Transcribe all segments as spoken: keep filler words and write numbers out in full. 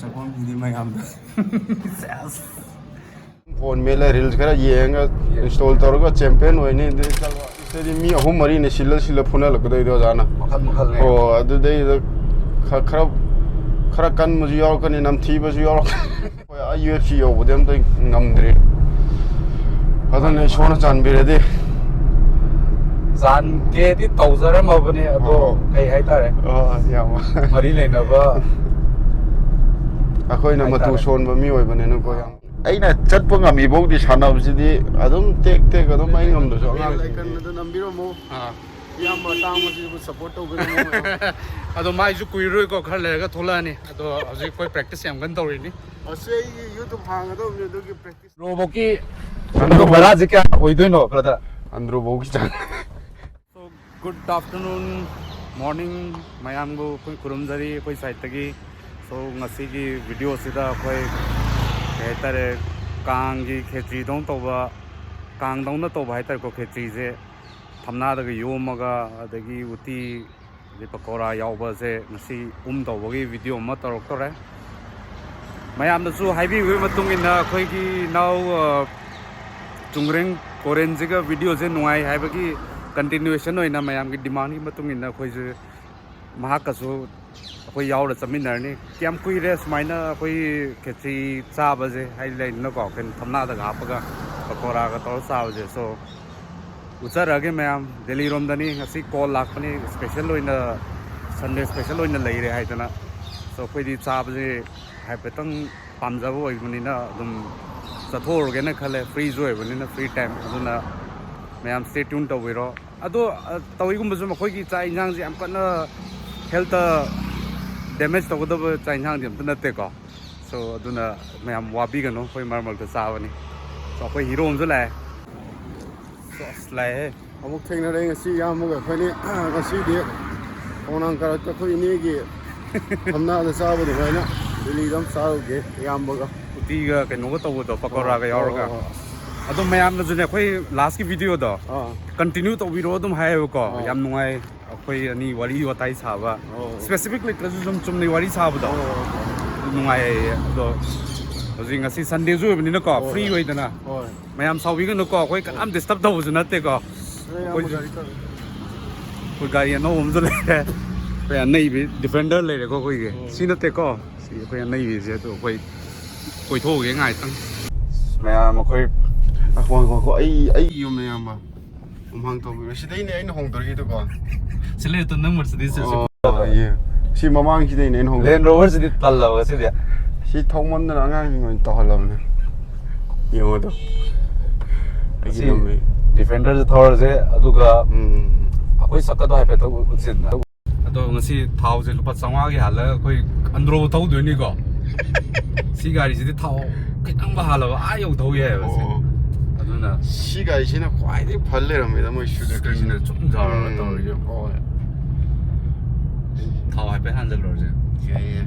ꯆꯠꯐꯝꯁꯤꯗꯤ ꯃꯌꯥꯝꯗ phone ꯃꯦꯠꯂ reels ꯈꯔ ꯌꯦꯡꯉꯒ ꯏꯟꯁꯇꯣꯜ ꯇꯧꯔꯒ ꯆꯦꯝꯄꯤꯌꯟ ꯑꯣꯏꯅꯤ꯫ ꯑꯗꯨꯗꯤ ꯆꯠꯂꯣ꯫ ꯁꯤꯗꯗꯤ ꯃꯤ ꯑꯍꯨꯝ ꯃꯔꯤꯅꯦ ꯁꯤꯜꯂ ꯁꯤꯜꯂ ꯐꯨꯅꯍꯜꯂꯛꯀꯗꯣꯏꯗꯣ ꯑꯣꯖꯥꯅ꯫ ꯃꯈꯜ ꯃꯈꯜꯅꯦ꯫ ꯑꯣ ꯑꯗꯨꯗꯩꯗ ꯈ- ꯈꯔ ꯈꯔ ꯀꯟꯕꯁꯨ ꯌꯥꯎꯔꯛꯀꯅꯤ, ꯅꯝꯊꯤꯕꯁꯨ ꯌꯥꯎꯔꯛꯀꯅꯤ꯫ ꯍꯣꯏ, ꯑꯩ ꯌꯨ ꯑꯦꯐ ꯁꯤ ꯌꯧꯕꯗꯤ ꯑꯝꯇ ꯉꯝꯗ꯭ꯔꯤ꯫ ꯑꯗꯨꯅ ꯏꯁꯣꯔꯅ ꯆꯥꯟꯕꯤꯔꯗꯤ꯫ ꯆꯥꯟꯒꯦꯗꯤ ꯇꯧꯖꯔꯝꯃꯕꯅꯦ ꯑꯗꯣ, ꯑꯣ꯫ ꯀꯩ ꯍꯥꯏꯇꯥꯔꯦ, ꯑꯣ, ꯌꯥꯝ ꯃꯔꯤ ꯂꯩꯅꯕ ꯑꯩꯈꯣꯏꯅ ꯃꯇꯨ ꯍꯥꯏꯇꯥꯔꯦ꯫ ꯁꯣꯟꯕ ꯃꯤ ꯑꯣꯏꯕꯅꯤꯅꯀꯣ ꯌꯥꯝ꯫ ꯑꯩꯅ ꯆꯠꯄ ꯉꯝꯃꯤꯐꯥꯎꯗꯤ ꯁꯥꯟꯅꯕꯁꯤꯗꯤ ꯑꯗꯨꯝ ꯇꯦꯛ ꯇꯦꯛ ꯑꯗꯨꯝ ꯑꯩ ꯉꯝꯗ꯭ꯔꯁꯨ ꯑꯉꯥꯡꯁꯤꯡ꯫ ꯑꯥꯏꯀꯟ ꯑꯗꯨ ꯅꯝꯕꯤꯔꯝꯃꯣ꯫ ꯑꯥ꯫ ꯏꯌꯥꯝꯕ ꯑꯇꯥꯡꯕꯁꯤꯕꯨ ꯁꯞꯄꯣꯔꯠ ꯇꯧꯕꯤꯔꯝꯃꯣ ꯃꯌꯥꯝ꯫ ꯑꯗꯣ ꯃꯥꯏꯁꯨ ꯀꯨꯏꯔꯣꯏꯀꯣ, ꯈꯔ ꯂꯩꯔꯒ ꯊꯣꯛꯂꯛꯑꯅꯤ꯫ ꯑꯗꯣ ꯍꯧꯖꯤꯛ ꯑꯩꯈꯣꯏ ꯄ꯭ꯔꯦꯛꯇꯤꯁ ꯌꯥꯝ ꯀꯟꯅ ꯇꯧꯔꯤꯅꯤ꯫ ꯑꯁꯤ ꯑꯩꯒꯤ ꯌꯨꯇꯨꯕ ꯍꯥꯡꯒꯗꯧꯕꯅꯤ, ꯑꯗꯨꯒꯤ ꯄ꯭ꯔꯦꯛꯇꯤꯁ꯫ ꯕ꯭ꯔꯣꯕꯣꯛꯀꯤ ꯑꯗꯣ ꯚꯔꯥꯁꯦ ꯀꯌꯥ ꯑꯣꯏꯗꯣꯏꯅꯣ, ꯕ꯭ꯔꯗꯔ? ꯑꯟꯗ꯭ꯔꯣꯐꯧꯒꯤ ꯆꯥꯡ꯫ So, good afternoon, morning, ꯃꯌꯥꯝꯕꯨ ꯑꯩꯈꯣꯏ ꯈꯨꯔꯨꯝꯖꯔꯤ ꯑꯩꯈꯣꯏ ꯁꯥꯏꯠꯇꯒꯤ꯫ So, ꯉꯁꯤꯒꯤ ꯚꯤꯗꯤꯑꯣꯁꯤꯗ ꯑꯩꯈꯣꯏ ꯀꯩ ꯍꯥꯏꯇꯥꯔꯦ, ꯀꯥꯡꯒꯤ ꯈꯦꯆ꯭ꯔꯤꯗꯧꯅ ꯇꯧꯕ, ꯀꯥꯡꯗꯧꯅ ꯇꯧꯕ ꯍꯥꯏꯇꯥꯔꯦꯀꯣ, ꯈꯦꯆ꯭ꯔꯤꯁꯦ ꯊꯝꯅꯥꯗꯒ ꯌꯣꯝꯃꯒ, ꯑꯗꯒꯤ ꯎꯇꯤ, ꯑꯗꯩ ꯄꯀꯧꯔꯥ ꯌꯥꯎꯕꯁꯦ ꯉꯁꯤ ꯎꯝ ꯇꯧꯕꯒꯤ ꯚꯤꯗꯤꯑꯣ ꯑꯃ ꯇꯧꯔꯛꯇꯧꯔꯦ꯫ ꯃꯌꯥꯝꯅꯁꯨ ꯍꯥꯏꯕꯤꯕꯒꯤ ꯃꯇꯨꯡ ꯏꯟꯅ ꯑꯩꯈꯣꯏꯒꯤ ꯏꯅꯥꯎ, ꯑ, ꯆꯨꯡꯒ꯭ꯔꯦꯡ ꯀꯣꯔꯦꯟꯁꯤꯒ ꯚꯤꯗꯤꯑꯣꯁꯦ ꯅꯨꯡꯉꯥꯏ ꯍꯥꯏꯕꯒꯤ ꯀꯟꯇꯤꯅ꯭ꯌꯨꯑꯦꯁꯟ ꯑꯣꯏꯅ ꯃꯌꯥꯝꯒꯤ ꯗꯤꯃꯥꯟꯒꯤ ꯃꯇꯨꯡ ꯏꯟꯅ ꯑꯩꯈꯣꯏꯁꯨ ꯃꯍꯥꯛꯀꯁꯨ ꯑꯩꯈꯣꯏ ꯌꯥꯎꯔ ꯆꯠꯃꯤꯟꯅꯔꯅꯤ꯫ ꯀꯌꯥꯝ ꯀꯨꯏꯔꯦ ꯁꯨꯃꯥꯏꯅ ꯑꯩꯈꯣꯏ ꯈꯦꯆ꯭ꯔꯤ ꯆꯥꯕꯁꯦ, ꯍꯥꯏꯗꯤ ꯂꯩꯗꯅꯀꯣ, ꯑꯩꯈꯣꯏꯅ ꯊꯝꯅꯥꯗꯒ ꯍꯥꯞꯄꯒ ꯄꯀꯧꯔꯥꯒ ꯇꯧꯔ ꯆꯥꯕꯁꯦ꯫ So, ꯎꯠꯆꯔꯛꯑꯒꯦ ꯃꯌꯥꯝ, ꯗꯦꯜꯂꯤꯔꯣꯝꯗꯅꯤ꯫ ꯉꯁꯤ ꯀꯣꯜ ꯂꯥꯛꯄꯅꯤ, ꯁ꯭ꯄꯦꯁꯦꯜ ꯑꯣꯏꯅ, ꯁꯟꯗꯦ ꯁ꯭ꯄꯦꯁꯦꯜ ꯑꯣꯏꯅ ꯂꯩꯔꯦ ꯍꯥꯏꯗꯅ꯫ So, ꯑꯩꯈꯣꯏꯗꯤ ꯆꯥꯕꯁꯦ ꯍꯥꯏꯐꯦꯠꯇꯪ ꯄꯥꯝꯖꯕ ꯑꯣꯏꯕꯅꯤꯅ ꯑꯗꯨꯝ ꯆꯠꯊꯣꯛꯎꯔꯒꯦꯅ ꯈꯜꯂꯦ꯫ ꯐ꯭ꯔꯤꯁꯨ ꯑꯣꯏꯕꯅꯤꯅ, ꯐ꯭ꯔꯤ ꯇꯥꯏꯝ, ꯑꯗꯨꯅ ꯃꯌꯥꯝ stay tune ꯇꯧꯕꯤꯔꯣ꯫ ꯑꯗꯣ, ꯑ, ꯇꯧꯏꯒꯨꯝꯕꯁꯨ ꯃꯈꯣꯏꯒꯤ ꯆꯥꯛ ꯏꯟꯁꯥꯡꯁꯦ ꯌꯥꯝ ꯀꯟꯅ ꯍꯦꯜꯠꯇ ꯗꯦꯃꯦꯖ ꯇꯧꯒꯗꯕ ꯆꯥꯛ ꯏꯟꯁꯥꯡꯗꯤ ꯑꯝꯇ ꯅꯠꯇꯦꯀꯣ꯫ So, ꯑꯗꯨꯅ ꯃꯌꯥꯝ ꯋꯥꯕꯤꯒꯅꯨ, ꯑꯩꯈꯣꯏ ꯃꯔꯛ ꯃꯔꯛꯇ ꯆꯥꯕꯅꯤ꯫ So, ꯑꯩꯈꯣꯏ ꯍꯤꯔꯣ ꯑꯃꯁꯨ ꯂꯥꯛꯑꯦ꯫ ꯑꯁ, ꯂꯥꯛꯑꯦ꯫ ꯑꯃꯨꯛ ꯊꯦꯡꯅꯔꯦ ꯉꯁꯤ ꯏꯌꯥꯝꯕꯒ ꯑꯩꯈꯣꯏꯅꯤ꯫ ꯉꯁꯤꯗꯤ ꯈꯣꯡꯅꯥꯡ ꯀꯥꯔꯛꯇ ꯑꯩꯈꯣꯏ ꯏꯅꯦꯒꯤ ꯊꯝꯅꯥꯗ ꯆꯥꯕ ꯑꯗꯨꯃꯥꯏꯅ ꯗꯦꯜꯂꯤꯗ ꯑꯃ ꯆꯥꯔꯨꯒꯦ ꯏꯌꯥꯝꯕꯒ꯫ ꯎꯇꯤꯒ ꯀꯩꯅꯣꯒ ꯇꯧꯕꯗꯣ, ꯄꯀꯧꯔꯥꯒ ꯑꯣ, ꯌꯥꯎꯔꯒ꯫ ꯑꯣ, ꯑꯣ꯫ ꯑꯗꯣ ꯃꯌꯥꯝꯅꯁꯨꯅꯦ ꯑꯩꯈꯣꯏ ꯂꯥꯁꯀꯤ ꯚꯤꯗꯤꯑꯣꯗꯣ ꯑꯥ꯫ ꯀꯟꯇꯤꯅ꯭ꯌꯨ ꯇꯧꯕꯤꯔꯣ ꯑꯗꯨꯝ ꯍꯥꯏꯌꯦꯕꯀꯣ꯫ ꯑꯣ꯫ ꯌꯥꯝ ꯅꯨꯡꯉꯥꯏ ꯑꯩꯈꯣꯏ ꯑꯅꯤ ꯋꯥꯔꯤ ꯋꯥꯇꯥꯏ ꯁꯥꯕ꯫ ꯑꯣ꯫ ꯁ꯭ꯄꯦꯁꯤꯐꯤꯛ ꯂꯩꯇ꯭ꯔꯁꯨ ꯁꯨꯝ ꯆꯨꯝꯅꯩ ꯋꯥꯔꯤ ꯁꯥꯕꯗꯣ꯫ ꯑꯣ꯫ ꯅꯨꯡꯉꯥꯏ ꯍꯥꯏꯌꯦ꯫ ꯑꯗꯣ ꯍꯧꯖꯤꯛ ꯉꯁꯤ ꯁꯟꯗꯦꯁꯨ ꯑꯣꯏꯕꯅꯤꯅꯀꯣ, ꯍꯣꯏ, ꯐ꯭ꯔꯤ ꯍꯣꯏ꯫ ꯑꯣꯏꯗꯅ꯫ ꯍꯣꯏ꯫ ꯃꯌꯥꯝ ꯁꯥꯎꯕꯤꯒꯅꯨꯀꯣ, ꯑꯩꯈꯣꯏ ꯀꯅꯥꯝ ꯗꯤꯁꯇꯔꯕ ꯇꯧꯕꯁꯨ ꯅꯠꯇꯦꯀꯣ꯫ ꯑꯩꯈꯣꯏ ꯑꯩꯈꯣꯏ ꯒꯥꯔꯤ ꯇꯧꯔꯦ꯫ ꯑꯩꯈꯣꯏ ꯒꯥꯔꯤ ꯑꯅꯧꯕ ꯑꯃꯁꯨ ꯂꯩꯔꯦ꯫ ꯑꯩꯈꯣꯏ ꯑꯅꯩꯕꯤ ꯗꯤꯐꯦꯟꯗꯔ ꯂꯩꯔꯦꯀꯣ ꯑꯩꯈꯣꯏꯒꯤ꯫ ꯍꯣꯏ꯫ ꯁꯤ ꯅꯠꯇꯦꯀꯣ꯫ ꯁꯤ ꯑꯩꯈꯣꯏ ꯑꯅꯩꯕꯤꯁꯦ꯫ ꯑꯗꯣ ꯑꯩꯈꯣꯏ ꯀꯣꯏꯊꯣꯛꯎꯒꯦ ꯉꯥꯏꯇꯪ꯫ ꯃꯌꯥꯝ ꯑꯩꯈꯣꯏ ꯉꯥꯏꯈꯣ, ꯉꯥꯏꯈꯣ, ꯉꯥꯏꯈꯣ꯫ ꯑꯩ, ꯑꯩ ꯌꯨꯝ ꯑꯌꯥꯝꯕ ꯃꯃꯥꯡ ꯇꯧꯕꯤꯔꯣ꯫ ꯁꯤꯗꯩꯅꯦ ꯑꯩꯅ ꯍꯣꯡꯗꯣꯔꯛꯏꯗꯨꯀꯣ꯫ ꯁꯤ ꯂꯩꯔꯦ ꯇꯨ, ꯅꯪ Mercedes ꯁꯦ꯫ ꯑꯣ, ꯌꯦ꯫ ꯁꯤ ꯃꯃꯥꯡꯁꯤꯗꯩꯅꯦ ꯑꯩꯅ ꯍꯣꯡꯗꯣꯔꯛꯏ꯫ Land Rover ꯁꯤꯗꯤ ꯇꯜꯂꯕ ꯁꯤꯗꯤ꯫ ꯁꯤ ꯊꯧꯃꯟꯗꯅ ꯑꯉꯥꯡꯁꯤꯡ ꯑꯣꯏꯅ ꯇꯧꯍꯜꯂꯕꯅꯦ꯫ ꯌꯦꯡꯉꯣ ꯑꯗꯣ꯫ ꯑꯩꯒꯤ ꯁꯤ ꯂꯝꯕꯤ꯫ Defender ꯁꯦ ꯊꯧꯔꯁꯦ, ꯑꯗꯨꯒ ꯎꯝ꯫ ꯑꯩꯈꯣꯏ ꯆꯠꯀꯗꯣ ꯍꯥꯏꯐꯦꯠ ꯎꯠꯁꯤꯗꯅ꯫ ꯑꯗꯣ ꯉꯁꯤ ꯊꯥꯎꯁꯦ ꯂꯨꯄꯥ ꯆꯥꯝꯃꯉꯥꯒꯤ ꯍꯥꯜꯂꯒ ꯑꯩꯈꯣꯏ ꯑꯟꯗ꯭ꯔꯣ ꯊꯧꯗꯣꯏꯅꯤꯀꯣ꯫ ꯁꯤ ꯒꯥꯔꯤꯁꯤꯗꯤ ꯊꯥꯎ ꯈꯤꯇꯪꯕꯨ ꯍꯥꯜꯂꯕ ꯑꯥ ꯌꯧ ꯊꯧ ꯌꯥꯏꯑꯕ ꯁꯦ꯫ ꯑꯣ꯫ ꯑꯗꯨꯅ ꯁꯤ ꯒꯥꯔꯤꯁꯤꯅ ꯈ꯭ꯋꯥꯏꯗꯒꯤ ꯐ ꯂꯩꯔꯝꯃꯦꯗ, ꯃꯣꯏ Suzuki ꯁꯤꯅ꯫ Screen ꯁꯦ ꯆꯨꯝ ꯁꯥꯔꯒ ꯎꯝ꯫ ꯇꯧꯔꯤꯁꯦ꯫ ꯍꯣꯏ꯫ ꯊꯥꯎ ꯍꯥꯏꯐꯦꯠ ꯍꯥꯟꯖꯜꯂꯨꯔꯁꯦ꯫ ꯌꯥꯏꯌꯦ꯫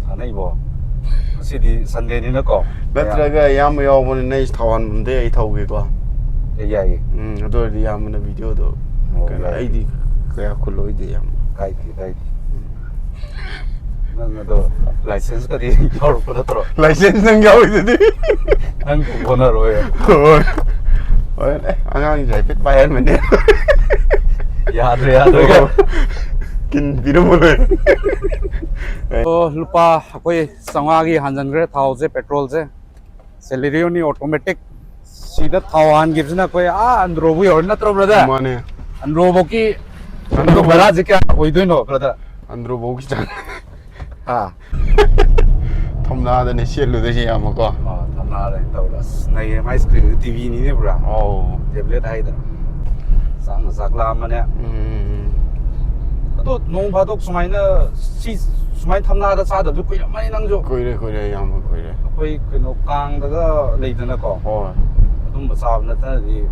ꯊꯥꯗꯩꯕꯣ꯫ ꯉꯁꯤꯗꯤ ꯁꯟꯗꯦꯅꯤꯅꯀꯣ꯫ ꯅꯠꯇ꯭ꯔꯒ ꯏꯌꯥꯝꯕ ꯌꯥꯎꯕꯅꯤꯅ ꯑꯩ ꯊꯥꯎ ꯍꯥꯟꯐꯝꯗꯩ ꯑꯩ ꯊꯧꯒꯦꯀꯣ꯫ ꯑꯦ, ꯌꯥꯏꯌꯦ꯫ ꯎꯝ, ꯑꯗꯨ ꯑꯣꯏꯔꯗꯤ ꯏꯌꯥꯝꯕꯅ ꯚꯤꯗꯤꯑꯣꯗꯣ ꯑꯣ, ꯀꯩꯅꯣ, ꯌꯥꯏꯌꯦ꯫ ꯑꯩꯗꯤ ꯀꯌꯥ ꯈꯨꯜꯂꯣꯏꯗꯦ ꯏꯌꯥꯝꯕ꯫ ꯀꯥꯏꯗꯦ, ꯀꯥꯏꯗꯦ꯫ ꯅꯪ ꯑꯗꯣ license ꯀꯗꯤ ꯌꯥꯎꯔꯛꯄ ꯅꯠꯇ꯭ꯔꯣ? License ꯅꯪ ꯌꯥꯎꯔꯤꯗꯨꯗꯤ꯫ ꯅꯪ ꯍꯣꯠꯅꯔꯣꯏ꯫ ꯍꯣꯏ꯫ ꯍꯣꯏ, ꯑꯦ, ꯑꯉꯥꯡꯁꯦ ꯍꯥꯏꯐꯦꯠ ꯄꯥꯏꯍꯟꯕꯅꯦ꯫ ꯌꯥꯗ꯭ꯔꯦ, ꯌꯥꯗ꯭ꯔꯦ꯫ ꯑꯣ, ꯀꯤꯟ ꯄꯤꯔꯝꯃ ꯂꯣꯏꯔꯦ꯫ ꯑꯣ, ꯂꯨꯄꯥ ꯑꯩꯈꯣꯏ ꯆꯥꯝꯃꯉꯥꯒꯤ ꯍꯥꯟꯖꯟꯈ꯭ꯔꯦ ꯊꯥꯎꯁꯦ, petrol ꯁꯦ꯫ Celerio ꯅꯤ automatic꯫ ꯁꯤꯗ ꯊꯥꯎ ꯍꯥꯟꯈꯤꯕꯁꯤꯅ ꯑꯩꯈꯣꯏ ꯑꯥ ꯑꯟꯗ꯭ꯔꯣꯕꯨ ꯌꯧꯔꯦ ꯅꯠꯇ꯭ꯔꯣ, brother? ꯃꯥꯅꯦ꯫ ꯑꯟꯗ꯭ꯔꯣꯕꯧꯀꯤ ꯑꯟꯗ꯭ꯔꯣꯕꯧ꯫ ꯚꯔꯥꯁꯦ ꯀꯌꯥ ꯑꯣꯏꯗꯣꯏꯅꯣ, brother? ꯑꯟꯗ꯭ꯔꯣꯕꯧꯒꯤ ꯆꯥꯡ꯫ ꯑꯥ꯫ ꯊꯝꯅꯥꯗꯅꯦ ꯁꯦꯠꯂꯨꯗꯣꯏꯁꯦ ꯌꯥꯝꯕꯀꯣ꯫ ꯑꯥ, ꯊꯝꯅꯥꯗꯅꯦ ꯇꯧꯔꯦ꯫ ꯑꯁ, ꯅꯩꯌꯦ꯫ ꯃꯥꯏ screen ꯁꯦ T V ꯅꯤꯅꯦ ꯄꯨꯔꯥ꯫ ꯑꯧ꯫ Tablet ꯍꯥꯏꯗ꯫ ꯆꯥꯛꯅ ꯆꯥꯛ ꯂꯥꯝꯕꯅꯦ꯫ ꯎꯝ꯫ ꯑꯗꯣ ꯅꯣꯡ ꯐꯥꯗꯣꯛ ꯁꯨꯃꯥꯏꯅ ꯁꯤ, ꯁꯨꯃꯥꯏꯅ ꯊꯝꯅꯥꯗ ꯆꯥꯗꯕꯁꯨ ꯀꯨꯏꯔꯝꯃꯅꯤ ꯅꯪꯁꯨ꯫ ꯀꯨꯏꯔꯦ, ꯀꯨꯏꯔꯦ, ꯏꯌꯥꯝꯕ, ꯀꯨꯏꯔꯦ꯫ ꯑꯩꯈꯣꯏ ꯀꯩꯅꯣ ꯀꯥꯡꯗꯒ ꯂꯩꯗꯅꯀꯣ꯫ ꯍꯣꯏ꯫ ꯑꯗꯨꯝꯕ ꯆꯥꯕ ꯅꯠꯇꯅꯗꯤ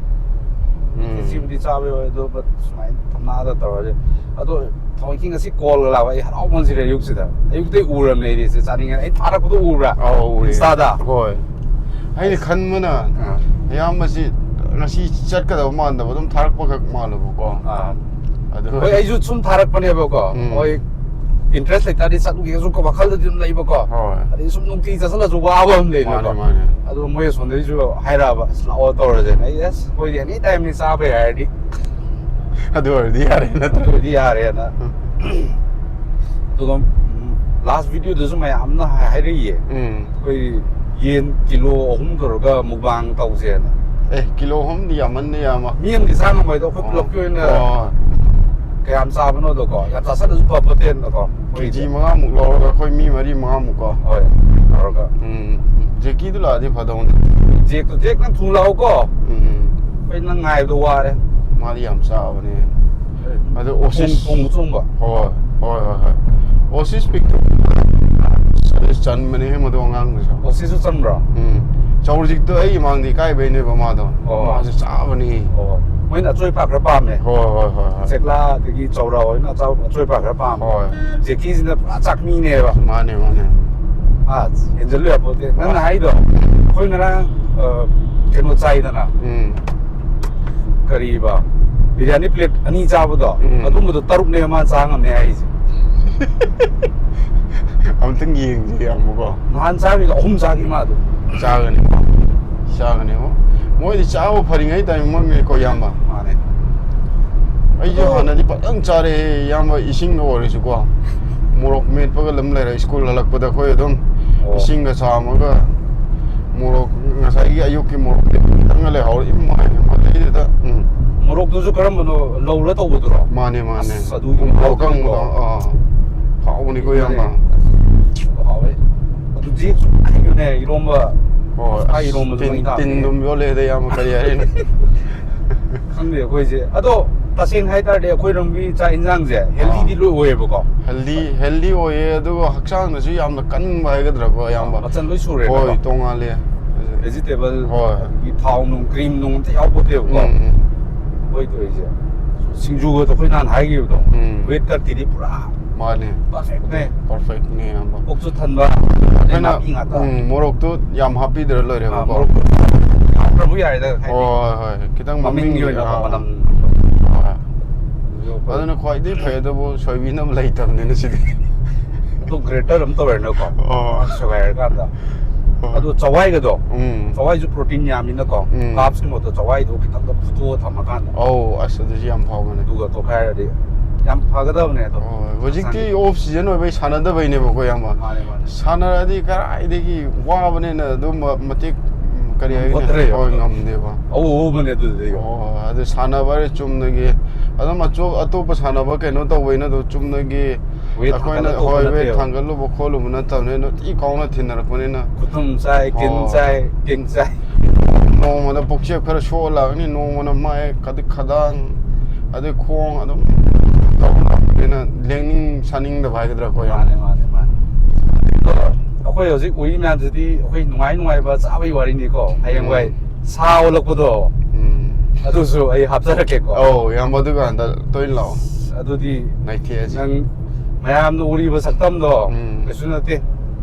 ꯎꯝ꯫ ꯈꯦꯆꯤꯕꯨꯗꯤ ꯆꯥꯕ ꯌꯥꯎꯋꯦ, ꯑꯗꯣ, but ꯁꯨꯃꯥꯏꯅ ꯊꯝꯅꯥꯗ ꯇꯧꯔꯗꯤ꯫ ꯑꯗꯣ ꯊꯑꯣꯏꯀꯤ ꯉꯁꯤ call ꯒ ꯂꯥꯛꯄ, ꯑꯩ ꯍꯔꯥꯎꯃꯟꯁꯤꯔꯦ ꯑꯌꯨꯛꯁꯤꯗ꯫ ꯑꯌꯨꯛꯇꯩ ꯎꯔꯕꯅꯦ ꯑꯩꯗꯤ ꯁꯤ ꯆꯥꯅꯤꯡꯉꯦ꯫ ꯑꯩ ꯊꯥꯔꯛꯄꯗꯣ ꯎꯕ꯭ꯔꯥ? ꯑꯧ, ꯎꯏ꯫ Insta ꯗ? ꯍꯣꯏ꯫ ꯑꯩꯅ ꯈꯟꯕꯅ ꯑꯥ꯫ ꯑꯌꯥꯝꯕꯁꯤ ꯉꯁꯤ ꯆꯠꯀꯗꯕ ꯃꯥꯟꯗꯕ, ꯑꯗꯨꯝ ꯊꯥꯔꯛꯄꯈꯛ ꯃꯥꯜꯂꯕꯀꯣ꯫ ꯑꯥ꯫ ꯑꯗꯨ ꯍꯣꯏ, ꯑꯩꯁꯨ ꯁꯨꯝ ꯊꯥꯔꯛꯄꯅꯦꯕꯀꯣ꯫ ꯎꯝ. ꯍꯣꯏ, ꯏꯟꯇꯔꯦꯁ ꯂꯩꯇꯥꯔꯗꯤ ꯆꯠꯂꯨꯒꯦꯁꯨ ꯋꯥꯈꯜꯗꯗꯤ ꯑꯗꯨꯝ ꯂꯩꯕꯀꯣ꯫ ꯍꯣꯏ꯫ ꯑꯗꯩ ꯁꯨꯝ ꯅꯨꯡꯇꯤ ꯆꯠꯁꯤꯜꯂꯁꯨ ꯋꯥꯕ ꯑꯃ ꯂꯩꯕꯀꯣ꯫ ꯃꯥꯅꯦ, ꯃꯥꯅꯦ꯫ ꯑꯗꯣ ꯃꯣꯏ ꯑꯁꯣꯝꯗꯩꯁꯨ ꯍꯥꯏꯔꯛꯑꯕ, "ꯑꯁ, ꯂꯥꯛꯑꯣ ꯇꯧꯔꯁꯦꯅ"꯫ ꯑꯩ, "ꯑꯁ, ꯑꯩꯈꯣꯏꯗꯤ ꯑꯦꯅꯤ ꯇꯥꯏꯝꯅꯤ ꯆꯥꯕ ꯌꯥꯏ ꯍꯥꯏꯔꯗꯤ, ꯑꯗꯨ ꯑꯣꯏꯔꯗꯤ ꯌꯥꯔꯦ ꯅꯠꯇ꯭ꯔꯣ? ꯑꯗꯨ ꯑꯣꯏꯔꯗꯤ ꯌꯥꯔꯦꯅ"꯫ ꯑꯗꯨꯒ ꯂꯥꯁ ꯚꯤꯗꯤꯑꯣꯗꯁꯨ ꯃꯌꯥꯝꯅ ꯍꯥꯏꯔꯛꯏꯌꯦ, ꯎꯝ꯫ ꯑꯩꯈꯣꯏ ꯌꯦꯟ ꯀꯤꯂꯣ ꯑꯍꯨꯝ ꯇꯧꯔꯒ ꯃꯨꯛꯕꯥꯡ ꯇꯧꯁꯦꯅ꯫ ꯑꯦ, ꯀꯤꯂꯣ ꯑꯍꯨꯝꯗꯤ ꯌꯥꯝꯃꯟꯗꯦ, ꯌꯥꯝꯕ꯫ ꯃꯤ ꯑꯃꯗꯤ ꯆꯥ ꯉꯝꯃꯣꯏꯗ, ꯑꯩꯈꯣꯏ ꯄꯨꯂꯞꯀꯤ ꯑꯣꯏꯅ ꯑꯣ꯫ ꯀꯌꯥꯝ ꯆꯥꯕꯅꯣꯗꯣꯀꯣ, ꯌꯥꯝ ꯆꯥꯁꯜꯂꯁꯨ ꯐꯄꯣꯠꯇꯦꯅꯀꯣ꯫ ꯀꯦꯖꯤ ꯃꯉꯥꯃꯨꯛ ꯂꯧꯔꯒ ꯑꯩꯈꯣꯏ ꯃꯤ ꯃꯔꯤ ꯃꯉꯥꯃꯨꯛꯀꯣ꯫ ꯍꯣꯏ, ꯇꯧꯔꯒ꯫ ꯎꯝ꯫ ꯖꯦꯛꯀꯤꯗꯨ ꯂꯥꯛꯑꯗꯤ ꯐꯗꯧꯅꯤ꯫ ꯖꯦꯛꯇꯣ, ꯖꯦꯛ, ꯅꯪ ꯊꯨꯡ ꯂꯥꯛꯑꯣꯀꯣ꯫ ꯎꯝ꯫ ꯑꯩ ꯅꯪ ꯉꯥꯏꯕꯗꯣ ꯋꯥꯔꯦ꯫ ꯃꯥꯗꯤ ꯌꯥꯝ ꯆꯥꯕꯅꯦ꯫ ꯑꯗꯣ ꯑꯣꯁꯤꯁ ꯊꯣꯡꯕ ꯆꯣꯡꯕ꯫ ꯍꯣꯏ, ꯍꯣꯏ, ꯍꯣꯏ, ꯍꯣꯏ꯫ ꯑꯣꯁꯤꯁ ꯄꯤꯛꯇꯨ ꯆꯟꯕꯅꯦ ꯃꯗꯨ ꯑꯉꯥꯡꯗꯨꯁꯨ꯫ ꯑꯣꯁꯤꯁꯁꯨ ꯆꯟꯕ꯭ꯔꯣ? ꯎꯝ꯫ ꯆꯧꯔꯖꯤꯛꯇꯣ ꯑꯩ ꯏꯃꯥꯡꯗ ꯏꯀꯥꯏꯕꯩꯅꯦꯕ ꯃꯥꯗꯣ꯫ ꯑꯣ꯫ ꯃꯥꯁꯨ ꯆꯥꯕꯅꯤ꯫ ꯑꯣ, ꯃꯣꯏꯅ ꯑꯆꯣꯏ ꯄꯥ ꯈꯔ ꯄꯥꯝꯃꯦ꯫ ꯍꯣꯏ, ꯍꯣꯏ, ꯍꯣꯏ, ꯍꯣꯏ꯫ ꯆꯦꯛꯂꯥ ꯑꯗꯒꯤ ꯆꯧꯔꯥ ꯍꯣꯏꯅ ꯑꯆꯥꯎ-, ꯑꯆꯣꯏ ꯄꯥ ꯈꯔ ꯄꯥꯝꯃꯦ꯫ ꯍꯣꯏ꯫ ꯖꯦꯀꯤꯁꯤꯅ ꯄꯨꯔꯥ ꯆꯥꯛꯃꯤꯅꯦꯕ꯫ ꯃꯥꯅꯦ, ꯃꯥꯅꯦ꯫ ꯑꯁ, ꯍꯦꯟꯖꯜꯂꯨ ꯌꯥꯄꯣꯠꯇꯦ꯫ ꯅꯪꯅ ꯍꯥꯏꯗꯣ, ꯑꯩꯈꯣꯏ ꯉꯔꯥꯡ, ꯑ, ꯀꯩꯅꯣ ꯆꯥꯏꯗꯅ꯫ ꯎꯝ꯫ ꯀꯔꯤꯕ? ꯕꯤꯔꯌꯥꯅꯤ ꯄ꯭ꯂꯦꯠ ꯑꯅꯤ ꯆꯥꯕꯗꯣ, ꯎꯝ꯫ ꯑꯗꯨꯝꯕꯗꯣ ꯇꯔꯨꯛꯅꯦ ꯃꯥ ꯆꯥ ꯉꯝꯃꯦ ꯍꯥꯏꯁꯦ꯫ ꯑꯝꯇꯪ ꯌꯦꯡꯁꯦ, ꯌꯥꯝꯕꯀꯣ꯫ ꯅꯍꯥꯟ ꯆꯥꯈꯤꯕꯗꯣ ꯑꯍꯨꯝ ꯆꯥꯈꯤ ꯃꯥ ꯑꯗꯨꯝ꯫ ꯆꯥꯒꯅꯤ꯫ ꯆꯥꯒꯅꯤꯕꯣ꯫ ꯃꯣꯏꯗꯤ ꯆꯥꯕ ꯐꯔꯤꯉꯩ ꯇꯥꯏꯃꯤꯡ ꯑꯣꯏꯔꯤꯉꯩꯀꯣ, ꯏꯌꯥꯝꯕ꯫ ꯃꯥꯅꯦ꯫ ꯑꯩꯁꯨ ꯑꯗꯣ ꯍꯥꯟꯅꯗꯤ ꯐꯖꯅ ꯆꯥꯔꯛꯑꯦ, ꯏꯌꯥꯝꯕ, ꯏꯁꯤꯡꯗ ꯑꯣꯏꯔꯁꯨꯀꯣ꯫ ꯃꯣꯔꯣꯛ ꯃꯦꯠꯄꯒ ꯑꯗꯨꯝ ꯂꯩꯔꯦ, ꯁ꯭ꯀꯨꯜ ꯍꯜꯂꯛꯄꯗ ꯑꯩꯈꯣꯏ ꯑꯗꯨꯝ ꯑꯣ꯫ ꯏꯁꯤꯡꯒ ꯆꯥꯝꯃꯒ ꯃꯣꯔꯣꯛ, ꯉꯁꯥꯏꯒꯤ ꯑꯌꯨꯛꯀꯤ ꯃꯣꯔꯣꯛ ꯃꯦꯠꯄ ꯈꯤꯇꯪꯒ ꯂꯩꯍꯧꯔꯗꯤ ꯏꯃꯥꯏ, ꯃꯗꯩꯗꯨꯗ, ꯎꯝ꯫ ꯃꯣꯔꯣꯛꯇꯨꯁꯨ ꯀꯔꯝꯕꯅꯣ, ꯂꯧꯔ ꯇꯧꯕꯗꯨꯔꯣ? ꯃꯥꯅꯦ, ꯃꯥꯅꯦ꯫ ꯑꯁ, ꯑꯗꯨ ꯃꯣꯔꯣꯛ ꯃꯣꯔꯣꯛ ꯑꯀꯪꯕꯗꯣ, ꯑꯀꯪꯕꯗꯣ꯫ ꯑꯥ꯫ ꯍꯥꯎꯕꯅꯤꯀꯣ, ꯏꯌꯥꯝꯕ꯫ ꯍꯥꯎꯋꯦ꯫ ꯑꯗꯨꯗꯤ ꯍꯥꯏꯕꯅꯦ, ꯏꯔꯣꯝꯕ꯫ ꯍꯣꯏ, ꯁꯥ ꯑꯁ, ꯏꯔꯣꯝꯕꯗꯨ ꯇꯤꯟ, ꯃꯩ ꯇꯥꯕꯅꯦ꯫ ꯇꯤꯟ ꯑꯗꯨꯝ ꯌꯣꯠꯂꯦꯗ, ꯏꯌꯥꯝꯕ, ꯀꯔꯤ ꯍꯥꯏꯔꯤꯅꯣ? ꯈꯪꯗꯦ ꯑꯩꯈꯣꯏꯁꯦ꯫ ꯑꯗꯣ ꯇꯁꯦꯡꯅ ꯍꯥꯏꯇꯥꯔꯗꯤ ꯑꯩꯈꯣꯏꯔꯣꯝꯒꯤ ꯆꯥꯛ ꯏꯟꯖꯥꯡꯁꯦ ꯍꯦꯜꯗꯤꯗꯤ ꯑꯥ꯫ ꯂꯣꯏ ꯑꯣꯏꯌꯦꯕꯀꯣ꯫ ꯍꯦꯜꯗꯤ, ꯍꯦꯜꯗꯤ ꯑꯣꯏꯌꯦ, ꯑꯗꯨꯒ ꯍꯛꯆꯥꯡꯗꯁꯨ ꯌꯥꯝꯅ ꯀꯟꯕ ꯍꯥꯏꯒꯗ꯭ꯔꯥꯀꯣ, ꯏꯌꯥꯝꯕ? ꯃꯆꯜ ꯂꯣꯏ ꯁꯨꯔꯦ꯫ ꯍꯣꯏ, ꯇꯣꯉꯥꯜꯂꯦ꯫ ꯚꯦꯖꯤꯇꯦꯕꯜ, ꯍꯣꯏ꯫ ꯑꯗꯒꯤ ꯊꯥꯎ ꯅꯨꯡ, ꯀ꯭ꯔꯤꯝ ꯅꯨꯡ ꯑꯝꯇ ꯌꯥꯎꯄꯣꯠꯇꯦꯕꯀꯣ꯫ ꯎꯝ, ꯎꯝ꯫ ꯑꯩꯈꯣꯏ ꯇꯧꯔꯤꯁꯦ꯫ ꯁꯤꯡꯖꯨꯒꯗꯣ ꯑꯩꯈꯣꯏ ꯅꯍꯥꯟ ꯍꯥꯏꯈꯤꯕꯗꯣ꯫ ꯎꯝ꯫ ꯋꯦꯠ ꯀꯠꯀꯤꯗꯤ ꯄꯨꯔꯥ ꯃꯥꯅꯦ꯫ ꯄꯔꯐꯦꯛꯅꯦ꯫ ꯄꯔꯐꯦꯛꯅꯦ, ꯏꯌꯥꯝꯕ꯫ ꯄꯨꯛꯁꯨ ꯊꯟꯕ, ꯑꯩꯈꯣꯏꯅ, ꯅꯥꯄꯤ ꯉꯥꯛꯇ꯫ ꯎꯝ, ꯃꯣꯔꯣꯛꯇꯨ ꯌꯥꯝ ꯍꯥꯞꯄꯤꯗ꯭ꯔ ꯑꯥ, ꯂꯣꯏꯔꯦꯕꯀꯣ꯫ ꯃꯣꯔꯣꯛ ꯌꯥꯝꯗ꯭ꯔꯕꯨ ꯌꯥꯔꯦꯗ, ꯍꯥꯏꯗꯤ꯫ ꯍꯣꯏ, ꯍꯣꯏ, ꯍꯣꯏ꯫ ꯈꯤꯇꯪ ꯃꯃꯤꯡꯒꯤ ꯃꯃꯤꯡꯒꯤ, ꯑꯣꯏꯅꯀꯣ, ꯑꯥ꯫ ꯃꯅꯝ꯫ ꯍꯣꯏ꯫ ꯑꯗꯨꯅ ꯈ꯭ꯋꯥꯏꯗꯒꯤ ꯐꯩ, ꯑꯗꯨꯕꯨ ꯁꯣꯏꯕꯤꯅꯕ ꯂꯩꯇꯕꯅꯤꯅ ꯁꯤꯗꯤ꯫ ꯑꯗꯨ ꯒ꯭ꯔꯦꯇꯔ ꯑꯃ ꯇꯧꯔꯦꯅꯀꯣ꯫ ꯑꯣ꯫ ꯁꯣꯏꯒꯥꯏꯔꯀꯥꯟꯗ꯫ ꯍꯣꯏ꯫ ꯑꯗꯨ ꯆꯋꯥꯏꯒꯗꯣ꯫ ꯎꯝ꯫ ꯆꯋꯥꯏꯁꯨ ꯄ꯭ꯔꯣꯇꯤꯟ ꯌꯥꯝꯃꯤꯅꯀꯣ꯫ ꯎꯝ꯫ ꯀꯥꯞꯁꯀꯤ ꯃꯍꯨꯠꯇ ꯆꯋꯥꯏꯗꯣ ꯈꯤꯇꯪꯒ ꯐꯨꯠꯇꯣꯛꯑ ꯊꯝꯃꯀꯥꯟꯗ꯫ ꯑꯧ, ꯑꯁ, ꯑꯗꯨꯁꯨ ꯌꯥꯝ ꯐꯥꯎꯕꯅꯦ꯫ ꯑꯗꯨꯒ ꯇꯣꯈꯥꯏꯔꯗꯤ ꯌꯥꯝ ꯐꯒꯗꯕꯅꯦ ꯑꯗꯣ꯫ ꯍꯣꯏ, ꯍꯧꯖꯤꯛꯇꯤ ꯑꯣꯐ ꯁꯤꯖꯟ ꯑꯣꯏꯕꯩ ꯁꯥꯟꯅꯗꯕꯩꯅꯦꯕꯀꯣ, ꯏꯌꯥꯝꯕ꯫ ꯃꯥꯅꯦ, ꯃꯥꯅꯦ꯫ ꯁꯥꯟꯅꯔꯗꯤ ꯀꯗꯥꯏꯗꯒꯤ ꯋꯥꯕꯅꯤꯅ ꯑꯗꯨꯝꯕ ꯃꯇꯤꯛ, ꯎꯝ, ꯀꯔꯤ ꯍꯥꯏꯒꯅꯤ? ꯉꯝꯄꯣꯠꯇ꯭ꯔꯦ꯫ ꯍꯣꯏ, ꯉꯝꯗꯦꯕ꯫ ꯑꯎ ꯑꯎꯕꯅꯦ ꯑꯗꯨꯗꯤ꯫ ꯑꯣ, ꯑꯗꯨ ꯁꯥꯟꯅꯕ ꯍꯥꯏꯔꯦ ꯆꯨꯝꯅꯒꯤ ꯑꯗꯨꯝ ꯑꯆꯣ-, ꯑꯇꯣꯞꯄ ꯁꯥꯟꯅꯕ ꯀꯩꯅꯣ ꯇꯧꯕꯩꯅ ꯑꯗꯨ ꯆꯨꯝꯅꯒꯤ ꯋꯦꯠ ꯑꯩꯈꯣꯏꯅ, ꯊꯥꯡꯒꯠꯂ ꯇꯣꯛꯄ ꯍꯣꯏ, ꯋꯦꯠ ꯅꯠꯇꯦꯕ꯫ ꯊꯥꯡꯒꯠꯂꯨꯕ ꯈꯣꯠꯂꯨꯕ ꯅꯠꯇꯕꯅꯤꯅ ꯅꯨꯡꯇꯤ ꯀꯥꯎꯅ ꯊꯤꯟꯅꯔꯛꯄꯅꯤꯅ꯫ ꯈꯨꯊꯨꯝ ꯆꯥꯏ, ꯀꯤꯟ ꯑꯣ꯫ ꯆꯥꯏ, ꯀꯤꯡ ꯆꯥꯏ꯫ ꯅꯣꯡꯃꯗ ꯄꯨꯛꯆꯦꯞ ꯈꯔ ꯁꯣꯛꯑ ꯂꯥꯛꯑꯅꯤ, ꯅꯣꯡꯃꯅ ꯃꯥꯏ, ꯑꯗꯩ ꯈꯗꯥꯡ, ꯑꯗꯩ ꯈꯣꯡ ꯑꯗꯨꯝ ꯇꯧꯅ ꯂꯦꯡꯅꯤꯡ ꯁꯥꯅꯤꯡꯗꯕ ꯍꯥꯏꯒꯗ꯭ꯔꯥ, ꯑꯩꯈꯣꯏ ꯌꯥꯝ꯫ ꯃꯥꯅꯦ, ꯃꯥꯅꯦ, ꯃꯥꯅꯦ꯫ ꯑꯗꯣ ꯑꯩꯈꯣꯏ ꯍꯧꯖꯤꯛ ꯎꯔꯤ ꯃꯌꯥꯝꯁꯤꯗꯤ ꯑꯩꯈꯣꯏ ꯅꯨꯡꯉꯥꯏ ꯅꯨꯡꯉꯥꯏꯕ ꯆꯥꯕꯒꯤ ꯋꯥꯔꯤꯅꯤꯀꯣ꯫ ꯍꯌꯦꯡꯋꯥꯏ ꯎꯝ꯫ ꯁꯥ ꯑꯣꯜꯂꯛꯄꯗꯣ ꯎꯝ꯫ ꯑꯗꯨꯁꯨ ꯑꯩ ꯍꯥꯞꯆꯔꯛꯀꯦꯀꯣ꯫ ꯑꯧ, ꯌꯥꯝ ꯑꯗꯨꯀꯥꯟꯗ ꯇꯣꯏꯅ ꯂꯥꯛꯑꯣ꯫ ꯑꯗꯨꯗꯤ ꯅꯩꯊꯦꯛꯑꯁꯤ꯫ ꯅꯪ ꯃꯌꯥꯝꯅ ꯎꯔꯤꯕ ꯁꯛꯇꯝꯗꯣ ꯎꯝ꯫ ꯀꯩꯁꯨ ꯅꯠꯇꯦ꯫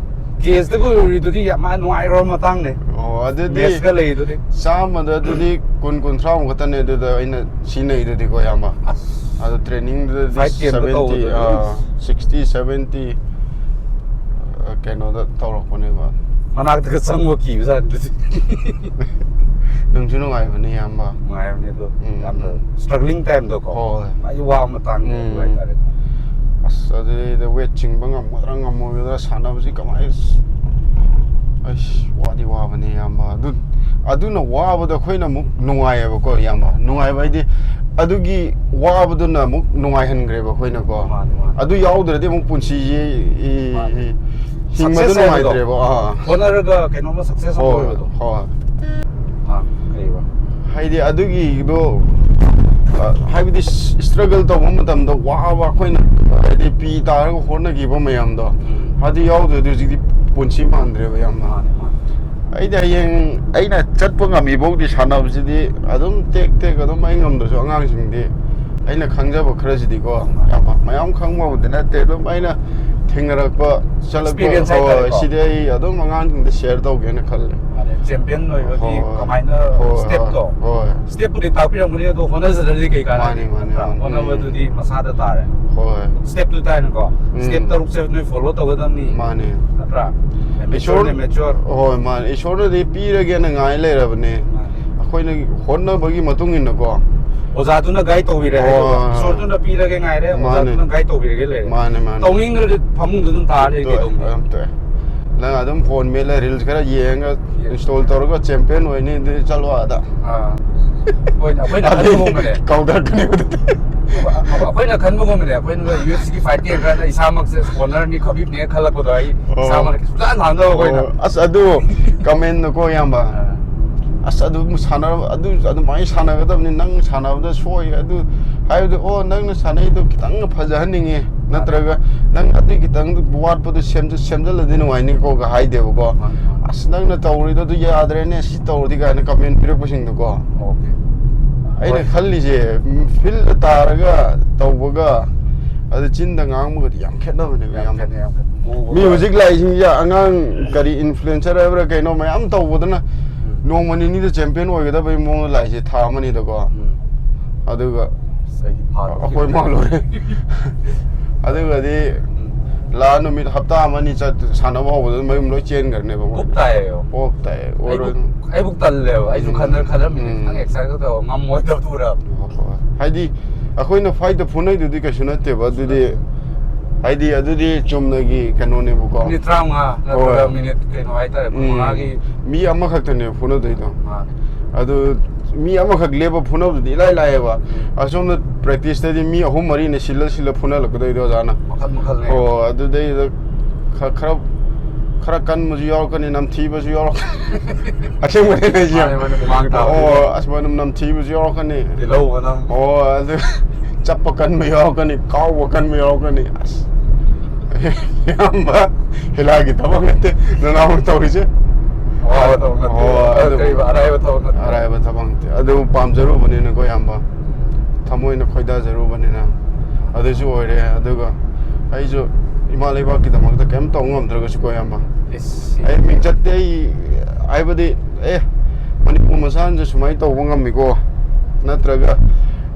ꯀꯦꯁꯇꯒ ꯎꯔꯤꯗꯨꯗꯤ ꯌꯥꯝ ꯅꯨꯡꯉꯥꯏꯈ꯭ꯔꯕ ꯃꯇꯥꯡꯅꯦ꯫ ꯑꯣ, ꯑꯗꯨꯗꯤ ꯃꯦꯠꯁꯀ ꯂꯩꯗꯨꯗꯤ꯫ ꯆꯥꯝꯃꯗ ꯑꯗꯨꯗꯤ ꯀꯨꯟ, ꯀꯨꯟꯊ꯭ꯔꯥꯃꯨꯛ ꯈꯛꯇꯅꯦ ꯑꯗꯨꯗ ꯑꯩꯅ ꯁꯤꯖꯤꯟꯅꯩꯗꯨꯗꯤꯀꯣ, ꯏꯌꯥꯝꯕ꯫ ꯑꯁ꯫ ꯑꯗꯣ ꯇ꯭ꯔꯦꯅꯤꯡꯗꯨꯗꯗꯤ Five K ꯑꯝꯇ seventy, ꯇꯧꯕꯗꯨꯗꯤ꯫ ꯑꯥ, sixty, seventy, ꯑ, ꯀꯩꯅꯣꯗ ꯇꯧꯔꯛꯄꯅꯦꯕ꯫ ꯃꯅꯥꯛꯇꯒ ꯆꯪꯕ ꯀꯤꯕ ꯖꯥꯠꯅꯤ ꯑꯗꯨꯗꯤ꯫ ꯅꯨꯡꯁꯨ ꯅꯨꯡꯉꯥꯏꯕꯅꯦ, ꯏꯌꯥꯝꯕ꯫ ꯅꯨꯡꯉꯥꯏꯕꯅꯦ ꯑꯗꯣ꯫ ꯎꯝ꯫ ꯌꯥꯝꯅ struggling timeꯗꯀꯣ꯫ ꯍꯣꯏ꯫ ꯈ꯭ꯋꯥꯏꯗꯒꯤ ꯋꯥꯕ ꯃꯇꯥꯡ ꯎꯝ꯫ ꯍꯥꯏꯇꯥꯔꯦꯀꯣ꯫ ꯑꯁ, ꯑꯗꯨꯗꯩꯗ ꯋꯦꯠ ꯆꯤꯡꯕ ꯉꯝꯒꯗ꯭ꯔꯥ ꯉꯝꯃꯣꯏꯒꯗ꯭ꯔꯥ ꯁꯥꯟꯅꯕꯁꯤ ꯀꯃꯥꯏꯅ, ꯑꯁ, ꯋꯥꯗꯤ ꯋꯥꯕꯅꯦ, ꯏꯌꯥꯝꯕ꯫ ꯑꯗꯨ, ꯑꯗꯨꯅ ꯋꯥꯕꯗꯣ ꯑꯩꯈꯣꯏꯅ ꯑꯃꯨꯛ ꯅꯨꯡꯉꯥꯏꯌꯦꯕꯀꯣ, ꯏꯌꯥꯝꯕ꯫ ꯅꯨꯡꯉꯥꯏꯕ ꯍꯥꯏꯗꯤ, ꯑꯗꯨꯒꯤ ꯋꯥꯕꯗꯨꯅ ꯑꯃꯨꯛ ꯅꯨꯡꯉꯥꯏꯍꯟꯈ꯭ꯔꯦꯕ ꯑꯩꯈꯣꯏꯅꯀꯣ꯫ ꯃꯥꯅꯦ, ꯃꯥꯅꯦ꯫ ꯑꯗꯨ ꯌꯥꯎꯗ꯭ꯔꯗꯤ ꯑꯃꯨꯛ ꯄꯨꯟꯁꯤꯁꯦ, ꯏ, ꯃꯥꯅꯦ꯫ ꯏ, ꯍꯤꯡꯕꯗ Success ꯍꯥꯏꯕꯗꯣ꯫ ꯅꯨꯡꯉꯥꯏꯇ꯭ꯔꯦꯕ꯫ ꯑꯥ꯫ ꯍꯣꯠꯅꯔꯒ ꯀꯩꯅꯣꯝꯃ success ꯑꯃ ꯍꯣꯏ, ꯑꯣꯏꯕꯗꯣ꯫ ꯍꯣꯏ꯫ ꯑꯥ, ꯀꯩꯕ? ꯍꯥꯏꯗꯤ ꯑꯗꯨꯒꯤꯗꯣ, ꯑ, ꯍꯥꯏꯕꯗꯤ struggle ꯇꯧꯕ ꯃꯇꯝꯗ ꯋꯥꯕ ꯑꯩꯈꯣꯏꯅ, ꯍꯥꯏꯗꯤ ꯄꯤ ꯇꯥꯔꯒ ꯍꯣꯠꯅꯈꯤꯕ ꯃꯌꯥꯝꯗꯣ, ꯎꯝ꯫ ꯑꯗꯨ ꯌꯥꯎꯗ꯭ꯔꯗꯤ ꯍꯧꯖꯤꯛꯇꯤ ꯄꯨꯟꯁꯤ ꯃꯥꯟꯗ꯭ꯔꯦꯕ, ꯌꯥꯝꯅ꯫ ꯃꯥꯅꯦ, ꯃꯥꯅꯦ꯫ ꯑꯩꯗꯤ ꯍꯌꯦꯡ ꯑꯩꯅ ꯆꯠꯄ ꯉꯝꯃꯤꯐꯥꯎꯗꯤ ꯁꯥꯟꯅꯕꯁꯤꯗꯤ ꯑꯗꯨꯝ ꯇꯦꯛ ꯇꯦꯛ ꯑꯗꯨꯝ ꯑꯩ ꯉꯝꯗ꯭ꯔꯁꯨ ꯑꯉꯥꯡꯁꯤꯡꯗꯤ ꯑꯩꯅ ꯈꯪꯖꯕ ꯈꯔꯁꯤꯗꯤꯀꯣ, ꯌꯥꯝ ꯃꯌꯥꯝ ꯈꯪꯕꯕꯨꯗꯤ ꯅꯠꯇꯦ, ꯑꯗꯨꯝ ꯑꯩꯅ ꯊꯦꯡꯅꯔꯛꯄ, ꯆꯠꯂꯛꯄ, Experience ꯍꯣꯏ, ꯍꯥꯏꯇꯥꯔꯦꯀꯣ꯫ ꯁꯤꯗꯤ ꯑꯩ ꯑꯗꯨꯝ ꯑꯉꯥꯡꯁꯤꯡꯗ share ꯇꯧꯒꯦꯅ ꯈꯜꯂꯦ꯫ ꯃꯥꯅꯦ, ꯆꯦꯝꯄꯤꯌꯟ ꯑꯣꯏꯕꯒꯤ ꯍꯣꯏ꯫ ꯀꯃꯥꯏꯅ ꯍꯣꯏ, ꯁ꯭ꯇꯦꯞꯇꯣ ꯍꯣꯏ꯫ ꯁ꯭ꯇꯦꯞꯄꯨꯗꯤ ꯇꯥꯛꯄꯤꯔꯝꯒꯅꯤ, ꯑꯗꯣ ꯍꯣꯠꯅꯖꯗ꯭ꯔꯗꯤ ꯀꯩ ꯀꯥꯟꯅꯅꯤ? ꯃꯥꯅꯤ, ꯃꯥꯅꯤ, ꯅꯠꯇ꯭ꯔꯥ? ꯃꯥꯅꯤ꯫ ꯍꯣꯠꯅꯕꯗꯨꯗꯤ ꯃꯁꯥꯗ ꯇꯥꯔꯦ꯫ ꯍꯣꯏ꯫ ꯁ꯭ꯇꯦꯞꯇꯨ ꯇꯥꯏꯅꯀꯣ꯫ ꯎꯝ꯫ ꯁ꯭ꯇꯦꯞ ꯇꯔꯨꯛꯁꯦ ꯅꯣꯏ ꯐꯣꯂꯣ ꯇꯧꯒꯗꯕꯅꯤ꯫ ꯃꯥꯅꯦ꯫ ꯅꯠꯇ꯭ꯔꯥ? ꯏꯁꯣꯔ ꯑꯦꯃꯦꯆꯣꯔꯅꯦ, ꯃꯦꯆꯣꯔ꯫ ꯍꯣꯏ, ꯃꯥꯅꯦ꯫ ꯏꯁꯣꯔꯅꯗꯤ ꯄꯤꯔꯒꯦꯅ ꯉꯥꯏ ꯂꯩꯔꯕꯅꯦ꯫ ꯃꯥꯅꯦ꯫ ꯑꯩꯈꯣꯏꯅ ꯍꯣꯠꯅꯕꯒꯤ ꯃꯇꯨꯡ ꯏꯟꯅꯀꯣ꯫ ꯑꯣꯖꯥꯗꯨꯅ ꯒꯥꯏꯗ ꯇꯧꯕꯤꯔꯦ ꯍꯥꯏꯗꯣ꯫ ꯍꯣꯏ꯫ ꯏꯁꯣꯔꯗꯨꯅ ꯄꯤꯔꯒꯦ ꯉꯥꯏꯔꯦ, ꯃꯥꯅꯦ꯫ ꯑꯣꯖꯥꯗꯨꯅ ꯒꯥꯏꯗ ꯇꯧꯕꯤꯔꯒꯦ ꯂꯩꯔꯦ꯫ ꯃꯥꯅꯦ, ꯃꯥꯅꯦ꯫ ꯇꯧꯅꯤꯡꯗ꯭ꯔꯗꯤ ꯐꯃꯨꯡꯗ ꯑꯗꯨꯝ ꯇꯥꯔ ꯂꯩ ꯇꯣꯛꯑꯦ, ꯀꯩꯗꯧꯅꯤ? ꯑꯗꯨꯝ ꯇꯣꯛꯑꯦ꯫ ꯅꯪ ꯑꯗꯨꯝ ꯐꯣꯟ ꯃꯦꯠꯂ ꯔꯤꯜꯁ ꯈꯔ ꯌꯦꯡꯉꯒ ꯌꯦꯡ- ꯏꯟꯁꯇꯣꯜ ꯇꯧꯔꯒ ꯆꯦꯝꯄꯤꯌꯟ ꯑꯣꯏꯅꯤ, ꯑꯗꯨꯗꯤ ꯆꯠꯂꯣ ꯑꯥꯗ꯫ ꯑꯥ꯫ ꯑꯩꯈꯣꯏꯅ, ꯑꯩꯈꯣꯏꯅ ꯑꯗꯩ ꯈꯟꯕꯒꯨꯝꯕꯅꯦ꯫ ꯀꯧꯗꯔꯛꯀꯅꯤ ꯑꯗꯨꯗꯤ꯫ ꯑꯩꯈꯣꯏꯅ ꯈꯟꯕꯒꯨꯝꯕꯅꯦ꯫ ꯑꯩꯈꯣꯏꯅ ꯌꯨ ꯑꯦꯐ ꯁꯤꯒꯤ ꯐꯥꯏꯠ ꯌꯦꯡꯉꯀꯥꯟꯗ ꯏꯁꯥꯃꯛꯁꯦ ꯁ꯭ꯄꯣꯟꯁꯔꯅꯤ, ꯈꯕꯤꯕꯅꯦ ꯈꯜꯂꯛꯄꯗꯣ ꯑꯩ ꯑꯣ꯫ ꯏꯁꯥꯃꯛ ꯀꯩꯁꯨ ꯆꯥ ꯂꯥꯟꯗꯕ ꯑꯩꯈꯣꯏꯅ꯫ ꯑꯣ, ꯑꯁ, ꯑꯗꯨ ꯀꯃꯦꯟꯗꯀꯣ, ꯏꯌꯥꯝꯕ꯫ ꯑꯥ꯫ ꯑꯁ, ꯑꯗꯨ ꯁꯥꯟꯅ-, ꯑꯗꯨ ꯑꯗꯨꯃꯥꯏꯅ ꯁꯥꯟꯅꯒꯗꯕꯅꯤ, ꯅꯪ ꯁꯥꯟꯅꯕꯗ ꯁꯣꯏ, ꯑꯗꯨ ꯍꯥꯏꯕꯗꯤ, "ꯑꯣ, ꯅꯪꯅ ꯁꯥꯟꯅꯩꯗꯣ ꯈꯤꯇꯪ ꯐꯖꯍꯟꯅꯤꯡꯉꯦ, ꯅꯠꯇ꯭ꯔꯒ ꯅꯪ ꯑꯗꯨꯒꯤ ꯈꯤꯇꯪ ꯋꯥꯠꯄꯗꯣ ꯁꯦꯝꯖ-, ꯁꯦꯝꯖꯜꯂꯗꯤ ꯅꯨꯡꯉꯥꯏꯅꯤꯀꯣꯒ" ꯍꯥꯏꯗꯦꯕꯀꯣ꯫ ꯃꯥꯅꯤ, ꯃꯥꯅꯤ꯫ "ꯑꯁ, ꯅꯪꯅ ꯇꯧꯔꯤꯗꯣ ꯑꯗꯨ ꯌꯥꯗ꯭ꯔꯦꯅꯦ, ꯁꯤ ꯇꯧꯔꯗꯤ" ꯀꯥꯏꯅ ꯀꯃꯦꯟ ꯄꯤꯔꯛꯄꯁꯤꯡꯗꯣꯀꯣ꯫ ꯑꯣꯀꯦ꯫ ꯑꯩꯅ ꯍꯣꯏ꯫ ꯈꯜꯂꯤꯁꯦ, ꯐꯤꯜꯗ ꯇꯥꯔꯒ ꯇꯧꯕꯒ ꯑꯗꯨ ꯆꯤꯟꯗ ꯉꯥꯡꯕꯒꯗꯤ ꯌꯥꯝ ꯈꯦꯠꯅꯕꯅꯦꯕ, ꯌꯥꯝ ꯏꯌꯥꯝꯕ꯫ ꯈꯦꯠꯅꯩ, ꯌꯥꯝ ꯈꯦꯠꯅꯩ꯫ ꯎꯕ ꯃꯤ ꯍꯧꯖꯤꯛ ꯂꯥꯛꯏꯁꯤꯡꯁꯦ ꯑꯉꯥꯡ ꯀꯔꯤ ꯏꯟꯐ꯭ꯂꯨꯌꯦꯟꯁꯔ ꯍꯥꯏꯕ꯭ꯔꯥ ꯀꯩꯅꯣ ꯃꯌꯥꯝ ꯇꯧꯕꯗꯨꯅ ꯎꯝ꯫ ꯅꯣꯡꯃ ꯅꯤꯅꯤꯗ ꯆꯦꯝꯄꯤꯌꯟ ꯑꯣꯏꯒꯗꯕꯒꯤ ꯃꯑꯣꯡꯗ ꯂꯥꯛꯏꯁꯦ ꯊꯥ ꯑꯃꯅꯤꯗꯀꯣ꯫ ꯎꯝ꯫ ꯑꯗꯨꯒ ꯑꯁ, ꯑꯩꯗꯤ ꯐꯥꯔꯣꯏ꯫ ꯑꯩꯈꯣꯏ ꯃꯥ ꯂꯣꯏꯔꯦ꯫ ꯑꯗꯨꯒꯗꯤ ꯎꯝ꯫ ꯂꯥ ꯅꯨꯃꯤꯠ ꯍꯞꯇꯥ ꯑꯃꯅꯤ ꯆꯠ-, ꯁꯥꯟꯅꯕ ꯍꯧꯕꯗ ꯃꯌꯨꯝ ꯂꯣꯏ ꯆꯦꯟꯈ꯭ꯔꯅꯦꯕ ꯃꯣꯏ꯫ ꯄꯣꯞ ꯇꯥꯏꯌꯦꯕ꯫ ꯄꯣꯞ ꯇꯥꯏꯌꯦ꯫ ꯑꯩꯕꯨ-, ꯑꯣꯏꯔꯣꯏ꯫ ꯑꯩꯕꯨ ꯇꯜꯂꯦꯕ꯫ ꯑꯩꯁꯨ ꯎꯝ꯫ ꯈꯟꯅ-, ꯈꯜꯂꯝꯃꯤꯅꯦ꯫ ꯎꯝ꯫ ꯈꯤꯇꯪ ꯑꯦꯛꯁꯥꯏꯠ ꯇꯧꯕ ꯉꯝꯃꯣꯏꯗꯕꯗꯨ ꯎꯔꯕ꯫ ꯍꯣꯏ꯫ ꯍꯥꯏꯗꯤ ꯑꯩꯈꯣꯏꯅ ꯐꯥꯏꯠꯇ ꯐꯨꯅꯩꯗꯨꯗꯤ ꯀꯩꯁꯨ ꯅꯠꯇꯦꯕ꯫ ꯑꯗꯨꯗꯤ, ꯍꯥꯏꯗꯤ ꯑꯗꯨꯗꯤ ꯆꯨꯝꯅꯒꯤ ꯀꯩꯅꯣꯅꯦꯕꯀꯣ꯫ ꯃꯤꯅꯤꯠ ꯇꯔꯥꯃꯉꯥ ꯅꯠꯇ꯭ꯔꯒ ꯍꯣꯏ꯫ ꯃꯤꯅꯤꯠ ꯀꯩꯅꯣ ꯍꯥꯏꯇꯥꯔꯦ, ꯎꯝ꯫ ꯃꯉꯥꯒꯤ꯫ ꯃꯤ ꯑꯃꯈꯛꯇꯅꯦꯕ ꯐꯨꯅꯗꯣꯏꯗꯣ꯫ ꯃꯥꯅꯦ꯫ ꯑꯗꯨ ꯃꯤ ꯑꯃꯈꯛ ꯂꯦꯞꯄ ꯐꯨꯅꯕꯗꯨꯗꯤ ꯏꯂꯥꯏ ꯂꯥꯏꯌꯦꯕ꯫ ꯎꯝ꯫ ꯑꯁꯣꯝꯗ ꯄ꯭ꯔꯦꯛꯇꯤꯁꯇꯗꯤ ꯃꯤ ꯑꯍꯨꯝ ꯃꯔꯤꯅꯦ ꯁꯤꯜꯂ ꯁꯤꯜꯂ ꯐꯨꯅꯍꯜꯂꯛꯀꯗꯣꯏꯗꯣ ꯑꯣꯖꯥꯅ꯫ ꯃꯈꯜ ꯃꯈꯜꯅꯦ꯫ ꯑꯣ, ꯑꯗꯨꯗꯩꯗ ꯈ-, ꯈꯔ, ꯈꯔ ꯀꯟꯕꯁꯨ ꯌꯥꯎꯔꯛꯀꯅꯤ, ꯅꯝꯊꯤꯕꯁꯨ ꯌꯥꯎꯔꯛꯀꯅꯤ꯫ ꯑꯁꯦꯡꯕꯅꯦ ꯍꯥꯏꯁꯦ꯫ ꯃꯥꯅꯦ, ꯃꯥꯅꯦ, ꯍꯨꯃꯥꯡ ꯇꯥꯕ꯫ ꯑꯣ, ꯑꯁ, ꯃꯅꯝ ꯅꯝꯊꯤꯕꯁꯨ ꯌꯥꯎꯔꯛꯀꯅꯤ꯫ ꯇꯤꯜꯍꯧ ꯃꯅꯝ꯫ ꯑꯣ, ꯑꯗꯨ ꯆꯞꯄ ꯀꯟꯕ ꯌꯥꯎꯔꯛꯀꯅꯤ, ꯀꯥꯎꯕ ꯀꯟꯕ ꯌꯥꯎꯔꯛꯀꯅꯤ꯫ ꯑꯁ, ꯏꯌꯥꯝꯕ, ꯍꯤꯂꯥꯒꯤ ꯊꯕꯛ ꯅꯠꯇꯦ ꯅꯅꯥꯎꯅ ꯇꯧꯔꯤꯁꯦ꯫ ꯑꯋꯥꯕ ꯊꯕꯛ ꯅꯠꯇꯦ꯫ ꯑꯣ, ꯑꯗꯨ ꯑꯗꯨ ꯀꯔꯤꯕ, ꯑꯔꯥꯏꯕ ꯊꯕꯛ ꯅꯠꯇꯦ꯫ ꯑꯔꯥꯏꯕ ꯊꯕꯛ ꯅꯠꯇꯦ꯫ ꯑꯗꯨ ꯄꯥꯝꯖꯔꯨꯕꯅꯤꯅꯀꯣ, ꯏꯌꯥꯝꯕ꯫ ꯊꯃꯣꯏꯅ ꯈꯣꯏꯗꯥꯖꯔꯨꯕꯅꯤꯅ ꯑꯗꯨꯁꯨ ꯑꯣꯏꯔꯦ꯫ ꯑꯗꯨꯒ ꯑꯩꯁꯨ ꯏꯃꯥ ꯂꯩꯕꯥꯛꯀꯤꯗꯃꯛꯇ ꯀꯩꯝ ꯇꯧ ꯉꯝꯗ꯭ꯔꯒꯁꯨꯀꯣ, ꯏꯌꯥꯝꯕ, ꯏꯁ, ꯑꯩ ꯃꯤꯡꯆꯠꯇꯤ ꯑꯩ ꯍꯥꯏꯕꯗꯤ, ꯑꯦ, ꯃꯅꯤꯄꯨꯔ ꯃꯆꯥꯅꯁꯨ ꯁꯨꯃꯥꯏꯅ ꯇꯧꯕ ꯉꯝꯃꯤꯀꯣ, ꯅꯠꯇ꯭ꯔꯒ,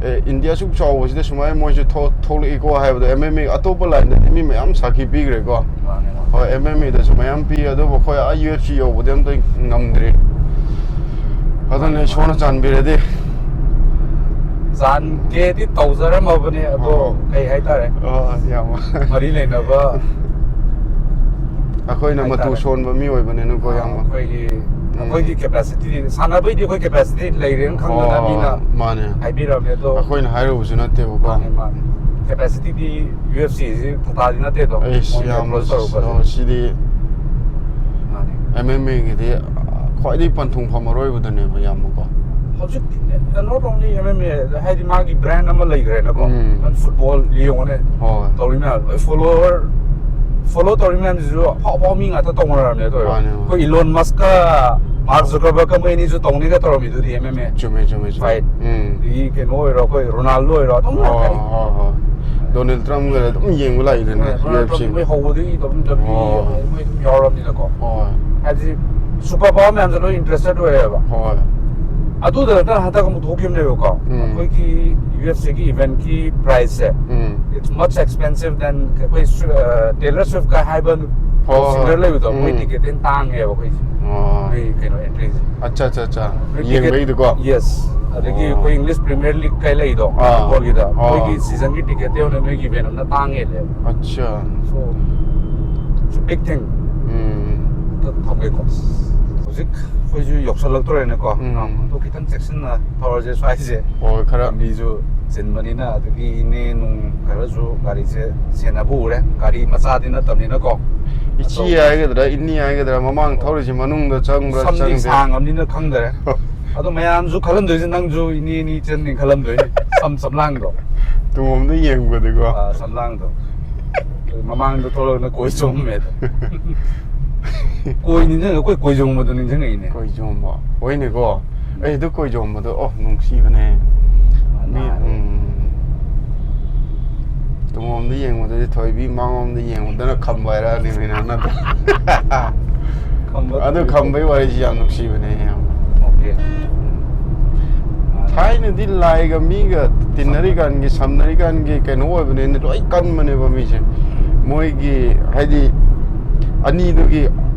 ꯑꯦ, ꯏꯟꯗꯤꯌꯥ ꯑꯁꯨꯛ ꯆꯥꯎꯕꯁꯤꯗ ꯁꯨꯃꯥꯏꯅ ꯃꯣꯏꯁꯨ ꯊꯣꯛ- ꯊꯣꯛꯂꯛꯏꯀꯣ ꯍꯥꯏꯕꯗꯣ꯫ ꯑꯦꯝ ꯑꯦꯝ ꯑꯦ ꯑꯇꯣꯞꯄ ꯂꯥꯏꯟꯗꯗꯤ ꯃꯤ ꯃꯌꯥꯝ ꯁꯥꯈꯤ ꯄꯤꯈ꯭ꯔꯦꯀꯣ꯫ ꯃꯥꯅꯦ, ꯃꯥꯅꯦ꯫ ꯍꯣꯏ, ꯑꯦꯝ ꯑꯦꯝ ꯑꯦꯗꯁꯨ ꯃꯌꯥꯝ ꯄꯤ, ꯑꯗꯨꯕꯨ ꯑꯩꯈꯣꯏ ꯑꯥ ꯌꯨ ꯑꯦꯐ ꯁꯤ ꯌꯧꯕꯗꯤ ꯑꯝꯇ ꯉꯝꯗ꯭ꯔꯤ꯫ ꯑꯗꯨꯅ ꯃꯥꯅꯦ, ꯏꯁꯣꯔꯅ ꯃꯥꯅꯦ꯫ ꯆꯥꯟꯕꯤꯔꯗꯤ꯫ ꯆꯥꯟꯒꯦꯗꯤ ꯇꯧꯖꯔꯝꯃꯕꯅꯦ, ꯑꯗꯣ ꯑꯣ꯫ ꯀꯩ ꯍꯥꯏꯇꯥꯔꯦ? ꯑꯣ, ꯌꯥꯝ ꯃꯔꯤ ꯂꯩꯅꯕ ꯑꯩꯈꯣꯏꯅ ꯃꯇꯨ ꯍꯥꯏꯇꯥꯔꯦ꯫ ꯁꯣꯟꯕ ꯃꯤ ꯑꯣꯏꯕꯅꯤꯅꯀꯣ, ꯑꯥ, ꯌꯥꯝ꯫ ꯑꯩꯈꯣꯏꯒꯤ, ꯎꯝ꯫ ꯑꯩꯈꯣꯏꯒꯤ capacity, ꯁꯥꯟꯅꯕꯩꯗꯤ ꯑꯩꯈꯣꯏ capacity ꯂꯩꯔꯦꯅ ꯈꯪꯗꯅ ꯑꯣ, ꯃꯤꯅ ꯃꯥꯅꯦ꯫ ꯍꯥꯏꯕꯤꯔꯕꯅꯦ, ꯑꯗꯣ ꯑꯩꯈꯣꯏꯅ ꯍꯥꯏꯔꯨꯕꯁꯨ ꯅꯠꯇꯦꯕꯀꯣ꯫ ꯃꯥꯅꯦ, ꯃꯥꯅꯦ꯫ Capacity ꯗꯤ ꯌꯨ ꯑꯦꯐ ꯁꯤ ꯁꯤ ꯊꯥꯊꯥꯗꯤ ꯅꯠꯇꯦꯗꯣ, ꯑꯩꯁ, ꯃꯣꯏꯅ ꯌꯥꯝ, approach ꯇꯧꯔꯛꯄꯁꯦ꯫ ꯑꯣ, ꯁꯤꯗꯤ ꯃꯥꯅꯦ꯫ ꯑꯦꯝ ꯑꯦꯝ ꯑꯦꯒꯤꯗꯤ ꯈ꯭ꯋꯥꯏꯗꯒꯤ ꯄꯟꯊꯨꯡ ꯐꯝꯃꯔꯣꯏꯕꯗꯅꯦꯕ, ꯌꯥꯝꯕꯀꯣ꯫ ꯍꯧꯖꯤꯛꯇꯤ not only M M A, ꯍꯥꯏꯗꯤ ꯃꯥꯒꯤ brand ꯑꯃ ꯂꯩꯈ꯭ꯔꯦꯅꯀꯣ꯫ ꯎꯝ꯫ ꯅꯪ football ꯌꯦꯡꯉꯨꯅꯦ꯫ ꯍꯣꯏ꯫ ꯇꯧꯔꯤ ꯃꯌꯥꯝ, ꯂꯣꯏ follower, follow ꯇꯧꯔꯤ ꯃꯌꯥꯝꯁꯤꯁꯨ ꯑꯐꯥꯎ ꯑꯐꯥꯎ ꯃꯤ ꯉꯥꯛꯇ ꯇꯧꯅꯔꯕꯅꯦ, ꯇꯧꯔꯤꯕ꯫ ꯃꯥꯅꯦ, ꯃꯥꯅꯦ꯫ ꯑꯩꯈꯣꯏ Elon Musk ꯀ Mark Zuckerberg ꯀ ꯃꯣꯏ ꯑꯅꯤꯁꯨ ꯇꯧꯅꯤꯒ ꯇꯧꯔꯝꯃꯤꯗꯨꯗꯤ ꯑꯦꯝ ꯑꯦꯝ ꯑꯦ꯫ ꯆꯨꯝꯃꯦ, ꯆꯨꯝꯃꯦ, ꯆꯨꯝꯃꯦ꯫ Fight꯫ ꯎꯝ꯫ ꯑꯗꯒꯤ ꯀꯩꯅꯣ ꯑꯣꯏꯔꯣ, ꯑꯩꯈꯣꯏ Ronaldo ꯑꯣꯏꯔꯣ, ꯑꯗꯨꯝ ꯍꯣꯏ, ꯉꯥꯛꯇꯅꯤ꯫ ꯍꯣꯏ, ꯍꯣꯏ꯫ Donald Trump ꯒ ꯑꯗꯨꯝ ꯌꯦꯡꯕ ꯂꯥꯛꯏꯗꯅ, ꯍꯣꯏ, Donald Trump U F C. ꯃꯣꯏ ꯍꯧꯕꯗꯒꯤ ꯑꯗꯨꯝ ꯗꯕ꯭ꯂꯤꯎ ꯗꯕ꯭ꯂꯤꯎ ꯏ ꯍꯣꯏ꯫ ꯃꯣꯏ ꯑꯗꯨꯝ ꯌꯥꯎꯔꯕꯅꯤꯅꯀꯣ꯫ ꯍꯣꯏ꯫ ꯍꯥꯏꯗꯤ super power ꯃꯌꯥꯝꯁꯦ ꯂꯣꯏ interested ꯑꯣꯏꯌꯦꯕ꯫ ꯍꯣꯏ꯫ ꯑꯗꯨꯗ ꯅꯠꯇꯅ ꯍꯟꯗꯛ ꯑꯃꯨꯛ ꯊꯣꯛꯈꯤꯕꯅꯦꯕꯀꯣ꯫ ꯎꯝ꯫ ꯑꯩꯈꯣꯏꯒꯤ ꯌꯨ ꯑꯦꯐ ꯁꯤ ꯒꯤ event ꯀꯤ price say, um. It's much expensive than ꯑꯩꯈꯣꯏ ꯁ꯭ꯋꯤ-, ꯑ, Taylor Swift ꯀ ꯍꯥꯏꯕ ꯍꯣꯏ, ꯍꯣꯏ꯫ Singer ꯂꯩꯕꯗꯣ, ꯃꯣꯏ ꯎꯝ꯫ Ticket ꯇꯩ ꯍꯦꯟꯅ ꯇꯥꯡꯉꯦꯕ ꯑꯩꯈꯣꯏꯁꯦ꯫ ꯑꯣ꯫ ꯃꯣꯏ ꯀꯩꯅꯣ entry ꯁꯦ꯫ ꯑꯠꯆꯥ, ꯑꯠꯆꯥ, ꯑꯠꯆꯥ꯫ ꯃꯣꯏ ticket, ꯌꯦꯡꯕꯩꯗꯨꯀꯣ? Yes꯫ ꯑꯗꯒꯤ ꯑꯣ꯫ ꯑꯩꯈꯣꯏ English Premier League ꯀꯩ ꯂꯩꯗꯣ, ꯑꯥ꯫ Football ꯒꯤꯗ, ꯑꯣ꯫ ꯃꯣꯏꯒꯤ season ꯒꯤ ticket ꯇꯩ ꯍꯦꯟꯅ ꯅꯣꯏꯒꯤ event ꯑꯃꯅ ꯇꯥꯡꯉꯦ ꯂꯩ꯫ ꯑꯠꯆꯥ꯫ So, it's a big thing꯫ ꯎꯝ꯫ ꯑꯗꯨ ꯊꯝꯒꯦꯀꯣ꯫ ꯍꯧꯖꯤꯛ ꯑꯩꯈꯣꯏꯁꯨ ꯌꯧꯁꯜꯂꯛꯇꯣꯔꯦꯅꯦꯀꯣ꯫ ꯎꯝ꯫ ꯑꯗꯣ ꯈꯤꯇꯪ ꯆꯦꯛꯁꯤꯟꯅ ꯊꯧꯔꯁꯦ ꯁ꯭ꯋꯥꯏꯁꯦ꯫ ꯍꯣꯏ, ꯈꯔ꯫ ꯂꯝꯕꯤꯁꯨ ꯆꯤꯟꯕꯅꯤꯅ, ꯑꯗꯒꯤ ꯏꯅꯦ ꯅꯨꯡ ꯈꯔꯁꯨ ꯒꯥꯔꯤꯁꯦ ꯁꯦꯟꯅꯕ ꯎꯔꯦ꯫ ꯒꯥꯔꯤ ꯃꯆꯥꯗꯤ ꯅꯠꯇꯕꯅꯤꯅꯀꯣ꯫ ꯏꯆꯦ ꯑꯆꯧꯕ꯫ ꯍꯥꯏꯒꯗ꯭ꯔꯥ, ꯏꯅꯦ ꯍꯥꯏꯒꯗ꯭ꯔꯥ, ꯃꯃꯥꯡ ꯊꯧꯔꯤꯁꯦ ꯃꯅꯨꯡꯗ ꯆꯪꯕ꯭ꯔꯥ ꯁꯝꯗꯤ ꯆꯪꯗꯦ? ꯁꯥꯡꯉꯕꯅꯤꯅ ꯈꯪꯗꯔꯦ꯫ ꯑꯗꯣ ꯃꯌꯥꯝꯁꯨ ꯈꯜꯂꯝꯗꯣꯏꯁꯦ, ꯅꯪꯁꯨ ꯏꯅꯦ, ꯏꯅꯦ ꯏꯆꯟꯅꯤ ꯈꯜꯂꯝꯗꯣꯏꯅꯤ꯫ ꯁꯝ, ꯁꯝꯂꯥꯡꯗꯣ꯫ ꯇꯨꯡꯂꯣꯝꯗ ꯌꯦꯡꯕꯗꯤꯀꯣ꯫ ꯑꯥ, ꯁꯝꯂꯥꯡꯗꯣ꯫ ꯃꯃꯥꯡꯗ ꯊꯣꯛꯂꯛꯑꯒꯅ ꯀꯣꯏ ꯆꯣꯝꯃꯦꯗꯣ꯫ ꯀꯣꯏ ꯅꯤꯡꯁꯤꯡꯉꯦ, ꯑꯩꯈꯣꯏ ꯀꯣꯏ ꯆꯣꯝꯕꯗꯣ ꯅꯤꯡꯁꯤꯡꯉꯛꯏꯅꯦ꯫ ꯀꯣꯏ ꯆꯣꯝꯕ꯫ ꯍꯣꯏꯅꯦꯀꯣ꯫ ꯑꯩ ꯑꯗꯨ ꯀꯣꯏ ꯆꯣꯝꯕꯗꯣ, ꯑꯣ, ꯅꯨꯡꯁꯤꯕꯅꯦ꯫ ꯃꯤ, ꯃꯥꯅꯦ꯫ ꯎꯝ꯫ ꯇꯨꯡꯂꯣꯝꯗ ꯌꯦꯡꯕꯗꯗꯤ ꯊꯣꯏꯕꯤ, ꯃꯥꯡꯂꯣꯝꯗ ꯌꯦꯡꯕꯗꯅ ꯈꯝꯕ ꯍꯥꯏꯔꯛꯑꯅꯤ ꯃꯤ ꯅꯪꯅ꯫ ꯑꯗꯨ ꯈꯝꯕꯩ ꯋꯥꯔꯤꯁꯤ ꯌꯥꯝ ꯅꯨꯡꯁꯤꯕꯅꯦ, ꯌꯥꯝ꯫ ꯊꯥꯏꯅꯗꯤ ꯂꯥꯏꯒ ꯃꯤꯒ ꯇꯤꯟꯅꯔꯤꯀꯥꯟꯒꯤ, ꯁꯝꯅꯔꯤꯀꯥꯟꯒꯤ ꯀꯩꯅꯣ ꯑꯣꯏꯕꯅꯤꯅ ꯂꯣꯏ ꯀꯟꯕꯅꯦꯕ ꯃꯤꯁꯦ꯫ ꯃꯣꯏꯒꯤ ꯍꯥꯏꯗꯤ ꯑꯅꯤꯗꯨꯒꯤ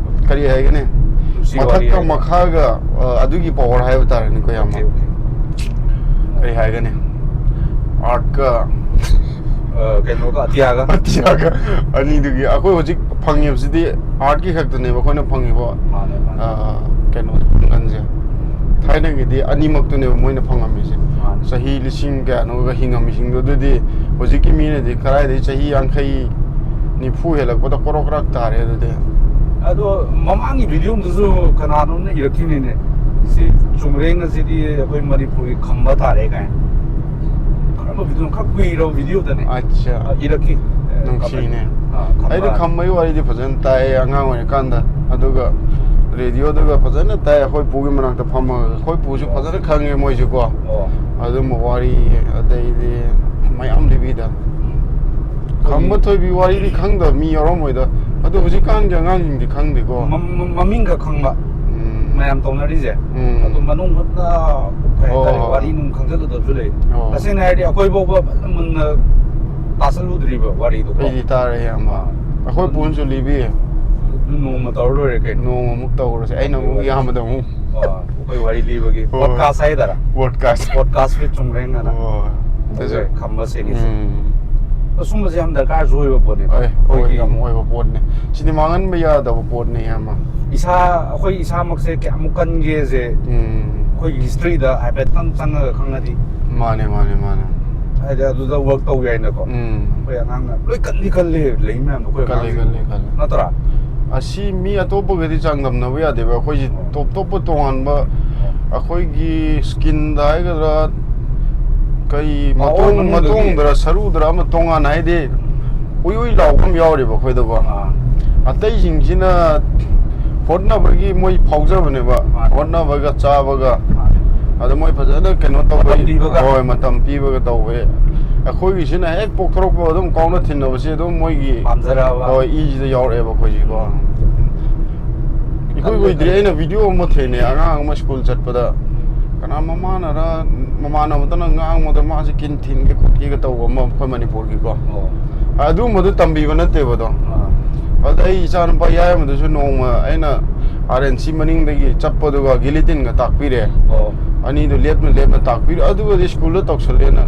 ꯀꯔꯤ ꯍꯥꯏꯒꯅꯤ, ꯃꯊꯛꯀ ꯃꯈꯥꯒ, ꯑ, ꯑꯗꯨꯒꯤ ꯄꯋꯥꯔ ꯍꯥꯏꯕ ꯇꯥꯔꯦꯅꯦꯀꯣ, ꯌꯥꯝꯅ꯫ ꯀꯔꯤ ꯍꯥꯏꯒꯅꯤ, ꯑꯥꯔꯠꯀ, ꯑ, ꯀꯩꯅꯣꯒ, ꯑꯇꯤꯌꯥꯒ꯫ ꯑꯇꯤꯌꯥꯒ꯫ ꯑꯅꯤꯗꯨꯒꯤ ꯑꯩꯈꯣꯏ ꯍꯧꯖꯤꯛ ꯐꯪꯉꯤꯕꯁꯤꯗꯤ ꯑꯥꯔꯠꯀꯤ ꯈꯛꯇꯅꯦꯕ ꯑꯩꯈꯣꯏꯅ ꯐꯪꯉꯤꯕ꯫ ꯃꯥꯅꯦ, ꯃꯥꯅꯦ꯫ ꯑ, ꯀꯩꯅꯣ, ꯄꯥꯡꯒꯜꯁꯦ꯫ ꯊꯥꯏꯅꯒꯤꯗꯤ ꯑꯅꯤꯃꯛꯇꯨꯅꯦꯕ ꯃꯣꯏꯅ ꯐꯪꯉꯝꯃꯤꯁꯦ꯫ ꯃꯥꯅꯦ꯫ ꯆꯍꯤ ꯂꯤꯁꯤꯡ ꯀꯌꯥꯅꯣꯒ ꯍꯤꯡꯉꯝꯃꯤꯁꯤꯡꯗꯣ꯫ ꯑꯗꯨꯗꯤ ꯍꯧꯖꯤꯛꯀꯤ ꯃꯤꯅꯗꯤ ꯀꯗꯥꯏꯗꯒꯤ ꯆꯍꯤ ꯌꯥꯡꯈꯩ, ꯅꯤꯐꯨ ꯍꯦꯜꯂꯛꯄꯗ ꯀꯣꯔꯣꯛ ꯀꯔꯥꯛ ꯇꯥꯔꯦ ꯑꯗꯨꯗꯤ꯫ ꯑꯗꯣ ꯃꯃꯥꯡꯒꯤ ꯚꯤꯗꯤꯑꯣ ꯑꯃꯗꯁꯨ ꯀꯅꯥꯅꯣꯝꯅ ꯏꯔꯛꯈꯤꯅꯤꯅꯦ, ꯁꯤ ꯆꯨꯝꯔꯦꯡ ꯑꯁꯤꯗꯤ ꯑꯩꯈꯣꯏ ꯃꯅꯤꯄꯨꯔꯒꯤ ꯈꯝꯕ ꯇꯥꯔꯦ ꯀꯥꯏꯅ꯫ ꯀꯔꯝꯕ ꯚꯤꯗꯤꯑꯣ? ꯈꯔ ꯀꯨꯏꯔꯕ ꯚꯤꯗꯤꯑꯣꯗꯅꯦ꯫ ꯑꯠꯆꯥ꯫ ꯑ, ꯏꯔꯛꯈꯤ꯫ ꯑ, ꯅꯨꯡꯁꯤꯅꯦ꯫ ꯈꯝꯕ-, ꯑ, ꯈꯝꯕ꯫ ꯑꯩꯗꯤ ꯈꯝꯕꯒꯤ ꯋꯥꯔꯤꯗꯤ ꯐꯖꯅ ꯇꯥꯏꯌꯦ ꯑꯉꯥꯡ ꯑꯣꯏꯔꯤꯀꯥꯟꯗ꯫ ꯑꯗꯨꯒ ꯔꯦꯗꯤꯑꯣꯗꯒ ꯐꯖꯅ ꯇꯥꯏ꯫ ꯑꯩꯈꯣꯏ ꯄꯨꯒꯤ ꯃꯅꯥꯛꯇ ꯐꯝꯃꯒ꯫ ꯑꯩꯈꯣꯏ ꯄꯨꯁꯨ ꯐꯖꯅ ꯈꯪꯉꯦ ꯃꯣꯏꯁꯦꯀꯣ꯫ ꯑꯣ꯫ ꯑꯗꯨꯝꯕ ꯋꯥꯔꯤ ꯑꯗꯩꯗꯤ ꯃꯌꯥꯝ ꯂꯤꯕꯤꯗ꯫ ꯎꯝ꯫ ꯈꯝꯕ ꯊꯣꯏꯕꯤ ꯋꯥꯔꯤꯗꯤ ꯈꯪꯗꯕ ꯃꯤ ꯌꯥꯎꯔꯝꯃꯣꯏꯗ꯫ ꯑꯗꯣ ꯍꯧꯖꯤꯛꯀꯥꯟꯒꯤ ꯑꯉꯥꯡꯁꯤꯡꯗꯤ ꯈꯪꯗꯦꯀꯣ꯫ ꯃ-, ꯃ-, ꯃꯃꯤꯡ ꯈꯛ ꯈꯪꯕ꯫ ꯎꯝ꯫ ꯃꯌꯥꯝ ꯇꯧꯅꯔꯤꯁꯦ꯫ ꯎꯝ꯫ ꯑꯗꯨ ꯃꯅꯨꯡ ꯍꯨꯠꯅ ꯀꯩ ꯍꯣꯏ, ꯍꯥꯏꯇꯥꯔꯦ, ꯍꯣꯏ, ꯍꯣꯏ꯫ ꯋꯥꯔꯤ ꯅꯨꯡ ꯈꯪꯖꯤꯜꯂꯨꯗꯕꯁꯨ ꯂꯩ꯫ ꯑꯣ꯫ ꯇꯁꯦꯡꯅ ꯍꯥꯏꯔꯗꯤ ꯑꯩꯈꯣꯏ ꯐꯥꯎꯕ ꯐꯖꯅ ꯃꯨꯟꯅ ꯇꯥꯁꯜꯂꯨꯗ꯭ꯔꯤꯕ ꯋꯥꯔꯤꯗꯨꯀꯣ꯫ ꯑꯩꯗꯤ ꯇꯥꯔꯦ, ꯏꯌꯥꯝꯕ꯫ ꯑꯥ꯫ ꯑꯩꯈꯣꯏ ꯄꯨꯅꯁꯨ ꯂꯤꯕꯤꯌꯦ꯫ ꯑꯗꯨ ꯅꯣꯡꯃ ꯇꯧꯔ ꯂꯣꯏꯔꯦ ꯀꯩꯅꯣ꯫ ꯅꯣꯡꯃꯃꯨꯛ ꯇꯧꯔꯁꯦ꯫ ꯑꯩꯅ ꯑꯃꯨꯛ ꯋꯥꯔꯤ꯫ ꯏꯌꯥꯝꯕꯗ ꯑꯃꯨꯛ꯫ ꯑꯣ, ꯑꯩꯈꯣꯏ ꯋꯥꯔꯤ ꯂꯤꯕꯒꯤ ꯍꯣꯏ꯫ ꯄꯣꯗꯀꯥꯁ ꯍꯥꯏꯗꯔꯥ? ꯄꯣꯗꯀꯥꯁ꯫ ꯄꯣꯗꯀꯥꯁꯀꯤ ꯆꯨꯝꯔꯦꯡ ꯑꯅ꯫ ꯍꯣꯏ꯫ ꯑꯗꯨꯁꯨ꯫ ꯑꯩꯈꯣꯏ ꯈꯝꯕ ꯁꯦꯡꯉꯤꯁꯦ꯫ ꯎꯝ꯫ ꯑꯁꯨꯝꯕꯁꯦ ꯌꯥꯝ ꯗꯔꯀꯥꯔꯁꯨ ꯑꯣꯏꯕ ꯄꯣꯠꯅꯦ꯫ ꯍꯣꯏ, ꯍꯣꯏ, ꯑꯩꯈꯣꯏꯒꯤ ꯌꯥꯝ ꯑꯣꯏꯕ ꯄꯣꯠꯅꯦ꯫ ꯁꯤꯗꯤ ꯃꯥꯡꯍꯟꯕ ꯌꯥꯗꯕ ꯄꯣꯠꯅꯦ, ꯏꯌꯥꯝꯕ꯫ ꯏꯁꯥ, ꯑꯩꯈꯣꯏ ꯏꯁꯥꯃꯛꯁꯦ ꯀꯌꯥꯃꯨꯛ ꯀꯟꯒꯦꯁꯦ ꯎꯝ꯫ ꯑꯩꯈꯣꯏꯒꯤ ꯍꯤꯁꯇ꯭ꯔꯤꯗ ꯍꯥꯏꯐꯦꯠꯇꯪ ꯆꯪꯉꯒ ꯈꯪꯉꯗꯤ꯫ ꯃꯥꯅꯦ, ꯃꯥꯅꯦ, ꯃꯥꯅꯦ꯫ ꯍꯥꯏꯗꯤ ꯑꯗꯨꯗ ꯋꯔꯛ ꯇꯧ ꯌꯥꯏꯅꯀꯣ꯫ ꯎꯝ꯫ ꯑꯩꯈꯣꯏ ꯑꯉꯥꯡꯅ ꯂꯣꯏ ꯀꯜꯂꯤ ꯀꯜꯂꯤ ꯂꯩ ꯃꯌꯥꯝꯗꯣ ꯑꯩꯈꯣꯏ ꯀꯜꯂꯤ, ꯑꯉꯥꯡꯁꯤꯡ꯫ ꯀꯜꯂꯤ, ꯀꯜꯂꯤ꯫ ꯅꯠꯇ꯭ꯔꯥ? ꯑꯁꯤ ꯃꯤ ꯑꯇꯣꯞꯄꯒꯗꯤ ꯆꯥꯡꯗꯝꯅꯕ ꯌꯥꯗꯦꯕ꯫ ꯑꯩꯈꯣꯏꯁꯤ ꯑꯣ꯫ ꯇꯣꯞ ꯇꯣꯞꯄ ꯇꯣꯉꯥꯟꯕ ꯑꯣ꯫ ꯑꯩꯈꯣꯏꯒꯤ ꯁ꯭ꯀꯤꯟꯗ ꯍꯥꯏꯒꯗ꯭ꯔꯥ, ꯀꯩ ꯑꯣ, ꯃꯇꯣꯡ, ꯃꯅꯨꯡꯗꯒꯤ꯫ ꯃꯇꯣꯡꯗꯔ ꯁꯔꯨꯗꯔ ꯑꯃ ꯇꯣꯉꯥꯟꯅ, ꯍꯥꯏꯗꯤ ꯎꯏ ꯎꯏ ꯂꯥꯎꯕ ꯑꯃ ꯌꯥꯎꯔꯤꯕ ꯑꯩꯈꯣꯏꯗꯀꯣ꯫ ꯑꯥ꯫ ꯑꯇꯩꯁꯤꯡꯁꯤꯅ ꯍꯣꯠꯅꯕꯒꯤ ꯃꯣꯏ ꯐꯥꯎꯖꯕꯅꯦꯕ꯫ ꯃꯥꯅꯦ꯫ ꯍꯣꯠꯅꯕꯒ ꯆꯥꯕꯒ꯫ ꯃꯥꯅꯦ꯫ ꯑꯗ ꯃꯣꯏ ꯐꯖꯅ ꯀꯩꯅꯣ ꯇꯧꯕ꯫ ꯃꯇꯝ ꯄꯤꯕꯒ꯫ ꯍꯣꯏ, ꯃꯇꯝ ꯄꯤꯕꯒ ꯇꯧꯕ꯫ ꯑꯩꯈꯣꯏꯒꯤꯁꯤꯅ ꯍꯦꯛ ꯄꯣꯛꯊꯣꯔꯛꯄ ꯑꯗꯨꯝ ꯀꯥꯎꯅ ꯊꯤꯟꯅꯕꯁꯦ ꯑꯗꯨꯝ ꯃꯣꯏꯒꯤ ꯄꯥꯝꯖꯔꯛꯑꯕ꯫ ꯍꯣꯏ, ꯏꯁꯤꯗ ꯌꯥꯎꯔꯛꯑꯦꯕ ꯑꯩꯈꯣꯏꯁꯤꯀꯣ꯫ ꯏꯀꯨꯏ ꯀꯨꯏꯗ꯭ꯔꯤ ꯑꯩꯅ ꯚꯤꯗꯤꯑꯣ ꯑꯃ ꯊꯦꯡꯅꯩ, ꯑꯉꯥꯡ ꯑꯃ ꯁ꯭ꯀꯨꯜ ꯆꯠꯄꯗ, ꯀꯅꯥ ꯃꯃꯥꯅꯔ, ꯃꯃꯥꯟꯅꯕꯗꯅ ꯉꯥꯡꯕꯗ ꯃꯥꯁꯦ ꯀꯤꯟ ꯊꯤꯟꯒꯦ ꯈꯣꯠꯀꯦꯒ ꯇꯧꯕ ꯑꯃ ꯑꯩꯈꯣꯏ ꯃꯅꯤꯄꯨꯔꯒꯤꯀꯣ꯫ ꯑꯣ꯫ ꯑꯗꯨꯒꯨꯝꯕꯗꯨ ꯇꯝꯕꯤꯕ ꯅꯠꯇꯦꯕ ꯑꯗꯣ꯫ ꯑꯥ꯫ ꯑꯗ ꯑꯩ ꯏꯆꯥꯅꯨꯄꯥ ꯌꯥꯏꯃꯗꯨꯁꯨ ꯅꯣꯡꯃ ꯑꯩꯅ ꯑꯥꯔ ꯑꯦꯟ ꯁꯤ ꯃꯅꯤꯡꯗꯒꯤ ꯆꯠꯄꯗꯨꯒ ꯒꯤꯂꯤꯇꯤꯟꯒ ꯇꯥꯛꯄꯤꯔꯦ꯫ ꯑꯣ꯫ ꯑꯅꯤꯗꯨ ꯂꯦꯞꯅ ꯂꯦꯞꯅ ꯇꯥꯛꯄꯤꯔꯦ꯫ ꯑꯗꯨꯒꯗꯤ ꯁ꯭ꯀꯨꯜꯗ ꯇꯧꯁꯜꯂꯦꯅ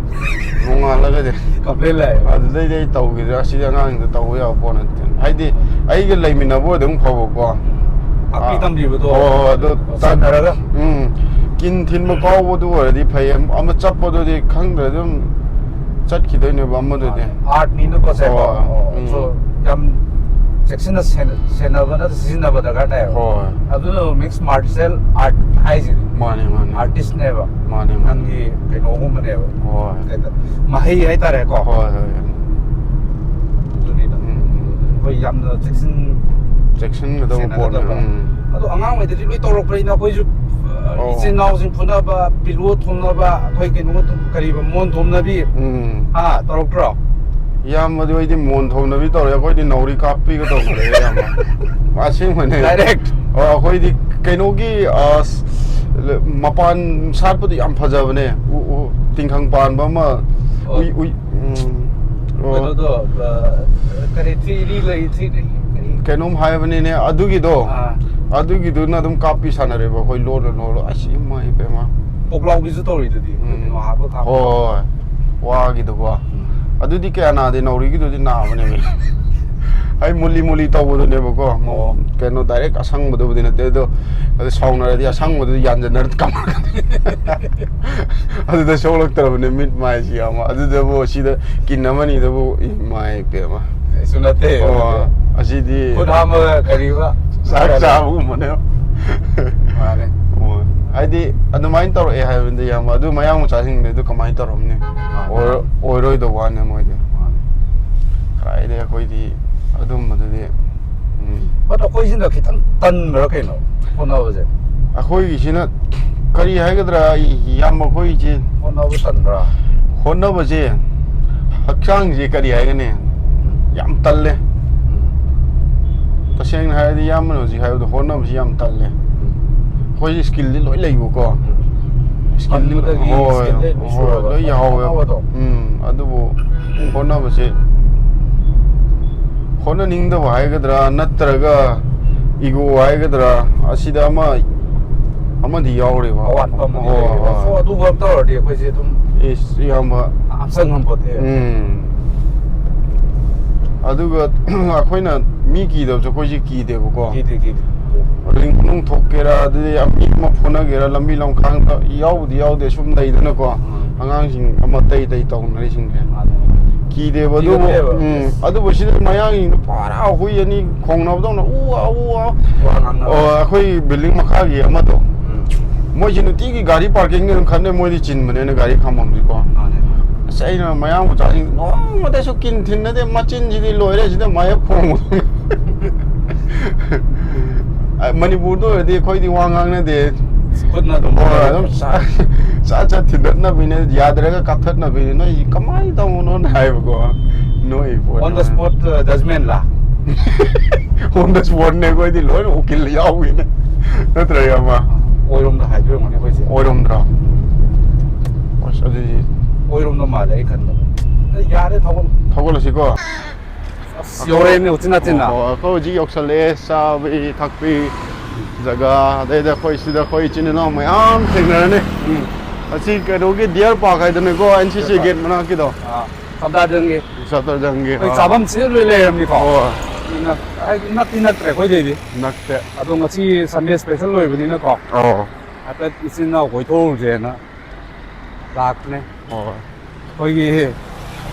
ꯅꯣꯡꯉꯥꯜꯂꯒꯗꯤ꯫ ꯀꯝꯄ꯭ꯂꯦꯟ ꯂꯥꯛꯑꯦ꯫ ꯑꯗꯨꯗꯩꯗꯤ ꯑꯩ ꯇꯧꯈꯤꯗ꯭ꯔꯥ, ꯑꯁꯤꯗꯤ ꯑꯉꯥꯡꯁꯤꯡꯗ ꯇꯧꯕ ꯌꯥꯕ ꯄꯣꯠ ꯅꯠꯇꯦ꯫ ꯍꯥꯏꯗꯤ ꯑꯩꯒ ꯂꯩꯃꯤꯟꯅꯕ ꯑꯣꯏꯔꯗꯤ ꯑꯃꯨꯛ ꯐꯕꯀꯣ꯫ ꯇꯥꯛꯄꯤ ꯑꯥ꯫ ꯇꯝꯕꯤꯕꯗꯣ ꯍꯣꯏ, ꯍꯣꯏ, ꯑꯗꯣ ꯁꯥꯟꯅꯔꯒ꯫ ꯎꯝ꯫ ꯀꯤꯟ ꯊꯤꯟꯕ ꯀꯥꯎꯕꯗꯨ ꯑꯣꯏꯔꯗꯤ ꯐꯩ꯫ ꯑꯃ ꯆꯠꯄꯗꯨꯗꯤ ꯈꯪꯗ꯭ꯔꯗꯤ ꯑꯗꯨꯝ ꯆꯠꯈꯤꯗꯣꯏꯅꯦꯕ ꯑꯃꯗꯨꯗꯤ꯫ ꯑꯥꯔꯠꯅꯤꯅꯀꯣ ꯁꯦ꯫ ꯍꯣꯏ, ꯍꯣꯏ. ꯑꯣ, ꯎꯝ. So, ꯌꯥꯝ ꯆꯦꯛꯁꯤꯟꯅ ꯁꯦꯟ-, ꯁꯦꯟꯅꯕ ꯅꯠꯇ꯭ꯔ ꯁꯤꯖꯤꯟꯅꯕ ꯗꯔꯀꯥꯔ ꯇꯥꯏꯌꯦꯕ꯫ ꯍꯣꯏ. ꯑꯗꯨꯅ ꯃꯤꯛꯁ ꯃꯥꯔꯁꯤꯌꯦꯜ ꯑꯥꯔꯠ ꯍꯥꯏꯁꯤꯗꯤ꯫ ꯃꯥꯅꯦ, ꯃꯥꯅꯦ. ꯑꯥꯔꯇꯤꯁꯅꯦꯕ꯫ ꯃꯥꯅꯦ, ꯃꯥꯅꯦ. ꯅꯪꯒꯤ ꯀꯩꯅꯣꯒꯨꯝꯕꯅꯦꯕ꯫ ꯍꯣꯏ. ꯀꯩꯗ-, ꯃꯍꯩ ꯍꯥꯏꯇꯥꯔꯦꯀꯣ꯫ ꯍꯣꯏ, ꯍꯣꯏ. ꯑꯗꯨꯅꯤꯗ꯫ ꯎꯝ. ꯑꯩꯈꯣꯏ ꯌꯥꯝꯅ ꯆꯦꯛꯁꯤꯟ ꯆꯦꯛꯁꯤꯟꯒꯗꯕ ꯄꯣꯠꯅꯦ. ꯁꯦꯟꯅꯒꯗꯕ꯫ ꯎꯝ. ꯑꯗꯣ ꯑꯉꯥꯡꯉꯩꯗꯗꯤ ꯂꯣꯏ ꯇꯧꯔꯛꯄꯅꯤꯅ ꯑꯩꯈꯣꯏꯁꯨ, ꯑ, ꯑꯣ. ꯏꯆꯤꯟ ꯏꯅꯥꯎꯁꯤꯡ ꯐꯨꯅꯕ, ꯄꯤꯂꯣ ꯊꯣꯝꯅꯕ, ꯑꯩꯈꯣꯏ ꯀꯩꯅꯣꯒ ꯊꯣꯝ-, ꯀꯔꯤꯕ, ꯃꯣꯟ ꯊꯣꯝꯅꯕꯤ꯫ ꯎꯝ. ꯍꯥ, ꯇꯧꯔꯛꯇ꯭ꯔꯣ? ꯏꯌꯥꯝꯕꯗꯤ ꯍꯣꯏꯗꯤ ꯃꯣꯟ ꯊꯣꯝꯅꯕꯤ ꯇꯧꯔꯦ, ꯑꯩꯈꯣꯏꯗꯤ ꯅꯥꯎꯔꯤ ꯀꯥꯞꯄꯤꯒ ꯇꯧꯈ꯭ꯔꯦ, ꯏꯌꯥꯝꯕ꯫ ꯑꯁꯦꯡꯕꯅꯦ꯫ Direct? ꯑꯣ, ꯑꯩꯈꯣꯏꯗꯤ ꯀꯩꯅꯣꯒꯤ, ꯑ, ꯁ-, ꯃꯄꯥꯟ ꯁꯥꯠꯄꯗꯣ ꯌꯥꯝ ꯐꯖꯕꯅꯦ꯫ ꯎ, ꯎ, ꯇꯤꯡꯈꯪ ꯄꯥꯟꯕ ꯑꯃ, ꯑꯣ. ꯎꯏ, ꯎꯏ, ꯎꯝ, ꯑꯣ. ꯀꯩꯅꯣꯗꯣ, ꯑ, ꯀꯔꯤ, ꯊ꯭ꯔꯤ ꯏꯗꯤ ꯂꯩ, ꯊ꯭ꯔꯤ ꯀꯔꯤ? ꯀꯩꯅꯣꯝ ꯍꯥꯏꯕꯅꯤꯅꯦ, ꯑꯗꯨꯒꯤꯗꯣ, ꯑꯥ. ꯑꯗꯨꯒꯤꯗꯨꯅ ꯑꯗꯨꯝ ꯀꯥꯞꯄꯤ ꯁꯥꯟꯅꯔꯦꯕ ꯑꯩꯈꯣꯏ, ꯂꯣꯜꯂ ꯂꯣꯜꯂ꯫ ꯑꯁ, ꯏꯃꯥ ꯏꯄꯦꯝꯃ꯫ ꯄꯣꯛꯂꯥꯎꯕꯤꯁꯨ ꯇꯧꯔꯤꯗꯨꯗꯤ, ꯎꯝ. ꯀꯩꯅꯣ ꯍꯥꯞꯄ ꯀꯥꯞꯄ꯫ ꯍꯣꯏ, ꯍꯣꯏ. ꯋꯥꯒꯤꯗꯨꯀꯣ꯫ ꯎꯝ. ꯑꯗꯨꯗꯤ ꯀꯌꯥ ꯅꯥꯗꯦ, ꯅꯥꯎꯔꯤꯒꯤꯗꯨꯗꯤ ꯅꯥꯕꯅꯦꯕ꯫ ꯑꯩ ꯃꯨꯂꯤ ꯃꯨꯂꯤ ꯇꯧꯕꯗꯨꯅꯦꯕꯀꯣ꯫ ꯑꯣ. ꯀꯩꯅꯣ, ꯗꯥꯏꯔꯦꯛ ꯑꯁꯪꯕꯗꯨꯕꯨꯗꯤ ꯅꯠꯇꯦ, ꯑꯗꯣ, ꯑꯗꯨ ꯁꯥꯎꯅꯔꯗꯤ ꯑꯁꯪꯕꯗꯨꯗꯤ ꯌꯥꯟꯖꯟꯅꯔ ꯀꯥꯞꯄꯛꯀꯅꯤ꯫ ꯑꯗꯨꯗ ꯁꯣꯛꯂꯛꯇ꯭ꯔꯕꯅꯦ ꯃꯤꯠ ꯃꯥꯏꯁꯤ ꯌꯥꯝ꯫ ꯑꯗꯨꯗꯕꯨ ꯁꯤꯗ ꯀꯤꯟ ꯑꯃꯅꯤꯗꯕꯨ ꯏꯃꯥꯏ ꯄꯦꯝꯃ꯫ ꯀꯩꯁꯨ ꯅꯠꯇꯦ꯫ ꯑꯣ, ꯑꯁꯤꯗꯤ ꯈꯨꯠ ꯍꯥꯝꯃꯒ ꯀꯔꯤꯕ? ꯆꯥꯛ ꯆꯥꯕꯒꯨꯝꯕꯅꯦ꯫ ꯃꯥꯅꯦ꯫ ꯑꯣ, ꯍꯥꯏꯗꯤ ꯑꯗꯨꯃꯥꯏꯅ ꯇꯧꯔꯛꯑꯦ ꯍꯥꯏꯕꯅꯤꯗ, ꯌꯥꯝ꯫ ꯑꯗꯨ ꯃꯌꯥꯡ ꯃꯆꯥꯁꯤꯡꯗꯤ ꯑꯗꯨ ꯀꯃꯥꯏꯅ ꯇꯧꯔꯝꯅꯤ? ꯃꯥꯅꯦ꯫ ꯑꯣꯏꯔ-, ꯑꯣꯏꯔꯣꯏꯗꯧꯕ ꯋꯥꯅꯦ ꯃꯣꯏꯗꯤ꯫ ꯃꯥꯅꯦ꯫ ꯀꯥꯏꯗꯩ ꯑꯩꯈꯣꯏꯗꯤ ꯑꯗꯨꯝꯕꯗꯨꯗꯤ, ꯎꯝ꯫ But ꯑꯩꯈꯣꯏꯁꯤꯅ ꯈꯤꯇꯪ ꯇꯟꯕ꯭ꯔꯥ ꯀꯩꯅꯣ ꯍꯣꯠꯅꯕꯁꯦ? ꯑꯩꯈꯣꯏꯒꯤꯁꯤꯅ ꯀꯔꯤ ꯍꯥꯏꯒꯗ꯭ꯔꯥ, ꯑꯩ, ꯏꯌꯥꯝꯕ, ꯑꯩꯈꯣꯏꯁꯦ ꯍꯣꯠꯅꯕ ꯇꯟꯕ꯭ꯔꯥ? ꯍꯣꯠꯅꯕꯁꯦ, ꯍꯛꯆꯥꯡꯁꯦ ꯀꯔꯤ ꯍꯥꯏꯒꯅꯤ, ꯌꯥꯝ ꯇꯜꯂꯦ꯫ ꯎꯝ. ꯇꯁꯦꯡꯅ ꯍꯥꯏꯔꯗꯤ ꯏꯌꯥꯝꯕꯅ ꯍꯧꯖꯤꯛ ꯍꯥꯏꯕꯗꯣ ꯍꯣꯠꯅꯕꯁꯤ ꯌꯥꯝ ꯇꯜꯂꯦ꯫ ꯑꯩꯈꯣꯏꯁꯤ ꯁ꯭ꯀꯤꯜꯗꯤ ꯂꯣꯏ ꯂꯩꯕꯀꯣ꯫ ꯁ꯭ꯀꯤꯜꯗꯤ ꯍꯣꯏ, ꯍꯣꯏ, ꯂꯣꯏ ꯌꯥꯎꯍꯧꯋꯦꯕ꯫ ꯎꯝ, ꯑꯗꯨꯕꯨ ꯍꯣꯠꯅꯕꯁꯦ, ꯍꯣꯠꯅꯅꯤꯡꯗꯕ ꯍꯥꯏꯒꯗ꯭ꯔꯥ ꯅꯠꯇ꯭ꯔꯒ ꯏꯒꯣ ꯍꯥꯏꯒꯗ꯭ꯔꯥ, ꯑꯁꯤꯗ ꯑꯃ, ꯑꯃꯗꯤ ꯌꯥꯎꯔꯦꯕ꯫ ꯑꯋꯥꯠꯄ ꯑꯃꯗꯤ ꯍꯣꯏ, ꯂꯩꯔꯦꯕ꯫ ꯍꯣꯏ꯫ So, ꯑꯗꯨ work ꯇꯧꯔꯗꯤ ꯑꯩꯈꯣꯏꯁꯦ ꯑꯗꯨꯝ ꯏꯁ, ꯏꯌꯥꯝꯕ꯫ ꯍꯥꯞꯆꯟ ꯉꯝꯄꯣꯠꯇꯦ꯫ ꯎꯝ꯫ ꯑꯗꯨꯒ ꯑꯩꯈꯣꯏꯅ ꯃꯤ ꯀꯤꯗꯕꯁꯨ ꯑꯩꯈꯣꯏꯁꯦ ꯀꯤꯗꯦꯕꯀꯣ꯫ ꯀꯤꯗꯦ, ꯀꯤꯗꯦ꯫ ꯔꯤꯡ ꯃꯅꯨꯡ ꯊꯣꯛꯀꯦꯔꯥ, ꯑꯗꯨꯗꯤ ꯃꯤ ꯑꯃ ꯐꯨꯅꯒꯦꯔꯥ, ꯂꯝꯕꯤ ꯂꯝꯈꯥꯡꯗ ꯌꯥꯎꯕꯨꯗꯤ ꯌꯥꯎꯗꯦ, ꯁꯨꯝ ꯂꯩꯗꯅꯀꯣ꯫ ꯎꯝ꯫ ꯑꯉꯥꯡꯁꯤꯡ ꯑꯃ ꯑꯇꯩ ꯑꯇꯩ ꯇꯧꯅꯔꯤꯁꯤꯡꯁꯦ꯫ ꯃꯥꯅꯦ꯫ ꯀꯤꯗꯦꯕ, ꯑꯗꯨꯕꯨ, ꯀꯤꯒꯗꯦꯕ꯫ ꯎꯝ, ꯑꯗꯨꯕꯨ ꯁꯤꯗ ꯃꯌꯥꯡꯁꯤꯡꯗꯣ ꯄꯨꯔꯥ ꯍꯨꯏ ꯑꯅꯤ ꯈꯣꯡꯅꯕꯗꯧꯅ ꯎ ꯋꯥ, ꯎ ꯋꯥ꯫ ꯋꯥ ꯉꯥꯡꯅꯕ꯫ ꯑꯣ, ꯑꯩꯈꯣꯏ ꯕꯤꯜꯗꯤꯡ ꯃꯈꯥꯒꯤ ꯑꯃꯗꯣ꯫ ꯎꯝ꯫ ꯃꯣꯏꯁꯤ ꯅꯨꯡꯇꯤꯒꯤ ꯒꯥꯔꯤ ꯄꯥꯔꯀꯤꯡꯒꯤ ꯑꯗꯨꯝ ꯈꯟꯅꯩ, ꯃꯣꯏꯗꯤ ꯆꯤꯟꯕꯅꯤꯅ ꯒꯥꯔꯤ ꯈꯥꯝꯐꯝꯁꯤꯀꯣ꯫ ꯃꯥꯅꯦ꯫ ꯑꯁ, ꯑꯩꯅ ꯃꯌꯥꯡ ꯃꯆꯥꯁꯤꯡ ꯅꯣꯡꯃꯇꯁꯨ ꯀꯤꯟ ꯊꯤꯟꯅꯗꯦ, ꯃꯆꯤꯟꯁꯤꯗꯤ ꯂꯣꯏꯔꯦ ꯁꯤꯗ ꯃꯥꯌꯦꯞ ꯈꯣꯡꯕ꯫ ꯑ, ꯃꯅꯤꯄꯨꯔꯗ ꯑꯣꯏꯔꯗꯤ ꯑꯩꯈꯣꯏꯗꯤ ꯋꯥ ꯉꯥꯡꯅꯗꯦ꯫ ꯈꯨꯠꯅ ꯑꯗꯨꯝ ꯍꯣꯏ, ꯑꯗꯨꯝ ꯁꯠ ꯁꯠ ꯁꯠ ꯊꯤꯟꯗꯠꯅꯕꯤꯅꯦ, ꯌꯥꯗ꯭ꯔꯒ ꯀꯥꯞꯊꯠꯅꯕꯤꯅꯦ꯫ ꯅꯣꯏ ꯀꯃꯥꯏꯅ ꯇꯧꯕꯅꯣꯅ ꯍꯥꯏꯕꯀꯣ꯫ ꯅꯣꯏ ꯄꯣꯠ On the spot, uh, judgment ꯂꯥ? On the spot ꯅꯦ ꯑꯩꯈꯣꯏꯗꯤ ꯂꯣꯏꯅ ꯎꯀꯤꯜ ꯌꯥꯎꯕꯤꯅꯦ꯫ ꯅꯠꯇ꯭ꯔ, ꯏꯌꯥꯝꯕ? ꯑꯣꯏꯔꯣꯝꯗ ꯍꯥꯏꯗꯣꯏꯔꯝꯒꯅꯤ ꯑꯩꯈꯣꯏꯁꯦ꯫ ꯑꯣꯏꯔꯣꯝꯗ꯭ꯔꯣ? ꯑꯁ, ꯑꯗꯨꯗꯤ ꯑꯣꯏꯔꯣꯝꯗ ꯃꯥꯜꯂꯦ ꯑꯩ ꯈꯟꯕꯗ꯫ ꯑꯩ ꯌꯥꯔꯦ, ꯊꯧꯒꯠꯂꯣ꯫ ꯊꯧꯒꯠꯂꯁꯤꯀꯣ? ꯑꯁ, ꯌꯧꯔꯛꯑꯦꯅꯦ ꯎꯆꯤꯟ ꯅꯥꯆꯤꯟꯅ꯫ ꯑꯣ, ꯑꯩꯈꯣꯏ ꯍꯧꯖꯤꯛ ꯌꯧꯁꯜꯂꯛꯑꯦ, ꯆꯥꯕꯤ ꯊꯛꯄꯤ ꯖꯒꯥ, ꯑꯗꯩꯗ ꯑꯩꯈꯣꯏ ꯁꯤꯗ ꯑꯩꯈꯣꯏ ꯏꯆꯤꯟ ꯏꯅꯥꯎ ꯃꯌꯥꯝ ꯊꯦꯡꯅꯔꯅꯤ꯫ ꯎꯝ꯫ ꯑꯁꯤ ꯀꯩꯅꯣꯒꯤ ꯗꯤꯌꯔ ꯄꯥꯔꯛ ꯍꯥꯏꯗꯅꯀꯣ, ꯑꯦꯟ ꯁꯤ ꯁꯤ ꯒꯦꯠ ꯃꯅꯥꯛꯀꯤꯗꯣ꯫ ꯑꯥ, ꯁꯐꯗꯔꯖꯪꯒꯤ꯫ ꯁꯐꯗꯔꯖꯪꯒꯤ, ꯑꯩꯈꯣꯏ ꯑꯥ꯫ ꯆꯥꯐꯝꯁꯤ ꯂꯣꯏ ꯂꯩꯔꯝꯅꯤꯀꯣ꯫ ꯍꯣꯏ꯫ ꯅꯛ-, ꯍꯥꯏꯗꯤ ꯅꯛꯇꯤ ꯅꯛꯇ꯭ꯔꯦ ꯑꯩꯈꯣꯏꯗꯩꯗꯤ꯫ ꯅꯛꯇꯦ꯫ ꯑꯗꯣ ꯉꯁꯤ Sunday special ꯑꯣꯏꯕꯅꯤꯅꯀꯣ꯫ ꯑꯣ꯫ ꯍꯥꯏꯐꯦꯠ ꯏꯆꯤꯟ ꯏꯅꯥꯎ ꯀꯣꯏꯊꯣꯛꯎꯁꯦꯅ ꯂꯥꯛꯄꯅꯦ꯫ ꯍꯣꯏ꯫ ꯑꯩꯈꯣꯏꯒꯤ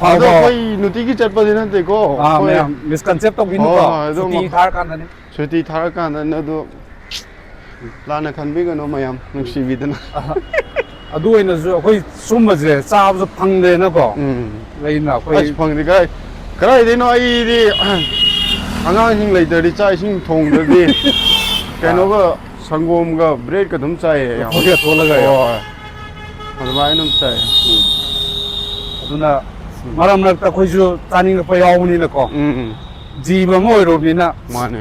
ꯑꯗꯣ ꯑꯐꯥꯎꯕ ꯑꯩꯈꯣꯏ ꯅꯨꯡꯇꯤꯒꯤ ꯆꯠꯄꯗꯤ ꯅꯠꯇꯦꯀꯣ꯫ ꯑꯥ, ꯑꯩꯈꯣꯏ ꯃꯌꯥꯝ misconcept ꯇꯧꯕꯤꯅꯨꯀꯣ꯫ ꯍꯣꯏ, ꯍꯣꯏ, ꯑꯗꯨꯝ ꯁꯨꯇꯤ ꯊꯥꯔꯀꯥꯟꯗꯅꯦ꯫ ꯁꯨꯇꯤ ꯊꯥꯔꯀꯥꯟꯗꯅꯦ ꯑꯗꯨ꯫ ꯂꯥꯟꯅ ꯈꯟꯕꯤꯒꯅꯨ ꯃꯌꯥꯝ, ꯅꯨꯡꯁꯤꯕꯤꯗꯅ꯫ ꯑꯗꯨ ꯑꯣꯏꯅꯁꯨ ꯑꯩꯈꯣꯏ ꯁꯨꯝꯕꯁꯦ ꯆꯥꯕꯁꯨ ꯐꯪꯗꯦꯅꯀꯣ꯫ ꯎꯝ꯫ ꯂꯩꯅ ꯑꯩꯈꯣꯏ ꯑꯁ, ꯐꯪꯗꯦ ꯀꯥꯏ-, ꯀꯗꯥꯏꯗꯩꯅꯣ ꯑꯩꯗꯤ ꯑꯉꯥꯡꯁꯤꯡ ꯂꯩꯇ꯭ꯔꯗꯤ ꯆꯥꯛ ꯏꯁꯤꯡ ꯊꯣꯡꯗ꯭ꯔꯗꯤ ꯀꯩꯅꯣꯒ ꯁꯪꯒꯣꯝꯒ bread ꯀ ꯑꯗꯨꯝ ꯆꯥꯏꯌꯦ ꯌꯥꯝ꯫ ꯂꯐꯣꯏꯒ ꯇꯣꯠꯂꯒ ꯌꯥꯝ꯫ ꯍꯣꯏ꯫ ꯑꯗꯨꯃꯥꯏꯅ ꯑꯗꯨꯝ ꯆꯥꯏ꯫ ꯎꯝ꯫ ꯑꯗꯨꯅ ꯃꯔꯛ ꯃꯔꯛꯇ ꯑꯩꯈꯣꯏꯁꯨ ꯆꯥꯅꯤꯡꯉꯛꯄ ꯌꯥꯎꯕꯅꯤꯅꯀꯣ꯫ ꯎꯝ, ꯎꯝ꯫ ꯖꯤꯕ ꯑꯃ ꯑꯣꯏꯔꯨꯕꯅꯤꯅ꯫ ꯃꯥꯅꯦ꯫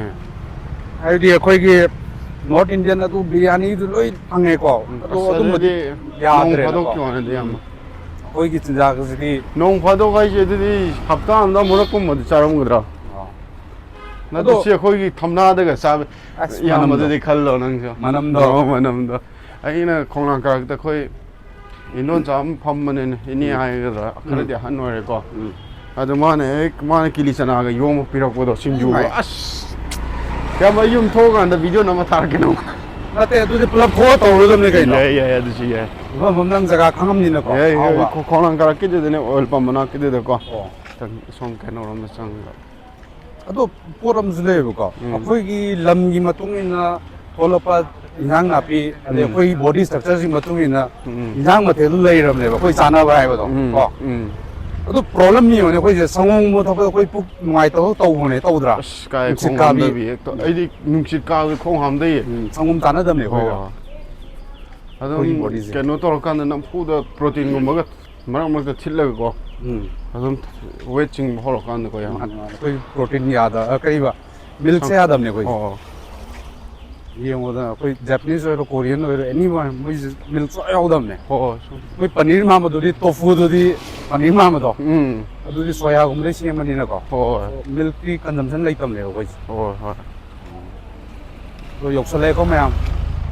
ꯍꯥꯏꯕꯗꯤ ꯑꯩꯈꯣꯏꯒꯤ North Indian ꯑꯗꯨ ꯕꯤꯔꯌꯥꯅꯤꯗꯨ ꯂꯣꯏ ꯐꯪꯉꯦꯀꯣ, ꯑꯗꯣ ꯑꯁ, ꯑꯗꯨꯝꯕꯗꯤ ꯑꯗꯨꯗꯤ ꯅꯣꯡ ꯌꯥꯗ꯭ꯔꯦꯅꯀꯣ꯫ ꯐꯥꯗꯣꯛꯀꯤ ꯋꯥꯅꯤꯗ, ꯏꯌꯥꯝꯕ꯫ ꯑꯩꯈꯣꯏꯒꯤ ꯆꯤꯟꯖꯥꯛꯁꯤꯗꯤ ꯅꯣꯡ ꯐꯥꯗꯣꯛ ꯍꯥꯏꯁꯦ ꯑꯗꯨꯗꯤ ꯍꯞꯇꯥ ꯑꯃꯗ ꯑꯃꯨꯔꯛꯀꯨꯝꯕꯗꯤ ꯆꯥꯔꯝꯒꯗ꯭ꯔꯥ? ꯑꯣ꯫ ꯅꯠꯇ꯭ꯔ ꯑꯗꯣ ꯁꯤ ꯑꯩꯈꯣꯏꯒꯤ ꯊꯝꯅꯥꯗꯒ ꯆꯥꯕ꯫ ꯑꯁ, ꯏꯌꯥꯝꯕꯗꯨꯗꯤ ꯃꯅꯝꯗꯣ꯫ ꯈꯜꯂꯣ ꯅꯪꯁꯨ꯫ ꯃꯅꯝꯗꯣ꯫ ꯑꯣ, ꯃꯅꯝꯗꯣ꯫ ꯑꯩꯅ ꯈꯣꯡꯅꯥꯡ ꯀꯥꯔꯛꯇ ꯑꯩꯈꯣꯏ ꯏꯟꯗꯣꯟꯆꯥ ꯑꯃ ꯐꯝꯕꯅꯤꯅꯦ, ꯏꯅꯦ ꯍꯥꯏꯒꯗ꯭ꯔꯥ, ꯈꯔꯗꯤ ꯑꯍꯟ ꯑꯣꯏꯔꯦꯀꯣ꯫ ꯎꯝ꯫ ꯑꯗꯨ ꯃꯥꯅ ꯍꯦꯛ, ꯃꯥꯅ ꯀꯤꯂꯤ ꯆꯅꯥꯒ ꯌꯣꯝꯃ ꯄꯤꯔꯛꯄꯗꯣ, ꯁꯤꯡꯖꯨꯒ꯫ ꯏꯃꯥꯏ꯫ ꯑꯁ! ꯏꯌꯥꯝꯕ, ꯑꯩ ꯌꯨꯝ ꯊꯣꯛꯑꯀꯥꯟꯗ ꯚꯤꯗꯤꯑꯣ ꯅꯝꯃ ꯊꯥꯔꯛꯀꯦ ꯅꯪ꯫ ꯅꯠꯇꯦ, ꯑꯗꯨꯗꯤ ꯄꯨꯂꯞ ꯊꯣꯛꯑ ꯇꯧꯔꯗꯕꯅꯤ ꯀꯩꯅꯣ꯫ ꯌꯥꯏ, ꯌꯥꯏ, ꯑꯗꯨꯁꯨ ꯌꯥꯏ꯫ ꯃꯐꯝ ꯑꯃ ꯅꯪ ꯖꯒꯥ ꯈꯪꯉꯝꯅꯤꯅꯀꯣ꯫ ꯌꯥꯏ, ꯌꯥꯏ, ꯑꯍꯥꯎꯕ꯫ ꯈꯣ-, ꯈꯣꯡꯅꯥꯡ ꯀꯥꯔꯛꯀꯤꯗꯨꯗꯅꯦ, ꯑꯣꯏꯜ ꯄꯝ ꯃꯅꯥꯛꯀꯤꯗꯨꯗꯀꯣ꯫ ꯑꯣ꯫ ꯈꯤꯇꯪ ꯁꯣꯝ ꯀꯩꯅꯣꯔꯣꯝꯗ ꯆꯪꯉꯒ꯫ ꯑꯗꯣ ꯄꯣꯠ ꯑꯃꯁꯨ ꯂꯩꯌꯦꯕꯀꯣ꯫ ꯎꯝ꯫ ꯑꯩꯈꯣꯏꯒꯤ ꯂꯝꯒꯤ ꯃꯇꯨꯡ ꯏꯟꯅ ꯊꯣꯛꯂꯛꯄ ꯏꯟꯖꯥꯡ ꯅꯥꯄꯤ, ꯑꯗꯩ ꯎꯝ꯫ ꯑꯩꯈꯣꯏꯒꯤ body structureꯁꯤꯒꯤ ꯃꯇꯨꯡ ꯏꯟꯅ ꯎꯝ꯫ ꯏꯟꯖꯥꯡ ꯃꯊꯦꯜꯗꯨ ꯂꯩꯔꯕꯅꯦꯕ, ꯑꯩꯈꯣꯏ ꯆꯥꯅꯕ ꯍꯥꯏꯕꯗꯣ꯫ ꯎꯝ, ꯀꯣ? ꯎꯝ꯫ ꯑꯗꯨ problem ꯌꯦꯡꯉꯨꯅꯦ, ꯑꯩꯈꯣꯏꯁꯦ ꯁꯪꯒꯣꯝꯒꯨꯝꯕ ꯊꯛꯄꯗ ꯑꯩꯈꯣꯏ ꯄꯨꯛ ꯅꯨꯡꯉꯥꯏꯇꯕ ꯇꯧꯕꯅꯦ, ꯇꯧꯗ꯭ꯔꯥ? ꯑꯁ, ꯀꯥꯏ ꯅꯨꯡꯁꯤꯠ ꯈꯣꯡ ꯀꯥꯕꯤ꯫ ꯍꯥꯝꯗꯕꯤ ꯍꯦꯛꯇ꯫ ꯑꯩꯗꯤ ꯅꯨꯡꯁꯤꯠ ꯀꯥꯕꯗꯤ ꯈꯣꯡ ꯍꯥꯝꯗꯩꯌꯦ꯫ ꯎꯝ, ꯁꯪꯒꯣꯝ ꯆꯥꯅꯗꯕꯅꯦ ꯑꯩꯈꯣꯏꯒ꯫ ꯑꯣ꯫ ꯑꯗꯨꯝ ꯑꯩꯈꯣꯏꯒꯤ bodyꯁꯦ꯫ ꯀꯩꯅꯣ ꯇꯧꯔꯀꯥꯟꯗ ꯅꯝꯐꯨꯗ proteinꯒꯨꯝꯕꯒ ꯃꯔꯛ ꯃꯔꯛꯇ ꯊꯤꯠꯂꯒꯀꯣ꯫ ꯎꯝ꯫ ꯑꯗꯨꯝ weight ꯆꯤꯡꯕ ꯍꯧꯔꯀꯥꯟꯗꯀꯣ, ꯌꯥꯝ꯫ ꯃꯥꯅꯦ, ꯃꯥꯅꯦ꯫ ꯑꯩꯈꯣꯏ protein ꯌꯥꯗ-, ꯑ, ꯀꯔꯤꯕ? Milkꯁꯦ ꯌꯥꯗꯕꯅꯦ ꯑꯩꯈꯣꯏ꯫ ꯑꯣ꯫ ꯌꯦꯡꯉꯣꯗꯅ, ꯑꯩꯈꯣꯏ Japanese ꯑꯣꯏꯔꯣ, Korean ꯑꯣꯏꯔꯣ, any one, ꯃꯣꯏꯁꯦ milk ꯁꯨꯡꯌꯥꯎ ꯌꯥꯎꯗꯕꯅꯦ꯫ ꯍꯣꯏ, ꯍꯣꯏ꯫ ꯑꯩꯈꯣꯏ ꯄꯅꯤꯔ ꯃꯥꯟꯕꯗꯨꯗꯤ, tofuꯗꯨꯗꯤ ꯄꯅꯤꯔ ꯃꯥꯟꯕꯗꯣ꯫ ꯎꯝ꯫ ꯑꯗꯨꯗꯤ soyaꯒꯨꯝꯕꯗꯩ ꯁꯦꯝꯕꯅꯤꯅꯀꯣ꯫ ꯍꯣꯏ꯫ Milkꯀꯤ consumption ꯂꯩꯇꯕꯅꯦꯕ ꯑꯩꯈꯣꯏꯁꯦ꯫ ꯍꯣꯏ, ꯍꯣꯏ꯫ ꯑꯗꯣ ꯌꯧꯁꯜꯂꯛꯑꯦꯀꯣ ꯃꯌꯥꯝ꯫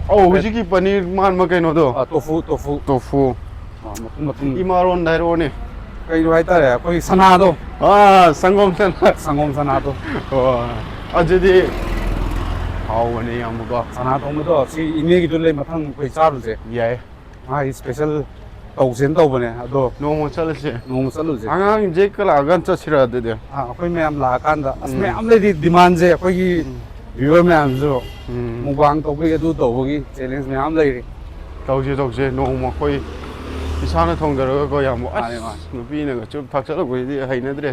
ꯑꯧ, ꯍꯧꯖꯤꯛꯀꯤ ꯄꯅꯤꯔ ꯃꯥꯟꯕ ꯀꯩꯅꯣꯗꯣ꯫ ꯑ, tofu, tofu꯫ Tofu꯫ ꯑ, ꯃꯇꯨꯝ, ꯃꯇꯨꯝ꯫ ꯏꯃꯥꯔꯣꯟꯗ ꯍꯥꯏꯔꯛꯑꯣꯅꯦ꯫ ꯀꯩꯅꯣ ꯍꯥꯏꯇꯥꯔꯦ, ꯑꯩꯈꯣꯏꯒꯤ ꯁꯅꯥꯗꯣ꯫ ꯑꯥ, ꯁꯪꯒꯣꯝ ꯁꯅꯥ꯫ ꯁꯪꯒꯣꯝ ꯁꯅꯥꯗꯣ꯫ ꯑꯣ, ꯑꯗꯨꯗꯤ ꯍꯥꯎꯕꯅꯦ, ꯌꯥꯝꯕꯀꯣ꯫ ꯁꯅꯥ ꯊꯣꯡꯕꯗꯣ ꯁꯤ ꯏꯅꯦꯒꯤꯗꯣ ꯂꯩ, ꯃꯊꯪ ꯑꯩꯈꯣꯏ ꯆꯥꯔꯨꯁꯦ꯫ ꯌꯥꯏ꯫ ꯃꯥꯒꯤ special ꯇꯧꯁꯦꯅ ꯇꯧꯕꯅꯦ, ꯑꯗꯣ ꯅꯣꯡꯃ ꯆꯠꯂꯁꯦ꯫ ꯅꯣꯡꯃ ꯆꯠꯂꯨꯁꯦ꯫ ꯑꯉꯥꯡꯁꯦ ꯀꯂꯥꯀꯥꯟ ꯆꯠꯁꯤꯔ ꯑꯗꯨꯗꯤ? ꯑꯥ, ꯑꯩꯈꯣꯏ ꯃꯌꯥꯝ ꯂꯥꯛꯑꯀꯥꯟꯗ, ꯑꯁ, ꯎꯝ꯫ ꯃꯌꯥꯝ ꯂꯩꯔꯤ demandꯁꯦ ꯑꯩꯈꯣꯏꯒꯤ ꯎꯝ꯫ Viewer ꯃꯌꯥꯝꯁꯨ ꯎꯝ꯫ mukbang ꯇꯧꯕꯒꯤ, ꯑꯗꯨ ꯇꯧꯕꯒꯤ challenge ꯃꯌꯥꯝ ꯂꯩꯔꯤ꯫ ꯇꯧꯁꯦ, ꯇꯧꯁꯦ꯫ ꯅꯣꯡꯃ ꯑꯩꯈꯣꯏ ꯏꯁꯥꯅ ꯊꯣꯡꯖꯔꯒꯀꯣ, ꯌꯥꯝ, ꯑꯁ, ꯃꯥꯅꯦ, ꯃꯥꯅꯦ꯫ ꯅꯨꯄꯤꯅꯒ ꯆꯨꯞ ꯊꯥꯛꯆꯜꯂꯛꯄꯁꯤꯗꯤ ꯍꯩꯅꯗ꯭ꯔꯦ꯫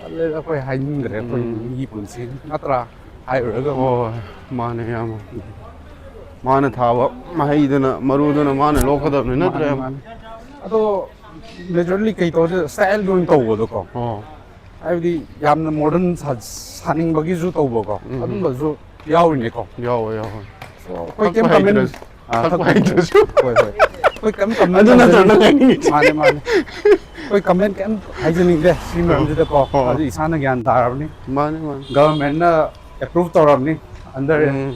ꯇꯜꯂꯦꯗ, ꯑꯩꯈꯣꯏ ꯍꯥꯏꯅꯤꯡꯗ꯭ꯔꯦ, ꯑꯩꯈꯣꯏ ꯎꯝ꯫ ꯃꯤꯒꯤ ꯄꯨꯟꯁꯤ ꯅꯠꯇ꯭ꯔꯥ? ꯍꯥꯏꯔꯨꯔꯒ ꯑꯃꯨꯛ꯫ ꯍꯣꯏ, ꯃꯥꯅꯦ, ꯏꯌꯥꯝꯕ꯫ ꯃꯥꯅ ꯊꯥꯕ ꯃꯍꯩꯗꯨꯅ, ꯃꯔꯨꯗꯨꯅ ꯃꯥꯅ ꯂꯣꯛꯀꯗꯕꯅꯤ, ꯅꯠꯇ꯭ꯔꯥ, ꯃꯥꯅꯦ, ꯏꯌꯥꯝꯕ? ꯃꯥꯅꯦ꯫ ꯑꯗꯣ majorly ꯀꯩ ꯇꯧꯔꯁꯦ, style ꯑꯣꯏꯅ ꯇꯧꯕꯗꯣꯀꯣ꯫ ꯑꯣ꯫ ꯍꯥꯏꯕꯗꯤ ꯌꯥꯝꯅ ꯃꯣꯗꯔꯟ ꯁꯥꯅꯤꯡꯕꯒꯤꯁꯨ ꯇꯧꯕꯀꯣ, ꯎꯝ꯫ ꯑꯗꯨꯝꯕꯁꯨ ꯌꯥꯎꯔꯤꯅꯦꯀꯣ꯫ ꯌꯥꯎꯋꯦ, ꯌꯥꯎꯋꯦ꯫ ꯑꯩꯈꯣꯏ ꯀꯩꯝ ꯊꯛꯄ ꯀꯃꯦꯟ ꯍꯩꯇ꯭ꯔꯁꯨ, ꯊꯛꯄ ꯍꯩꯇ꯭ꯔꯁꯨ꯫ ꯍꯣꯏ, ꯍꯣꯏ꯫ ꯑꯩꯈꯣꯏ ꯀꯩꯝ ꯀꯃꯦꯟ ꯑꯗꯨ ꯅꯠꯇ꯭ꯔꯣ ꯇꯧꯖꯅꯤꯡ- ꯅꯪ ꯍꯥꯏꯅꯤꯡꯉꯤꯁꯦ? ꯃꯥꯅꯦ, ꯃꯥꯅꯦ꯫ ꯑꯩꯈꯣꯏ ꯀꯃꯦꯟ ꯀꯩꯝ ꯍꯥꯏꯖꯅꯤꯡꯗꯦ ꯁꯤ ꯃꯔꯝꯁꯤꯗꯀꯣ꯫ ꯑꯣ꯫ ꯑꯗꯨ ꯏꯁꯥꯅ ꯒ꯭ꯌꯥꯟ ꯇꯥꯔꯕꯅꯤ꯫ ꯃꯥꯅꯦ, ꯃꯥꯅꯦ꯫ ꯒꯚꯔꯟꯃꯦꯟꯠꯅ ꯑꯦꯄ꯭ꯔꯨꯞ ꯇꯧꯔꯕꯅꯤ꯫ ꯑꯟꯗꯔ ꯎꯝ꯫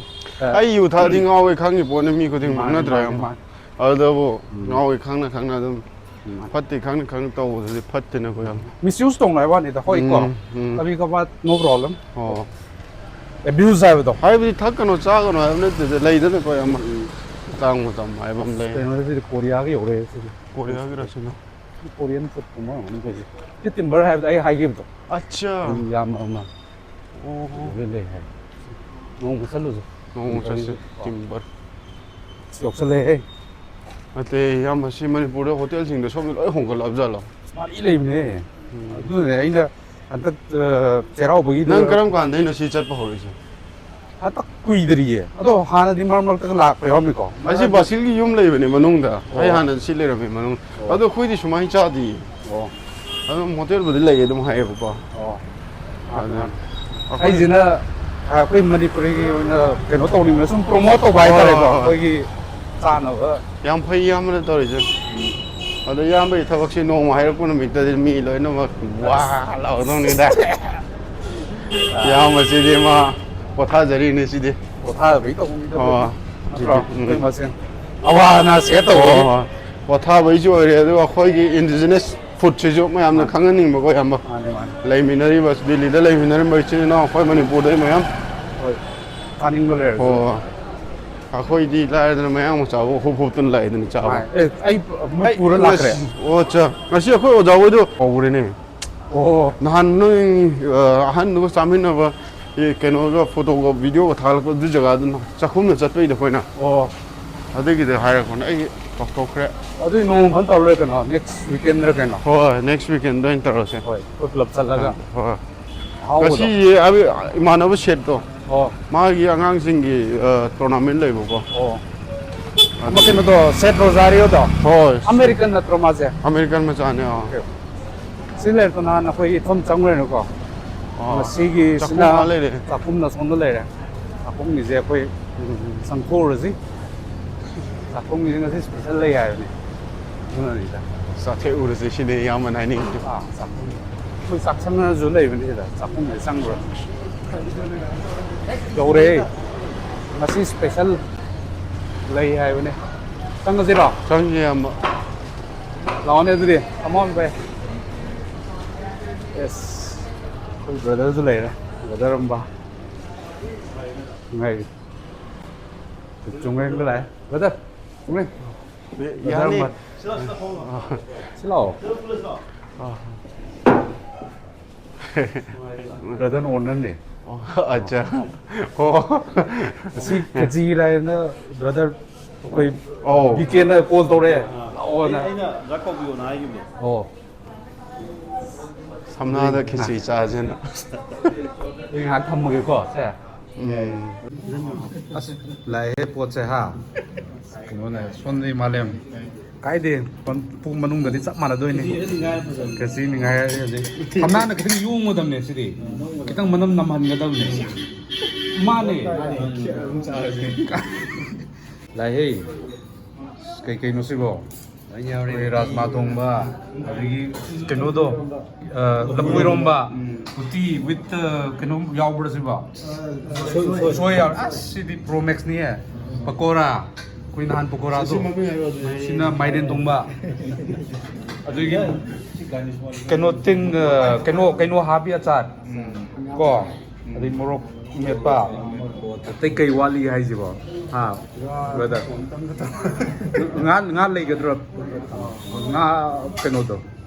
ꯑꯩ ꯌꯨ ꯊꯛꯑꯗꯤ ꯉꯥꯎꯋꯦ ꯈꯪꯉꯤ ꯄꯣꯠꯅꯤ ꯃꯤ ꯈꯨꯗꯤꯡꯃꯛ, ꯃꯥꯅꯦ, ꯅꯠꯇ꯭ꯔꯥ, ꯃꯥꯅꯦ, ꯏꯌꯥꯝꯕ? ꯃꯥꯅꯦ꯫ ꯑꯗꯨꯗꯕꯨ ꯉꯥꯎꯋꯦ ꯈꯪꯅ ꯈꯪꯅ ꯑꯗꯨꯝ ꯐꯠꯇꯦ ꯈꯪꯅ ꯈꯪꯅ ꯇꯧꯕꯗꯨꯗꯤ ꯐꯠꯇꯦꯅꯀꯣ, ꯏꯌꯥꯝꯕ꯫ ꯃꯤꯁꯌꯨꯁ ꯇꯧꯅꯕ ꯋꯥꯅꯤꯗ, ꯍꯣꯏ ꯀꯣ꯫ ꯎꯝ, ꯎꯝ꯫ ꯀꯕꯤ ꯀꯕꯥ, no problem꯫ ꯑꯣ꯫ ꯑꯦꯕ꯭ꯌꯨꯁ ꯍꯥꯏꯕꯗꯣ꯫ ꯍꯥꯏꯕꯗꯤ ꯊꯛꯀꯅꯣ ꯆꯥꯒꯅꯣ ꯍꯥꯏꯕ ꯅꯠꯇꯦꯗ, ꯂꯩꯗꯅꯀꯣ, ꯏꯌꯥꯝꯕ꯫ ꯃꯇꯥꯡ ꯃꯇꯝ ꯍꯥꯏꯕ ꯑꯃ ꯂꯩ꯫ ꯀꯩꯅꯣꯁꯤꯗꯤ ꯀꯣꯔꯤꯌꯥꯒ ꯌꯧꯔꯛꯑꯦ ꯁꯤꯗꯤ꯫ ꯀꯣꯔꯤꯌꯥꯒꯤꯔ ꯁꯤꯅ? ꯀꯣꯔꯤꯌꯟ ꯐꯨꯗꯀꯨꯝꯕ ꯑꯣꯏꯔꯝꯒꯅꯤ ꯇꯧꯔꯤꯁꯦ꯫ ꯁꯤ ꯇꯤꯝꯕꯔ ꯍꯥꯏꯕꯗ ꯑꯩ ꯍꯥꯏꯈꯤꯕꯗꯣ꯫ ꯑꯠꯆꯥ꯫ ꯌꯥꯝ ꯑꯃ ꯑꯣ꯫ ꯂꯣꯏ ꯂꯩ ꯍꯥꯏ꯫ ꯅꯣꯡꯃ ꯆꯠꯂꯨꯁꯦ꯫ ꯅꯣꯡꯃ ꯆꯠꯁꯦ꯫ ꯇꯤꯝꯕꯔ꯫ ꯌꯧꯁꯜꯂꯛꯑꯦ꯫ ꯅꯠꯇꯦ, ꯏꯌꯥꯝꯕ, ꯁꯤ ꯃꯅꯤꯄꯨꯔꯗ ꯍꯣꯇꯦꯜꯁꯤꯡꯗ ꯁꯣꯝꯗ ꯂꯣꯏ ꯍꯣꯡꯒꯠꯂꯛꯑꯕ ꯖꯥꯠꯂꯣ? ꯃꯥꯔꯤ ꯂꯩꯕꯅꯦ꯫ ꯎꯝ꯫ ꯑꯗꯨꯅꯦ ꯑꯩꯅ ꯍꯟꯗꯛ, ꯑ, ꯆꯩꯔꯥꯎꯕꯒꯤꯗ ꯅꯪ ꯀꯔꯝ ꯀꯥꯟꯗꯩꯅꯣ ꯁꯤ ꯆꯠꯄ ꯍꯧꯔꯛꯏꯁꯦ? ꯍꯟꯗꯛ ꯀꯨꯏꯗ꯭ꯔꯤꯌꯦ꯫ ꯑꯗꯣ ꯍꯥꯟꯅꯗꯤ ꯃꯔꯛ ꯃꯔꯛꯇꯒ ꯂꯥꯛꯄ ꯌꯥꯎꯔꯝꯃꯤꯀꯣ꯫ ꯑꯩꯁꯦ ꯕꯥꯁꯤꯜꯒꯤ ꯌꯨꯝ ꯂꯩꯕꯅꯦ ꯃꯅꯨꯡꯗ꯫ ꯑꯩ ꯑꯣ꯫ ꯍꯥꯟꯅ ꯁꯤ ꯂꯩꯔꯝꯃꯦ ꯃꯅꯨꯡ꯫ ꯑꯣ꯫ ꯑꯗꯣ ꯑꯩꯈꯣꯏꯗꯤ ꯁꯨꯃꯥꯏꯅ ꯆꯥꯗꯤꯌꯦ꯫ ꯑꯣ꯫ ꯑꯗꯨꯝ ꯍꯣꯇꯦꯜꯕꯨꯗꯤ ꯂꯩꯌꯦ ꯑꯗꯨꯝ ꯍꯥꯏꯌꯦꯕꯀꯣ꯫ ꯑꯣ꯫ ꯑꯗꯨ ꯑꯩꯁꯤꯅ ꯑꯩꯈꯣꯏ ꯃꯅꯤꯄꯨꯔꯤꯒꯤ ꯑꯣꯏꯅ ꯀꯩꯅꯣ ꯇꯧꯅꯤꯡꯕ, ꯁꯨꯝ ꯄ꯭ꯔꯣꯃꯣꯠ ꯇꯧꯕ ꯍꯥꯏꯇꯥꯔꯦꯀꯣ, ꯍꯣꯏ, ꯍꯣꯏ, ꯍꯣꯏ꯫ ꯑꯩꯈꯣꯏꯒꯤ ꯆꯥꯅꯕ꯫ ꯌꯥꯝ ꯐꯩ ꯏꯌꯥꯝꯕꯅ ꯇꯧꯔꯤꯁꯦ꯫ ꯑꯗꯣ ꯏꯌꯥꯝꯕꯒꯤ ꯊꯕꯛꯁꯤ ꯅꯣꯡꯃ ꯍꯥꯏꯔꯛꯄ ꯅꯨꯃꯤꯠꯇꯗꯤ ꯃꯤ ꯂꯣꯏꯅꯃꯛ ꯋꯥ ꯂꯥꯎꯗꯧꯅꯤꯗ꯫ ꯏꯌꯥꯝꯕꯁꯤꯗꯤ ꯃꯥ ꯄꯣꯊꯥꯖꯔꯤꯅꯦ ꯁꯤꯗꯤ꯫ ꯄꯣꯊꯥꯕꯒꯤ ꯇꯧꯕꯅꯤꯗ ꯑꯣ꯫ ꯅꯠꯇ꯭ꯔꯣ? ꯎꯝ꯫ ꯑꯩꯈꯣꯏ ꯃꯁꯦꯟ ꯑꯋꯥ ꯑꯅꯥ ꯁꯤꯌꯔ ꯇꯧꯕꯒꯤ꯫ ꯑꯣ, ꯄꯣꯊꯥꯕꯩꯁꯨ ꯑꯣꯏꯔꯦ, ꯑꯗꯨꯒ ꯑꯩꯈꯣꯏꯒꯤ ꯏꯟꯗꯤꯖꯤꯅꯁ ꯐꯨꯗꯁꯤꯁꯨ ꯃꯌꯥꯝꯅ ꯈꯪꯍꯟꯅꯤꯡꯕꯀꯣ, ꯏꯌꯥꯝꯕ꯫ ꯃꯥꯅꯦ, ꯃꯥꯅꯦ꯫ ꯂꯩꯃꯤꯟꯅꯔꯤꯕ ꯗꯤꯜꯂꯤꯗ ꯂꯩꯃꯤꯟꯅꯔꯤꯕ ꯏꯆꯤꯟ ꯏꯅꯥꯎ ꯑꯩꯈꯣꯏ ꯃꯅꯤꯄꯨꯔꯗꯩ ꯃꯌꯥꯝ꯫ ꯍꯣꯏ꯫ ꯆꯥꯅꯤꯡꯕ ꯂꯩꯔꯁꯨ꯫ ꯑꯣ꯫ ꯑꯩꯈꯣꯏꯗꯤ ꯂꯥꯏꯔꯗꯅ ꯃꯌꯥꯡ ꯃꯆꯥꯕꯨ ꯍꯨꯞ ꯍꯨꯞꯇꯅ ꯂꯥꯛꯏꯗꯅ ꯆꯥꯕ꯫ ꯃꯥꯅꯦ꯫ ꯑꯦ, ꯑꯩ ꯃꯣꯏ ꯑꯩ ꯄꯨꯔ ꯂꯥꯛꯈ꯭ꯔꯦ꯫ ꯉꯁꯤ-, ꯑꯣ, ꯑꯠꯆꯥ꯫ ꯉꯁꯤ ꯑꯩꯈꯣꯏ ꯑꯣꯖꯥ ꯍꯣꯏꯗꯣ ꯀꯧꯈ꯭ꯔꯦꯅꯦ꯫ ꯑꯣ꯫ ꯅꯍꯥꯟ ꯅꯣꯏ, ꯑ, ꯑꯍꯟꯗꯨꯒ ꯆꯥꯃꯤꯟꯅꯕ, ꯑꯦ, ꯀꯩꯅꯣꯒ ꯐꯣꯇꯣꯒ ꯚꯤꯗꯤꯑꯣꯒ ꯊꯥꯒꯠꯂꯛꯄ ꯑꯗꯨ ꯖꯒꯥꯗꯨꯅ ꯆꯥꯛꯈꯨꯝꯗ ꯆꯠꯄꯩꯗꯣ ꯑꯩꯈꯣꯏꯅ꯫ ꯑꯣ꯫ ꯑꯗꯨꯒꯤꯗꯣ ꯍꯥꯏꯔꯛꯄꯅꯦ, ꯑꯩ ꯀꯥꯎꯊꯣꯛꯈ꯭ꯔꯦ꯫ ꯑꯗꯨꯗꯤ ꯅꯣꯡꯃ ꯐꯖꯅ ꯇꯧꯔ ꯂꯣꯏꯔꯦ ꯀꯩꯅꯣ, ꯅꯦꯛꯁ ꯋꯤꯀꯦꯟꯗꯔ ꯀꯩꯅꯣ꯫ ꯍꯣꯏ, ꯍꯣꯏ, ꯅꯦꯛꯁ ꯋꯤꯀꯦꯟꯗ ꯑꯣꯏꯅ ꯇꯧꯔꯁꯦ꯫ ꯍꯣꯏ, ꯑꯩꯈꯣꯏ ꯄꯨꯂꯞ ꯆꯠꯂꯒ꯫ ꯍꯣꯏ꯫ ꯑꯍꯥꯎꯕꯗꯣ꯫ ꯉꯁꯤꯁꯦ ꯑꯕꯤ-, ꯏꯃꯥꯟꯅꯕ ꯁꯦꯠꯇꯣ, ꯑꯣ꯫ ꯃꯥꯒꯤ ꯑꯉꯥꯡꯁꯤꯡꯒꯤ, ꯑ, ꯇꯣꯔꯅꯥꯃꯦꯟ ꯂꯩꯕꯀꯣ꯫ ꯑꯣ꯫ ꯑꯃ ꯀꯩꯅꯣꯗꯣ, ꯁꯦꯠ ꯔꯣꯖꯥꯔꯤꯑꯣꯗꯣ? ꯍꯣꯏ꯫ ꯑꯃꯦꯔꯤꯀꯟ ꯅꯠꯇ꯭ꯔꯣ ꯃꯥꯁꯦ? ꯑꯃꯦꯔꯤꯀꯟ ꯃꯆꯥꯅꯦ, ꯑꯥ꯫ ꯑꯣꯀꯦ꯫ ꯁꯤ ꯂꯩꯔꯛꯇꯣ ꯅꯍꯥꯟ ꯑꯩꯈꯣꯏ ꯏꯊꯣꯝ ꯆꯪꯉꯨꯔꯦꯅꯀꯣ꯫ ꯑꯣ, ꯃꯁꯤꯒꯤꯁꯤꯅ ꯆꯥꯛꯈꯨꯝ ꯑꯃ ꯂꯩꯔꯦ꯫ ꯆꯥꯛꯈꯨꯝꯅ ꯁꯣꯝꯗ ꯂꯩꯔꯦ꯫ ꯆꯥꯛꯈꯨꯝꯒꯤꯁꯦ ꯑꯩꯈꯣꯏ, ꯎꯝ, ꯆꯪꯊꯣꯛꯎꯔꯁꯤ꯫ ꯆꯥꯛꯈꯨꯝꯒꯤꯁꯦ ꯉꯁꯤ ꯁ꯭ꯄꯦꯁꯦꯜ ꯂꯩ ꯍꯥꯏꯕꯅꯦ꯫ ꯑꯗꯨꯅꯅꯤꯗ꯫ ꯆꯥꯊꯦꯛꯎꯔꯁꯤ ꯁꯤꯅꯦ ꯏꯌꯥꯝꯕꯅ ꯍꯥꯏꯅꯤꯡꯉꯤꯁꯦ꯫ ꯑꯥ, ꯆꯥꯛꯈꯨꯝ꯫ ꯑꯩꯈꯣꯏ ꯆꯥꯛꯁꯪꯅꯁꯨ ꯂꯩꯕꯅꯤ ꯁꯤꯗ꯫ ꯆꯥꯛꯈꯨꯝꯁꯦ ꯆꯪꯉꯨꯔꯁꯤ꯫ ꯌꯧꯔꯦ꯫ ꯉꯁꯤ ꯁ꯭ꯄꯦꯁꯦꯜ ꯂꯩ ꯍꯥꯏꯕꯅꯦ꯫ ꯆꯪꯉꯁꯤꯔꯣ? ꯆꯪꯁꯤ ꯏꯌꯥꯝꯕ꯫ ꯂꯥꯛꯑꯣꯅꯦ ꯑꯗꯨꯗꯤ꯫ Come on, ꯚꯥꯏ꯫ Yes꯫ ꯑꯩꯈꯣꯏ ꯕ꯭ꯔꯗꯔꯁꯨ ꯂꯩꯔꯦ꯫ ꯕ꯭ꯔꯗꯔ ꯑꯝꯕ꯫ ꯉꯥꯏ꯫ ꯆꯨꯝꯃꯦ, ꯂꯥꯛꯑꯦ꯫ ꯕ꯭ꯔꯗꯔ, ꯆꯨꯝꯃꯦ꯫ ꯕ꯭ꯔꯗꯔ ꯌꯥꯅꯤ꯫ ꯑꯝꯕ꯫ ꯁꯤ ꯂꯥꯛꯑꯣ꯫ ꯑꯥ꯫ ꯕ꯭ꯔꯗꯔ ꯑꯣꯅꯔꯅꯦ꯫ ꯑꯣ, ꯑꯠꯆꯥ꯫ ꯑꯣ꯫ ꯑꯁꯤ ꯈꯦꯆꯤ ꯂꯥꯏꯅ ꯕ꯭ꯔꯗꯔ ꯑꯩꯈꯣꯏ ꯑꯧ꯫ ꯕꯤ ꯀꯦꯅ ꯀꯣꯜ ꯇꯧꯔꯛꯑꯦ꯫ ꯂꯥꯛꯑꯣꯅ꯫ ꯑꯩꯅ ꯗ꯭ꯔꯛ ꯀꯧꯕꯤꯌꯣꯅ ꯍꯥꯏꯈꯤꯕꯅꯦ꯫ ꯑꯣ꯫ ꯁꯝꯅꯥꯗ ꯈꯦꯆꯤ ꯆꯥꯁꯦꯅ꯫ ꯑꯩ ꯉꯥꯏꯍꯥꯛ ꯊꯝꯃꯒꯦꯀꯣ, ꯁꯦ꯫ ꯎꯝ꯫ ꯑꯁ, ꯂꯥꯛꯑꯦꯍꯦ ꯄꯣꯠꯁꯦ, ꯍꯥ? ꯀꯩꯅꯣꯅꯦ, ꯁꯣꯟꯗꯩ ꯃꯥꯂꯦꯝ꯫ ꯀꯥꯏꯗꯦ, ꯄꯨꯡ ꯃꯅꯨꯡꯗꯗꯤ ꯆꯞ ꯃꯥꯟꯅꯗꯣꯏꯅꯦ꯫ ꯈꯦꯆꯤ ꯅꯤꯡꯉꯥꯏ ꯍꯥꯏꯔꯗꯤ ꯍꯧꯖꯤꯛ꯫ ꯁꯝꯅꯥꯅ ꯈꯤꯇꯪ ꯌꯣꯝꯒꯗꯕꯅꯦ ꯁꯤꯗꯤ꯫ ꯈꯤꯇꯪ ꯃꯅꯝ ꯅꯝꯍꯟꯒꯗꯕꯅꯦ꯫ ꯃꯥꯅꯦ꯫ ꯂꯥꯛꯑꯦꯍꯦ꯫ ꯀꯩ ꯀꯩꯅꯣ ꯁꯤꯕꯣ? ꯂꯣꯏ ꯌꯥꯎꯔꯦ꯫ ꯑꯩꯈꯣꯏ ꯔꯥꯖꯃꯥ ꯊꯣꯡꯕ, ꯑꯗꯒꯤ ꯀꯩꯅꯣꯗꯣ, ꯑ, ꯂꯐꯨ ꯏꯔꯣꯝꯕ, ꯎꯝ꯫ ꯎꯇꯤ with, ꯑ, ꯀꯩꯅꯣ ꯌꯥꯎꯕ꯭ꯔꯥ ꯁꯤꯕꯣ? ꯁꯣꯏ, ꯁꯣꯏ꯫ ꯁꯣꯏ ꯌꯥꯎꯔꯦ꯫ ꯑꯁ, ꯁꯤꯗꯤ pro max ꯅꯤꯍꯦ꯫ ꯄꯀꯣꯔꯥ, ꯑꯩꯈꯣꯏ ꯅꯍꯥꯟ ꯄꯀꯣꯔꯥꯗꯣ꯫ ꯁꯤ ꯃꯃꯤꯡ ꯍꯥꯏꯔꯛꯑꯣ ꯑꯗꯨꯗꯤ꯫ ꯁꯤꯅ ꯃꯥꯏꯔꯦꯟ ꯊꯣꯡꯕ꯫ ꯑꯗꯨꯒꯤ ꯀꯩꯅꯣ ꯇꯤꯟ, ꯑ, ꯀꯩꯅꯣ, ꯀꯩꯅꯣ ꯍꯥꯕꯤ ꯑꯆꯥꯔ꯫ ꯎꯝ꯫ ꯀꯣ? ꯑꯗꯩ ꯃꯣꯔꯣꯛ ꯃꯦꯠꯄ꯫ ꯑꯇꯩ ꯀꯩ ꯋꯥꯠꯂꯤ ꯍꯥꯏꯁꯤꯕꯣ? ꯍꯥ? ꯕ꯭ꯔꯗꯔ꯫ ꯉꯥ, ꯉꯥ ꯂꯩꯒꯗ꯭ꯔꯣ? ꯉꯥ ꯀꯩꯅꯣꯗꯣ꯫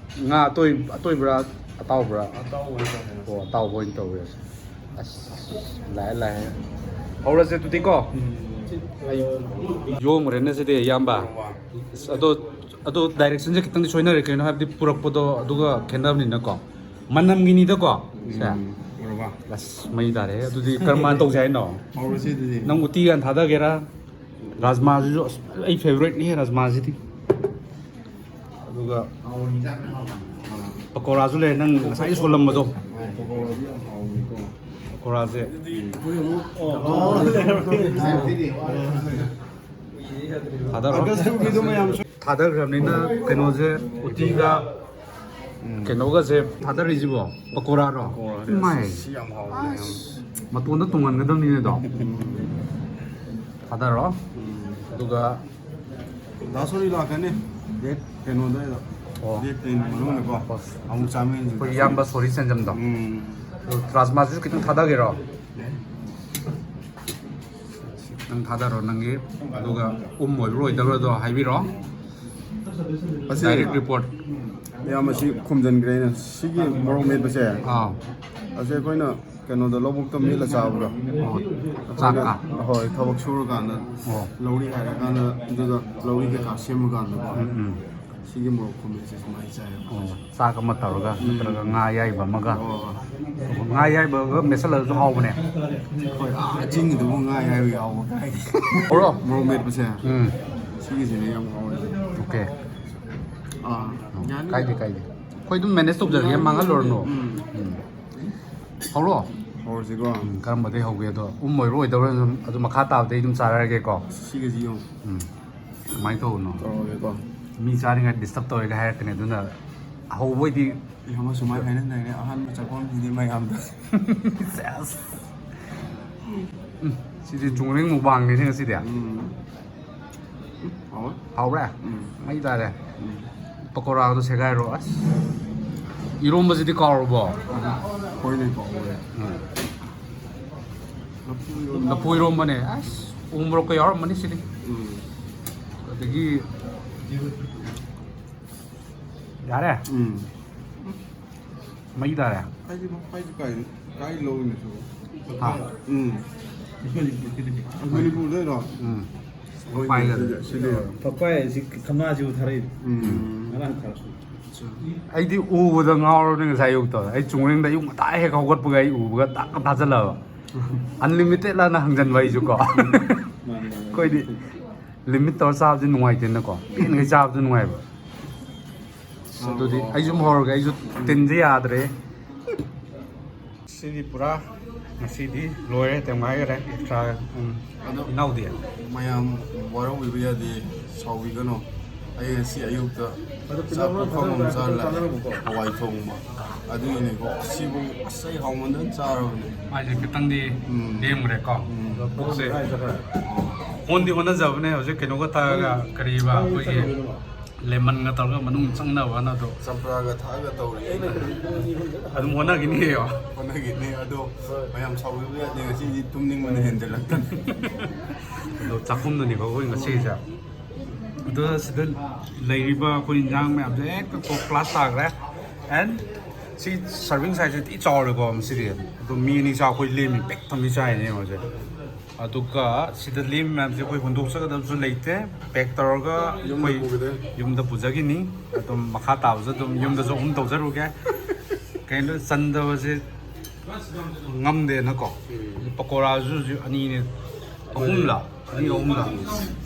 ꯉꯥ ꯑꯇꯣꯏ-, ꯑꯇꯣꯏꯕ꯭ꯔꯥ? ꯑꯇꯥꯎꯕ꯭ꯔꯥ? ꯑꯇꯥꯎꯕ ꯑꯣꯏꯅ ꯇꯧꯔꯦ꯫ ꯑꯣ, ꯑꯇꯥꯎꯕ ꯑꯣꯏꯅ ꯇꯧꯔꯦ꯫ ꯑꯁ, ꯂꯥꯛꯑꯦ, ꯂꯥꯛꯑꯦ꯫ ꯍꯧꯔꯁꯦ ꯑꯗꯨꯗꯤ ꯀꯣ꯫ ꯎꯝ꯫ ꯑꯩ ꯌꯣꯝꯈ꯭ꯔꯦꯅꯦ ꯁꯤꯗꯤ, ꯏꯌꯥꯝꯕ꯫ ꯑꯁ, ꯑꯗꯣ, ꯑꯗꯣ direction ꯁꯦ ꯈꯤꯇꯪꯗꯤ ꯁꯣꯏꯅꯔꯦ, ꯀꯩꯅꯣ ꯍꯥꯏꯕꯗꯤ ꯄꯨꯔꯛꯄꯗꯣ ꯑꯗꯨꯒ ꯈꯦꯠꯅꯕꯅꯤꯅꯀꯣ꯫ ꯃꯅꯝꯒꯤꯅꯤꯗꯀꯣ꯫ ꯁꯦ꯫ ꯎꯝ, ꯎꯔꯕ? ꯑꯁ, ꯃꯩ ꯇꯥꯔꯦ꯫ ꯑꯗꯨꯗꯤ ꯀꯔꯝꯍꯥꯏꯅ ꯇꯧꯁꯦ ꯍꯥꯏꯅꯣ? ꯍꯧꯔꯁꯤ ꯑꯗꯨꯗꯤ꯫ ꯅꯪ ꯎꯇꯤꯒ ꯊꯥꯗꯒꯦꯔꯥ? ꯔꯥꯖꯃꯥꯁꯤꯁꯨ, ꯑꯁ, ꯑꯩ favourite ꯅꯤꯍꯦ ꯔꯥꯖꯃꯥꯁꯤꯗꯤ꯫ ꯑꯗꯨꯒ ꯄꯀꯣꯔꯥꯁꯨ ꯂꯩ, ꯅꯪ ꯉꯁꯥꯏ ꯁꯣꯜꯂꯝꯕꯗꯣ꯫ ꯄꯀꯣꯔꯥꯁꯦ꯫ ꯊꯥꯗꯔꯣ꯫ ꯊꯥꯗꯈ꯭ꯔꯕꯅꯤꯅ ꯀꯩꯅꯣꯁꯦ, ꯎꯇꯤꯒ ꯀꯩꯅꯣꯒꯁꯦ ꯊꯥꯗꯔꯤꯁꯤꯕꯣ ꯄꯀꯣꯔꯥꯔꯣ? ꯄꯀꯣꯔꯥꯁꯦ꯫ ꯏꯃꯥꯏ꯫ ꯑꯁ, ꯌꯥꯝ ꯍꯥꯎꯕꯅꯦ, ꯌꯥꯝ꯫ ꯃꯇꯣꯟꯗ ꯇꯨꯡꯍꯟꯒꯗꯕꯅꯤꯅꯦ ꯑꯗꯣ꯫ ꯊꯥꯗꯔꯣ꯫ ꯑꯗꯨꯒ ꯗꯥ ꯁꯣꯔꯤ ꯂꯥꯛꯀꯅꯤ꯫ ꯗꯦꯠ ꯀꯩꯅꯣꯗ꯫ ꯑꯣ꯫ ꯗꯦꯠ ꯇꯦꯟ ꯃꯅꯨꯡꯗꯀꯣ꯫ ꯑꯣ꯫ ꯑꯃꯨꯛ ꯆꯥꯃꯤꯟꯅꯁꯤ꯫ ꯑꯩꯈꯣꯏ ꯏꯌꯥꯝꯕ ꯁꯣꯔꯤ ꯁꯦꯟꯖꯝꯗꯣ꯫ ꯎꯝ꯫ ꯑꯗꯨ ꯔꯥꯖꯃꯥꯁꯤꯁꯨ ꯈꯤꯇꯪ ꯊꯥꯗꯒꯦꯔꯣ? ꯈꯤꯇꯪ ꯊꯥꯗꯔꯣ ꯅꯪꯒꯤ꯫ ꯑꯗꯨꯒ ꯎꯝ ꯑꯣꯏꯕ꯭ꯔꯥ ꯑꯣꯏꯗꯕ꯭ꯔꯥꯗꯣ ꯍꯥꯏꯕꯤꯔꯣ꯫ ꯑꯁꯤ direct report꯫ ꯏꯌꯥꯝꯕ ꯁꯤ ꯈꯨꯝꯖꯤꯟꯈ꯭ꯔꯦ ꯑꯩꯅ꯫ ꯁꯤꯒꯤ ꯃꯣꯔꯣꯛ ꯃꯦꯠꯄꯁꯦ꯫ ꯑꯥ꯫ ꯑꯁꯤ ꯑꯩꯈꯣꯏꯅ ꯀꯩꯅꯣꯗ ꯂꯧꯕꯨꯛꯇ ꯃꯦꯠꯂ ꯆꯥꯕꯗꯣ꯫ ꯑꯣ, ꯆꯥꯛꯀ? ꯍꯣꯏ, ꯊꯕꯛ ꯁꯨꯔꯀꯥꯟꯗ ꯑꯣ꯫ ꯂꯧꯔꯤ ꯍꯥꯏꯔꯀꯥꯟꯗ ꯑꯗꯨꯗ ꯂꯧꯔꯤ ꯀꯩꯀꯥ ꯁꯦꯝꯃꯀꯥꯟꯗꯀꯣ꯫ ꯎꯝ, ꯎꯝ꯫ ꯁꯤꯒꯤ ꯃꯣꯔꯣꯛ ꯈꯨꯃꯦꯠꯁꯦ ꯁꯨꯃꯥꯏꯅ ꯆꯥꯏꯌꯦꯕ꯫ ꯑꯣ, ꯆꯥꯛ ꯑꯃ ꯇꯧꯔꯒ ꯎꯝ꯫ ꯅꯠꯇ꯭ꯔꯒ ꯉꯥ ꯑꯌꯥꯏꯕ ꯑꯃꯒ꯫ ꯑꯣ꯫ ꯉꯥ ꯑꯌꯥꯏꯕꯒ ꯃꯦꯠꯁꯜꯂꯁꯨ ꯍꯥꯎꯕꯅꯦ꯫ ꯍꯣꯏ, ꯑꯥ, ꯆꯤꯡꯒꯤꯗꯨꯕꯨ ꯉꯥ ꯑꯌꯥꯏꯕ ꯌꯥꯎꯕ ꯀꯥꯏꯗꯦ꯫ ꯕ꯭ꯔꯣ꯫ ꯃꯣꯔꯣꯛ ꯃꯦꯠꯄꯁꯦ꯫ ꯎꯝ꯫ ꯁꯤꯒꯤꯁꯤꯅꯦ ꯌꯥꯝ ꯍꯥꯎꯔꯤꯁꯦ꯫ ꯑꯣꯀꯦ꯫ ꯑꯥ, ꯌꯥꯅꯤ꯫ ꯀꯥꯏꯗꯦ, ꯀꯥꯏꯗꯦ꯫ ꯑꯩꯈꯣꯏ ꯑꯗꯨꯝ manage ꯇꯧꯖꯔꯒꯦ, ꯃꯥꯡꯍꯜꯂꯨꯔꯅꯨ꯫ ꯎꯝ꯫ ꯎꯝ꯫ ꯍꯧꯔꯣ꯫ ꯍꯧꯔꯁꯤꯀꯣ꯫ ꯎꯝ, ꯀꯔꯝꯕꯗꯩ ꯍꯧꯒꯦ ꯑꯗꯣ? ꯎꯝ ꯑꯣꯏꯕ꯭ꯔꯥ ꯑꯣꯏꯗꯕ꯭ꯔꯥ ꯑꯗꯨꯝ, ꯑꯗꯨ ꯃꯈꯥ ꯇꯥꯕꯗꯩ ꯑꯗꯨꯝ ꯆꯥꯔꯛꯑꯒꯦꯀꯣ꯫ ꯁꯤꯒꯁꯤ ꯌꯦꯡꯉꯨ꯫ ꯎꯝ꯫ ꯀꯃꯥꯏꯅ ꯇꯧꯕꯅꯣ? ꯇꯧꯔꯒꯦꯀꯣ꯫ ꯃꯤ ꯆꯥꯔꯤꯉꯩ disturb ꯇꯧꯋꯦꯒ ꯍꯥꯏꯔꯛꯀꯅꯤ, ꯑꯗꯨꯅ ꯍꯧꯕ ꯑꯣꯏꯗꯤ꯫ ꯑꯦ, ꯑꯃ ꯁꯨꯃꯥꯏꯅ ꯍꯥꯏꯅꯗꯥꯏꯅꯦ, ꯑꯍꯥꯟꯕ ꯆꯥꯛꯈꯣꯝꯁꯤꯗꯤ ꯃꯌꯥꯝꯗ꯫ ꯁꯦꯁ꯫ ꯎꯝ, ꯁꯤꯗꯤ ꯆꯨꯡꯔꯦꯡ ꯃꯨꯛꯕꯥꯡꯅꯤꯅꯦ ꯉꯁꯤꯗꯤ꯫ ꯎꯝ꯫ ꯎꯝ, ꯍꯥꯎꯋꯦ꯫ ꯍꯥꯎꯔꯦ? ꯎꯝ꯫ ꯃꯩ ꯇꯥꯔꯦ꯫ ꯎꯝ꯫ ꯄꯀꯣꯔꯥꯗꯣ ꯁꯦꯒꯥꯏꯔꯣ꯫ ꯑꯁ꯫ ꯏꯔꯣꯝꯕꯁꯤꯗꯤ ꯀꯥꯎꯔꯕꯣ? ꯍꯣꯏꯅꯦ, ꯀꯥꯎꯔꯦ꯫ ꯎꯝ꯫ ꯂꯐꯨ ꯏꯔꯣꯝꯕ꯫ ꯂꯐꯨ ꯏꯔꯣꯝꯕꯅꯦ꯫ ꯑꯁ, ꯎ ꯃꯣꯔꯣꯛꯀ ꯌꯥꯎꯔꯝꯃꯅꯤ ꯁꯤꯗꯤ꯫ ꯎꯝ꯫ ꯑꯗꯒꯤ ꯌꯥꯔꯦ? ꯎꯝ꯫ ꯃꯩ ꯇꯥꯔꯦ꯫ ꯀꯥꯏꯗꯅꯣ? ꯀꯥꯏ, ꯀꯥꯏ, ꯀꯥꯏ ꯂꯧꯔꯤꯅꯣ ꯁꯤꯕꯣ? ꯍꯥ? ꯎꯝ꯫ ꯃꯅꯤꯄꯨꯔꯗꯩꯔꯣ? ꯎꯝ꯫ ꯍꯣꯏꯅꯦ, ꯄꯥꯏꯒꯗ꯭ꯔꯥ? ꯁꯤꯗꯤ, ꯁꯤꯗꯤ꯫ ꯄꯛꯄꯥꯏ ꯍꯥꯏꯁꯤ ꯊꯝꯅꯥꯁꯤꯕꯨ ꯊꯥꯔꯛꯏꯅꯦ꯫ ꯎꯝ꯫ ꯉꯔꯥꯡ ꯊꯥꯔꯛꯄ꯫ ꯑꯩꯗꯤ ꯎꯕꯗ ꯉꯥꯎꯔꯕꯅꯤ ꯉꯁꯥꯏ ꯑꯌꯨꯛꯇꯣ꯫ ꯑꯩ ꯆꯨꯡꯔꯦꯡꯗ ꯑꯌꯨꯛ ꯉꯟꯇꯥ ꯍꯦꯛ ꯍꯧꯒꯠꯄꯒ ꯑꯩ ꯎꯕꯒ ꯇꯛ ꯊꯥꯖꯜꯂꯕ꯫ Unlimited ꯂꯥꯅ ꯍꯪꯖꯟꯕ ꯑꯩꯁꯨ ꯀꯣ꯫ ꯃꯥꯅꯤ, ꯃꯥꯅꯤ꯫ ꯑꯩꯈꯣꯏꯗꯤ limit ꯇꯧꯔ ꯆꯥꯕꯁꯦ ꯅꯨꯡꯉꯥꯏꯇꯦꯅꯀꯣ꯫ ꯄꯦꯟꯈꯩ ꯆꯥꯕꯗꯨ ꯅꯨꯡꯉꯥꯏꯕ꯫ ꯑꯗꯨꯗꯤ ꯑꯩꯁꯨ ꯑꯃꯨꯛ ꯍꯧꯔꯒꯦ, ꯑꯩꯁꯨ ꯇꯤꯟꯁꯦ ꯌꯥꯗ꯭ꯔꯦ꯫ ꯁꯤꯗꯤ ꯄꯨꯔꯥ ꯉꯁꯤꯗꯤ ꯂꯣꯏꯔꯦ, ꯇꯦꯝ ꯍꯥꯏꯈꯔꯦ ꯑꯦꯛꯁꯇ꯭ꯔꯥ꯫ ꯎꯝ꯫ ꯑꯗꯣ ꯏꯅꯥꯎꯗꯤ? ꯃꯌꯥꯝ ꯋꯥꯔꯧꯕꯤꯕ ꯌꯥꯗꯦ, ꯁꯥꯎꯕꯤꯒꯅꯨ꯫ ꯑꯩ ꯉꯁꯤ ꯑꯌꯨꯛꯇ ꯆꯥꯛ ꯄꯨꯈꯝ ꯑꯃ ꯆꯥꯔ ꯂꯥꯛꯑꯦ, ꯍꯋꯥꯏ ꯊꯣꯡꯕ꯫ ꯑꯗꯨꯒꯤꯅꯦꯀꯣ, ꯑꯁꯤꯕꯨ ꯑꯁ ꯑꯩ ꯍꯥꯎꯃꯟꯗꯅ ꯆꯥꯔꯕꯅꯦ꯫ ꯃꯥꯏꯁꯦ ꯈꯤꯇꯪꯗꯤ ꯎꯝ꯫ ꯂꯦꯝꯈ꯭ꯔꯦꯀꯣ꯫ ꯎꯝ꯫ ꯑꯗꯣ ꯄꯨꯛꯁꯦ ꯍꯣꯟꯗꯤ ꯍꯣꯠꯅꯖꯕꯅꯦ ꯍꯧꯖꯤꯛ ꯀꯩꯅꯣꯒ ꯇꯧꯔꯒ, ꯀꯔꯤꯕ ꯑꯩꯈꯣꯏꯒꯤ ꯂꯦꯃꯟꯒ ꯇꯧꯔꯒ ꯃꯅꯨꯡ ꯆꯪꯅꯕꯅ ꯑꯗꯣ꯫ ꯆꯝꯄ꯭ꯔꯥꯒ ꯊꯛꯑꯒ ꯇꯧꯔꯤ꯫ ꯑꯗꯨꯝ ꯍꯣꯠꯅꯈꯤꯅꯤꯌꯣ꯫ ꯍꯣꯠꯅꯈꯤꯅꯤ ꯑꯗꯣ꯫ ꯃꯌꯥꯝ ꯁꯥꯎꯕꯤꯕ ꯌꯥꯗꯦ, ꯉꯁꯤꯗꯤ ꯇꯨꯝꯅꯤꯡꯕꯅ ꯍꯦꯟꯖꯜꯂꯛꯇꯅ꯫ ꯑꯗꯣ ꯆꯥꯛꯈꯨꯝꯗꯅꯤꯀꯣ ꯑꯩꯈꯣꯏ ꯉꯁꯤꯁꯦ꯫ ꯑꯗꯣ ꯁꯤꯗ ꯂꯩꯔꯤꯕ ꯑꯩꯈꯣꯏ ꯏꯟꯖꯥꯡ ꯃꯌꯥꯝꯁꯦ ꯍꯦꯛꯇ ꯇꯣꯞ ꯀ꯭ꯂꯥꯁ ꯇꯥꯈ꯭ꯔꯦ꯫ ꯑꯦꯟ ꯁꯤ ꯁꯔꯚꯤꯡ ꯁꯥꯏꯖꯁꯦ ꯊꯤ ꯆꯥꯎꯔꯦꯀꯣ ꯃꯁꯤꯗꯤ꯫ ꯑꯗꯣ ꯃꯤ ꯑꯅꯤ ꯆꯥ ꯑꯩꯈꯣꯏ ꯂꯦꯝꯃꯤ ꯄꯤꯛ ꯊꯝꯃꯤ ꯆꯥꯏꯅꯦ ꯍꯧꯖꯤꯛ꯫ ꯑꯗꯨꯒ ꯁꯤꯗ ꯂꯦꯝꯃꯤ ꯃꯌꯥꯝꯁꯦ ꯑꯩꯈꯣꯏ ꯍꯨꯟꯗꯣꯛꯆꯒꯗꯕꯁꯨ ꯂꯩꯇꯦ꯫ ꯄꯦꯛ ꯇꯧꯔꯒ ꯌꯨꯝꯗ ꯑꯩꯈꯣꯏ ꯄꯨꯒꯗꯣꯏꯅꯤ꯫ ꯌꯨꯝꯗ ꯄꯨꯖꯈꯤꯅꯤ꯫ ꯑꯗꯨꯝ ꯃꯈꯥ ꯇꯥꯕꯁꯨ ꯑꯗꯨꯝ ꯌꯨꯝꯗꯁꯨ ꯑꯍꯨꯝ ꯇꯧꯖꯔꯨꯒꯦ꯫ ꯀꯩꯅꯣ ꯆꯟꯗꯕꯁꯦ ꯉꯝꯗꯦꯅꯀꯣ꯫ ꯎꯝ꯫ ꯄꯀꯣꯔꯥꯁꯨ ꯍꯧꯖꯤꯛ ꯑꯅꯤꯅꯦ, ꯑꯍꯨꯝꯂ? ꯑꯅꯤ ꯑꯍꯨꯝꯂ?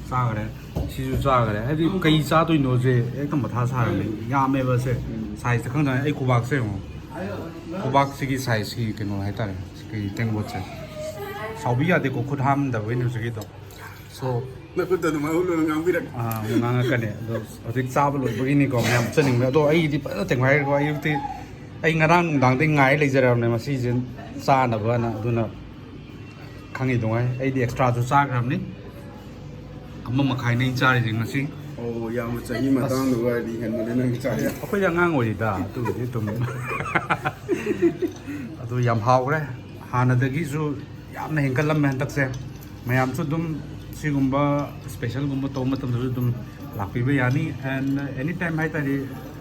ꯆꯥꯈ꯭ꯔꯦ꯫ ꯁꯤꯁꯨ ꯆꯥꯈ꯭ꯔꯦ꯫ ꯍꯥꯏꯗꯤ ꯀꯩ ꯆꯥꯗꯣꯏꯅꯣꯁꯦ ꯍꯦꯛꯇ ꯃꯊꯥ ꯁꯥꯔꯝꯃꯦ꯫ ꯌꯥꯝꯃꯦꯕ ꯁꯦ꯫ ꯎꯝ꯫ ꯁꯥꯏꯖꯇ ꯈꯪꯗꯅ ꯑꯩ ꯈꯨꯕꯥꯛꯁꯦ ꯌꯦꯡꯉꯣ꯫ ꯈꯨꯕꯥꯛꯁꯤꯒꯤ ꯁꯥꯏꯖꯀꯤ ꯀꯩꯅꯣ ꯍꯥꯏꯇꯥꯔꯦ꯫ ꯁꯤꯒꯤ ꯇꯦꯡꯀꯣꯠꯁꯦ꯫ ꯁꯥꯎꯕꯤ ꯌꯥꯗꯦꯀꯣ, ꯈꯨꯠ ꯍꯥꯝꯗꯕꯩꯅꯦ ꯍꯧꯖꯤꯛꯀꯤꯗꯣ꯫ So, ꯅꯈꯨꯠꯇ ꯑꯗꯨꯃꯥꯏꯅ ꯎꯠꯂꯨꯅ ꯉꯥꯡꯕꯤꯔꯛ꯫ ꯑꯥ, ꯑꯃꯨꯛ ꯉꯥꯡꯉꯛꯀꯅꯤ꯫ ꯑꯗꯣ ꯍꯧꯖꯤꯛ ꯆꯥꯕ ꯂꯣꯏꯕꯒꯤꯅꯤꯀꯣ ꯃꯌꯥꯝ ꯆꯠꯅꯤꯡꯕ꯫ ꯑꯗꯣ ꯑꯩꯒꯤꯗꯤ ꯐꯖꯅ ꯇꯦꯡꯈꯥꯏꯈ꯭ꯔꯦꯀꯣ꯫ ꯑꯌꯨꯛꯇꯤ ꯑꯩ ꯉꯔꯥꯡ ꯅꯨꯡꯗꯥꯡꯗꯒꯤ ꯉꯥꯏ ꯂꯩꯖꯔꯕꯅꯦ ꯃꯁꯤꯁꯦ ꯆꯥꯅꯕꯅ꯫ ꯑꯗꯨꯅ ꯈꯪꯉꯤꯗꯨꯉꯥꯏ ꯑꯩꯗꯤ ꯑꯦꯛꯁꯇ꯭ꯔꯥꯁꯨ ꯆꯥꯈ꯭ꯔꯕꯅꯤ꯫ ꯑꯃ ꯃꯈꯥꯏꯅꯦ ꯑꯩꯅ ꯆꯥꯔꯤꯁꯦ ꯉꯁꯤ꯫ ꯑꯣ, ꯌꯥꯝꯅ ꯆꯍꯤ ꯃꯇꯥꯡꯗꯨꯒ ꯍꯥꯏꯗꯤ ꯍꯦꯟꯃꯜꯂꯦ ꯅꯪ ꯆꯥꯔꯤꯁꯦ꯫ ꯑꯩꯈꯣꯏꯗꯤ ꯑꯉꯥꯡ ꯑꯣꯏꯔꯤꯗ, ꯑꯗꯨꯕꯨꯗꯤ ꯑꯗꯨꯝ꯫ ꯑꯗꯨ ꯌꯥꯝ ꯍꯥꯎꯈ꯭ꯔꯦ꯫ ꯍꯥꯟꯅꯗꯒꯤꯁꯨ ꯌꯥꯝꯅ ꯍꯦꯟꯒꯠꯂꯝꯃꯦ ꯍꯟꯗꯛꯁꯦ꯫ ꯃꯌꯥꯝꯁꯨ ꯑꯗꯨꯝ ꯁꯤꯒꯨꯝꯕ ꯁ꯭ꯄꯦꯁꯦꯜꯒꯨꯝꯕ ꯇꯧꯕ ꯃꯇꯝꯗꯁꯨ ꯑꯗꯨꯝ ꯂꯥꯛꯄꯤꯕ ꯌꯥꯅꯤ꯫ And any time ꯍꯥꯏꯇꯥꯔꯦ,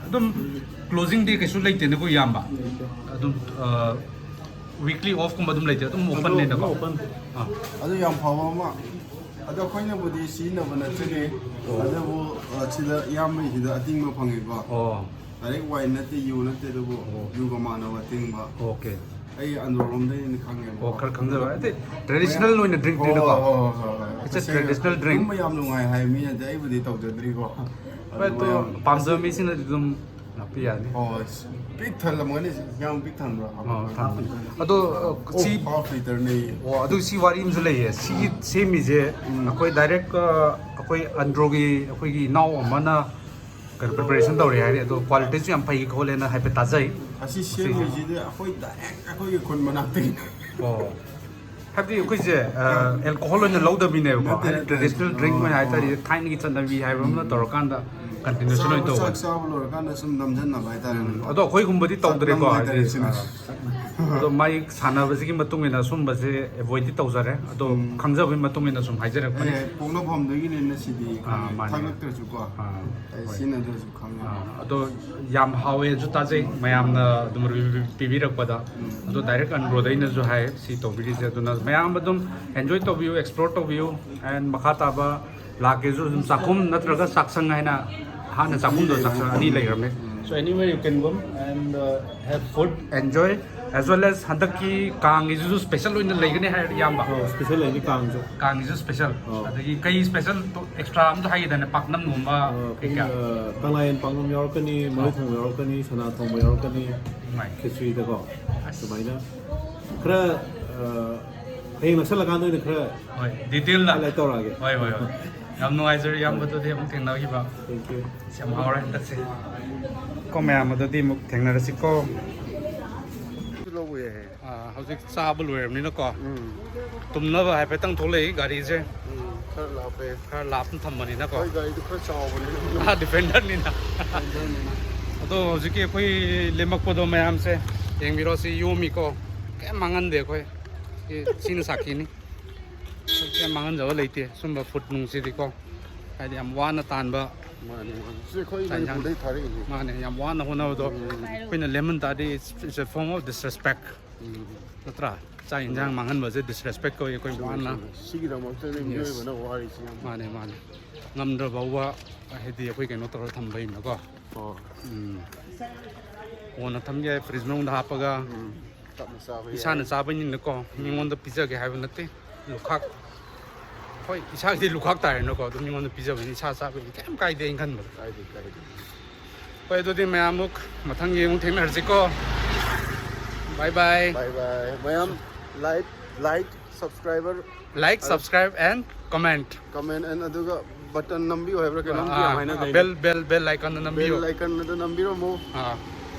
ꯑꯗꯨꯝ closing day ꯀꯩꯁꯨ ꯂꯩꯇꯦꯅꯀꯣ ꯏꯌꯥꯝꯕ? ꯑꯗꯨꯝ, ꯑ, weekly off ꯀꯨꯝꯕ ꯑꯗꯨꯝ ꯂꯩꯇꯦ, ꯑꯗꯨꯝ open ꯅꯦꯅꯀꯣ? Open꯫ ꯑꯥ꯫ ꯑꯗꯨ ꯌꯥꯝ ꯐꯕ ꯑꯃ꯫ ꯑꯗꯣ ꯑꯩꯈꯣꯏꯅꯕꯨꯗꯤ ꯁꯤꯖꯤꯟꯅꯕ ꯅꯠꯆꯗꯦ꯫ ꯑꯣ꯫ ꯑꯗꯨꯕꯨ, ꯑ, ꯁꯤꯗ ꯏꯌꯥꯝꯕꯒꯤꯁꯤꯗ ꯑꯇꯤꯡꯕ ꯐꯪꯉꯤꯀꯣ꯫ ꯑꯣ꯫ Direct wine ꯅꯠꯇꯦ, ꯌꯨ ꯅꯠꯇꯦ, ꯑꯗꯨꯕꯨ ꯑꯣ꯫ ꯌꯨꯒ ꯃꯥꯟꯅꯕ ꯑꯇꯤꯡꯕ꯫ ꯑꯣꯀꯦ꯫ ꯑꯩ ꯑꯟꯗ꯭ꯔꯣꯔꯣꯝꯗꯩꯅ ꯈꯪꯉꯦꯕꯀꯣ꯫ ꯑꯣ, ꯈꯔ ꯈꯪꯖꯕ꯫ ꯍꯥꯏꯗꯤ traditional ꯑꯣꯏꯅ drink ꯅꯤꯅꯀꯣ꯫ ꯍꯣꯏ, ꯍꯣꯏ, ꯍꯣꯏ, ꯍꯣꯏ꯫ It's a traditional drink꯫ ꯑꯗꯨꯝꯕ ꯌꯥꯝ ꯅꯨꯡꯉꯥꯏ ꯍꯥꯏ ꯃꯤꯅꯗꯤ, ꯑꯩꯕꯨꯗꯤ ꯇꯧꯖꯗ꯭ꯔꯤꯀꯣ꯫ ꯍꯣꯏ, ꯑꯗꯣ ꯑꯗꯨ ꯃꯌꯥꯝ ꯄꯥꯝꯖꯕ ꯃꯤꯁꯤꯡꯅꯗꯤ ꯑꯗꯨꯝ ꯍꯥꯞꯄꯤ ꯌꯥꯅꯤ꯫ ꯑꯣ, ꯄꯤꯛ ꯊꯜꯂꯝꯒꯅꯤ꯫ ꯌꯥꯝ ꯄꯤꯛ ꯊꯟꯕ꯭ꯔꯣ? ꯑꯣ, ꯊꯝꯃꯦ꯫ ꯑꯗꯣ, ꯑ, ꯁꯤ ꯍꯥꯐ ꯂꯤꯇꯔꯅꯦ꯫ ꯑꯣ, ꯑꯗꯨ ꯁꯤ ꯋꯥꯔꯤ ꯑꯃꯁꯨ ꯂꯩꯌꯦ꯫ ꯁꯤꯒꯤ ꯁꯦꯝꯃꯤꯁꯦ ꯑꯩꯈꯣꯏ ꯗꯥꯏꯔꯦꯛ, ꯑ, ꯑꯩꯈꯣꯏ ꯑꯟꯗ꯭ꯔꯣꯒꯤ ꯑꯩꯈꯣꯏꯒꯤ ꯏꯅꯥꯎ ꯑꯃꯅ ꯀꯩꯅꯣ ꯄ꯭ꯔꯤꯄꯦꯔꯦꯁꯟ ꯇꯧꯔꯦ ꯍꯥꯏꯔꯦ꯫ ꯑꯗꯣ ꯀ꯭ꯋꯥꯂꯤꯇꯤꯁꯨ ꯌꯥꯝ ꯐꯩ ꯈꯣꯠꯂꯦꯅ ꯍꯥꯏꯐꯦꯠ ꯇꯥꯖꯩ꯫ ꯑꯁꯤ ꯁꯦꯝꯃꯤꯁꯤꯗꯤ ꯑꯩꯈꯣꯏ ꯗꯥꯏꯔꯦꯛ ꯑꯩꯈꯣꯏꯒꯤ ꯈꯨꯟ ꯃꯅꯥꯛꯇꯒꯤ꯫ ꯑꯣ, ꯍꯥꯏꯕꯗꯤ ꯑꯩꯈꯣꯏꯁꯦ ꯑꯦꯜꯀꯣꯍꯣꯜ ꯑꯣꯏꯅ ꯂꯧꯗꯕꯤꯅꯦꯕꯀꯣ, ꯅꯠꯇꯦ, ꯍꯥꯏꯗꯤ ꯅꯠꯇꯦ, ꯇ꯭ꯔꯦꯗꯤꯁꯅꯦꯜ ꯅꯠꯇꯦ꯫ ꯗ꯭ꯔꯤꯡ ꯑꯣꯏꯅ ꯑꯣ, ꯍꯥꯏꯇꯥꯔꯦ, ꯊꯥꯏꯅꯒꯤ ꯆꯠꯅꯕꯤ ꯍꯥꯏꯕ ꯑꯃ ꯇꯧꯔꯀꯥꯟꯗ ꯀꯟꯇꯤꯅ꯭ꯌꯨꯁꯟ ꯑꯣꯏꯅ ꯆꯥꯛ ꯇꯧꯕ꯫ ꯆꯥꯕ ꯂꯣꯏꯔꯀꯥꯟꯗ ꯁꯨꯝ ꯅꯝꯁꯤꯟꯅꯕ ꯍꯥꯏꯇꯥꯔꯦꯅꯦꯀꯣ꯫ ꯑꯗꯣ ꯑꯩꯈꯣꯏꯒꯨꯝꯕꯗꯤ ꯇꯧꯗ꯭ꯔꯦꯀꯣ, ꯆꯠꯅꯕ ꯍꯥꯏꯗꯤ ꯍꯥꯏꯇꯥꯔꯦ ꯁꯤꯅ꯫ ꯑꯗꯣ ꯃꯥꯏ ꯁꯥꯟꯅꯕꯁꯤꯒꯤ ꯃꯇꯨꯡ ꯏꯟꯅ ꯁꯨꯝꯕꯁꯦ ꯑꯦꯚꯣꯏꯗꯇꯤ ꯇꯧꯖꯔꯦ꯫ ꯑꯗꯣ ꯈꯪꯖꯕꯒꯤ ꯃꯇꯨꯡ ꯏꯟꯅ ꯁꯨꯝ ꯍꯥꯏꯖꯔꯛꯄꯅꯦ꯫ ꯑꯦ, ꯄꯣꯛꯅꯐꯝꯗꯒꯤꯅꯤꯅ ꯁꯤꯗꯤ ꯑꯥ, ꯃꯥꯅꯦ꯫ ꯊꯛꯂꯛꯇ꯭ꯔꯁꯨꯀꯣ꯫ ꯑꯥ, ꯍꯣꯏ꯫ ꯁꯤꯖꯤꯟꯅꯗ꯭ꯔꯁꯨ ꯈꯪꯉꯦ꯫ ꯑꯥ, ꯑꯗꯣ ꯌꯥꯝ ꯍꯥꯎꯋꯦꯁꯨ ꯇꯥꯖꯩ, ꯃꯌꯥꯝꯅ ꯑꯗꯨꯝ ꯔꯤꯚ꯭ꯌꯨ ꯄꯤꯕꯤꯔꯛꯄꯗ꯫ ꯑꯗꯣ ꯗꯥꯏꯔꯦꯛ ꯑꯟꯗ꯭ꯔꯣꯗꯩꯅꯁꯨ ꯍꯥꯏ ꯁꯤ ꯇꯧꯕꯤꯔꯤꯁꯦ꯫ ꯑꯗꯨꯅ ꯃꯌꯥꯝ ꯑꯗꯨꯝ ꯑꯦꯟꯖꯣꯏ ꯇꯧꯕꯤꯌꯨ, ꯑꯦꯛꯁꯄ꯭ꯂꯣꯔ ꯇꯧꯕꯤꯌꯨ꯫ ꯑꯦꯟ ꯃꯈꯥ ꯇꯥꯕ ꯂꯥꯛꯀꯦꯁꯨ ꯑꯗꯨꯝ ꯆꯥꯛꯈꯨꯝ ꯅꯠꯇ꯭ꯔꯒ ꯆꯥꯛꯁꯪ ꯍꯥꯏꯅ ꯍꯥꯟꯅ ꯆꯥꯛꯈꯨꯝꯗꯣ ꯆꯥꯛꯁꯪ ꯑꯅꯤ ꯂꯩꯈ꯭ꯔꯕꯅꯦ꯫ So anywhere you can go and, uh, have food, enjoy, as well as ꯍꯟꯗꯛꯀꯤ ꯀꯥꯡꯒꯤꯁꯤꯁꯨ ꯁ꯭ꯄꯦꯁꯦꯜ ꯑꯣꯏꯅ ꯂꯩꯒꯅꯤ ꯍꯥꯏꯔꯗꯤ ꯏꯌꯥꯝꯕ꯫ ꯁ꯭ꯄꯦꯁꯦꯜ ꯂꯩꯅꯤ ꯀꯥꯡꯁꯨ꯫ ꯀꯥꯡꯒꯤꯁꯨ ꯁ꯭ꯄꯦꯁꯦꯜ꯫ ꯑꯣ꯫ ꯑꯗꯒꯤ ꯀꯩ ꯁ꯭ꯄꯦꯁꯦꯜ ꯑꯦꯛꯁꯇ꯭ꯔꯥ ꯑꯃꯁꯨ ꯍꯥꯏꯈꯤꯗꯥꯏꯅꯦ, ꯄꯥꯛꯅꯝꯒꯨꯝꯕ ꯑꯣ, ꯀꯩꯀꯥ꯫ ꯑ, ꯀꯪꯂꯥꯌꯦꯟ ꯄꯥꯛꯅꯝ ꯌꯥꯎꯔꯛꯀꯅꯤ, ꯃꯔꯣꯏ ꯊꯣꯡꯕ ꯌꯥꯎꯔꯛꯀꯅꯤ, ꯁꯅꯥ ꯊꯣꯡꯕ ꯌꯥꯎꯔꯛꯀꯅꯤ, ꯅꯨꯡꯉꯥꯏ꯫ ꯈꯦꯆ꯭ꯔꯤꯗꯀꯣ꯫ ꯑꯗꯨꯃꯥꯏꯅ ꯈꯔ, ꯑ, ꯍꯌꯦꯡ ꯅꯛꯁꯜꯂꯀꯥꯟꯗ ꯑꯣꯏꯅ ꯈꯔ ꯍꯣꯏ, ꯗꯤꯇꯦꯜꯗ꯫ ꯍꯥꯏꯂꯥꯏꯠ ꯇꯧꯔꯛꯑꯒꯦ꯫ ꯍꯣꯏ, ꯍꯣꯏ, ꯍꯣꯏ꯫ ꯌꯥꯝ ꯅꯨꯡꯉꯥꯏꯖꯔꯦ ꯏꯌꯥꯝꯕ, ꯑꯗꯨꯗꯤ ꯑꯃꯨꯛ ꯊꯦꯡꯅꯈꯤꯕ꯫ Thank you. ꯌꯥꯝ ꯍꯥꯎꯔꯦ ꯍꯟꯗꯛꯁꯦ꯫ ꯀꯣ ꯃꯌꯥꯝ, ꯑꯗꯨꯗꯤ ꯑꯃꯨꯛ ꯊꯦꯡꯅꯔꯁꯤꯀꯣ꯫ ꯂꯧꯕ ꯌꯥꯏ꯫ ꯑꯥ, ꯍꯧꯖꯤꯛ ꯆꯥꯕ ꯂꯣꯏꯔꯕꯅꯤꯅꯀꯣ, ꯎꯝ꯫ ꯇꯨꯝꯅꯕ ꯍꯥꯏꯐꯦꯠꯇꯪ ꯊꯣꯛꯂꯛꯏ ꯒꯥꯔꯤꯁꯦ꯫ ꯎꯝ, ꯈꯔ ꯂꯥꯞꯄꯦ꯫ ꯈꯔ ꯂꯥꯞꯅ ꯊꯝꯕꯅꯤꯅꯀꯣ꯫ ꯑꯩꯈꯣꯏ ꯒꯥꯔꯤꯗꯨ ꯈꯔ ꯆꯥꯎꯕꯅꯤꯅ꯫ ꯑꯥ, ꯗꯤꯐꯦꯟꯗꯔꯅꯤꯅ꯫ ꯑꯗꯣ ꯍꯧꯖꯤꯛꯀꯤ ꯑꯩꯈꯣꯏ ꯂꯦꯝꯃꯛꯄꯗꯣ ꯃꯌꯥꯝꯁꯦ ꯌꯦꯡꯕꯤꯔꯣ, ꯁꯤ ꯌꯣꯝꯃꯤꯀꯣ, ꯀꯩꯝ ꯃꯥꯡꯍꯟꯗꯦ ꯑꯩꯈꯣꯏ꯫ ꯁꯤ, ꯁꯤꯅ ꯁꯥꯈꯤꯅꯤ꯫ ꯀꯩꯝ ꯃꯥꯡꯍꯟꯖꯕ ꯂꯩꯇꯦ ꯁꯨꯝꯕ ꯐꯨꯗ ꯅꯨꯡꯁꯤꯗꯤꯀꯣ, ꯍꯥꯏꯗꯤ ꯌꯥꯝ ꯋꯥꯅ ꯇꯥꯟꯕ꯫ ꯃꯥꯅꯤ, ꯃꯥꯅꯤ꯫ ꯁꯤ ꯑꯩꯈꯣꯏ ꯆꯥꯛ ꯏꯟꯁꯥꯡ꯫ ꯃꯅꯤꯄꯨꯔꯗꯩ ꯊꯥꯔꯛꯏꯅꯤ꯫ ꯃꯥꯅꯦ, ꯌꯥꯝ ꯋꯥꯅ ꯍꯣꯠꯅꯕꯗꯣ ꯑꯩꯈꯣꯏꯅ ꯂꯦꯝꯍꯟ ꯇꯥꯔꯗꯤ, it's, it's a form of disrespect꯫ ꯎꯝ꯫ ꯅꯠꯇ꯭ꯔꯥ? ꯆꯥꯛ ꯏꯟꯁꯥꯡ ꯃꯥꯡꯍꯟꯕꯁꯦ ꯗꯤꯁꯔꯦꯁꯄꯦꯛ ꯀꯧꯏ ꯑꯩꯈꯣꯏ ꯋꯥꯅ꯫ ꯁꯤꯒꯤꯗꯃꯛꯇꯅꯦ Yes. ꯃꯤꯑꯣꯏꯕꯅ ꯋꯥꯔꯤꯁꯤ ꯌꯥꯝ꯫ ꯃꯥꯅꯦ, ꯃꯥꯅꯦ꯫ ꯉꯝꯗ꯭ꯔ ꯐꯥꯎꯕ ꯍꯥꯏꯗꯤ ꯑꯩꯈꯣꯏ ꯀꯩꯅꯣ ꯇꯧꯔ ꯊꯝꯕꯩꯅꯀꯣ꯫ ꯑꯣ꯫ ꯎꯝ꯫ ꯀꯣꯟꯅ ꯊꯝꯒꯦ, ꯐ꯭ꯔꯤꯖ ꯃꯅꯨꯡꯗ ꯍꯥꯞꯄꯒ꯫ ꯎꯝ꯫ ꯇꯞꯅ ꯆꯥꯕ ꯌꯥꯏ꯫ ꯏꯁꯥꯅ ꯆꯥꯕꯅꯤꯅꯀꯣ, ꯃꯤꯉꯣꯟꯗ ꯄꯤꯖꯒꯦ ꯍꯥꯏꯕ ꯅꯠꯇꯦ꯫ ꯂꯨꯈꯥꯛ, ꯍꯣꯏ, ꯏꯁꯥꯒꯤꯗꯤ ꯂꯨꯈꯥꯛ ꯇꯥꯔꯦꯅꯀꯣ, ꯑꯗꯨꯝ ꯃꯤꯉꯣꯟꯗ ꯄꯤꯖꯕꯅꯤ, ꯏꯁꯥ ꯆꯥꯕꯒꯤꯗꯤ ꯀꯩꯝ ꯀꯥꯏꯗꯦ ꯑꯩꯅ ꯈꯟꯕꯗ꯫ ꯀꯥꯏꯗꯦ, ꯀꯥꯏꯗꯦ꯫ ꯍꯣꯏ, ꯑꯗꯨꯗꯤ ꯃꯌꯥꯝ ꯑꯃꯨꯛ ꯃꯊꯪꯒꯤ ꯑꯃꯨꯛ ꯊꯦꯡꯅꯔꯁꯤꯀꯣ꯫ Bye bye. Bye bye. ꯃꯌꯥꯝ like, like, subscriber, Like, subscribe and comment. Comment and ꯑꯗꯨꯒ button ꯅꯝꯕꯤꯌꯨ ꯍꯥꯏꯕ꯭ꯔꯥ ꯀꯩꯅꯣꯝ ꯌꯥꯝ ꯍꯥꯏꯅꯗꯥꯏꯅꯦ? Bell, bell, bell icon ꯗ ꯅꯝꯕꯤꯌꯨ. Bell icon ꯑꯗꯨ ꯅꯝꯕꯤꯔꯝꯃꯣ. ꯑꯥ.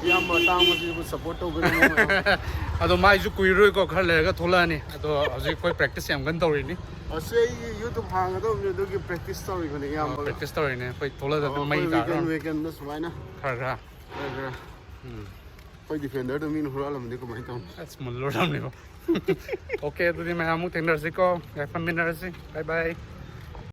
ꯏꯌꯥꯝꯕ ꯑꯇꯥꯡꯕꯁꯤꯕꯨ support ꯇꯧꯕꯤꯔꯝꯃꯣ ꯃꯌꯥꯝ. ꯑꯗꯣ ꯃꯥꯏꯁꯨ ꯀꯨꯏꯔꯣꯏꯀꯣ, ꯈꯔ ꯂꯩꯔꯒ ꯊꯣꯛꯂꯛꯑꯅꯤ꯫ ꯑꯗꯣ ꯍꯧꯖꯤꯛ ꯑꯩꯈꯣꯏ practice ꯌꯥꯝ ꯀꯟꯅ ꯇꯧꯔꯤꯅꯤ. ꯑꯁꯤ ꯑꯩꯒꯤ YouTube ꯍꯥꯡꯒꯗꯕꯅꯤ, ꯑꯗꯨꯒꯤ practice ꯇꯧꯔꯤꯕꯅꯤ ꯏꯌꯥꯝꯕꯒ. Practice ꯇꯧꯔꯤꯅꯦ ꯑꯩꯈꯣꯏ, ꯊꯣꯛꯂꯛꯑꯒ ꯑꯗꯨꯝ ꯃꯩ ꯑꯩꯈꯣꯏ weekend ꯇꯥꯔꯒ weekend ꯗ ꯁꯨꯃꯥꯏꯅ ꯈꯔ ꯈꯔ. ꯈꯔ ꯈꯔ. ꯎꯝ. ꯑꯩꯈꯣꯏ defender ꯗꯣ ꯃꯤꯅ ꯍꯨꯔꯥꯜꯂꯝꯃꯗꯤ ꯀꯃꯥꯏꯅ ꯇꯧꯅꯤ? ꯑꯁ, ꯃꯨꯜꯂꯨꯔꯕꯅꯦꯕ. Okay, ꯑꯗꯨꯗꯤ ꯃꯌꯥꯝ ꯑꯃꯨꯛ ꯊꯦꯡꯅꯔꯁꯤꯀꯣ, ꯌꯥꯏꯐꯃꯤꯟꯅꯔꯁꯤ. Bye bye.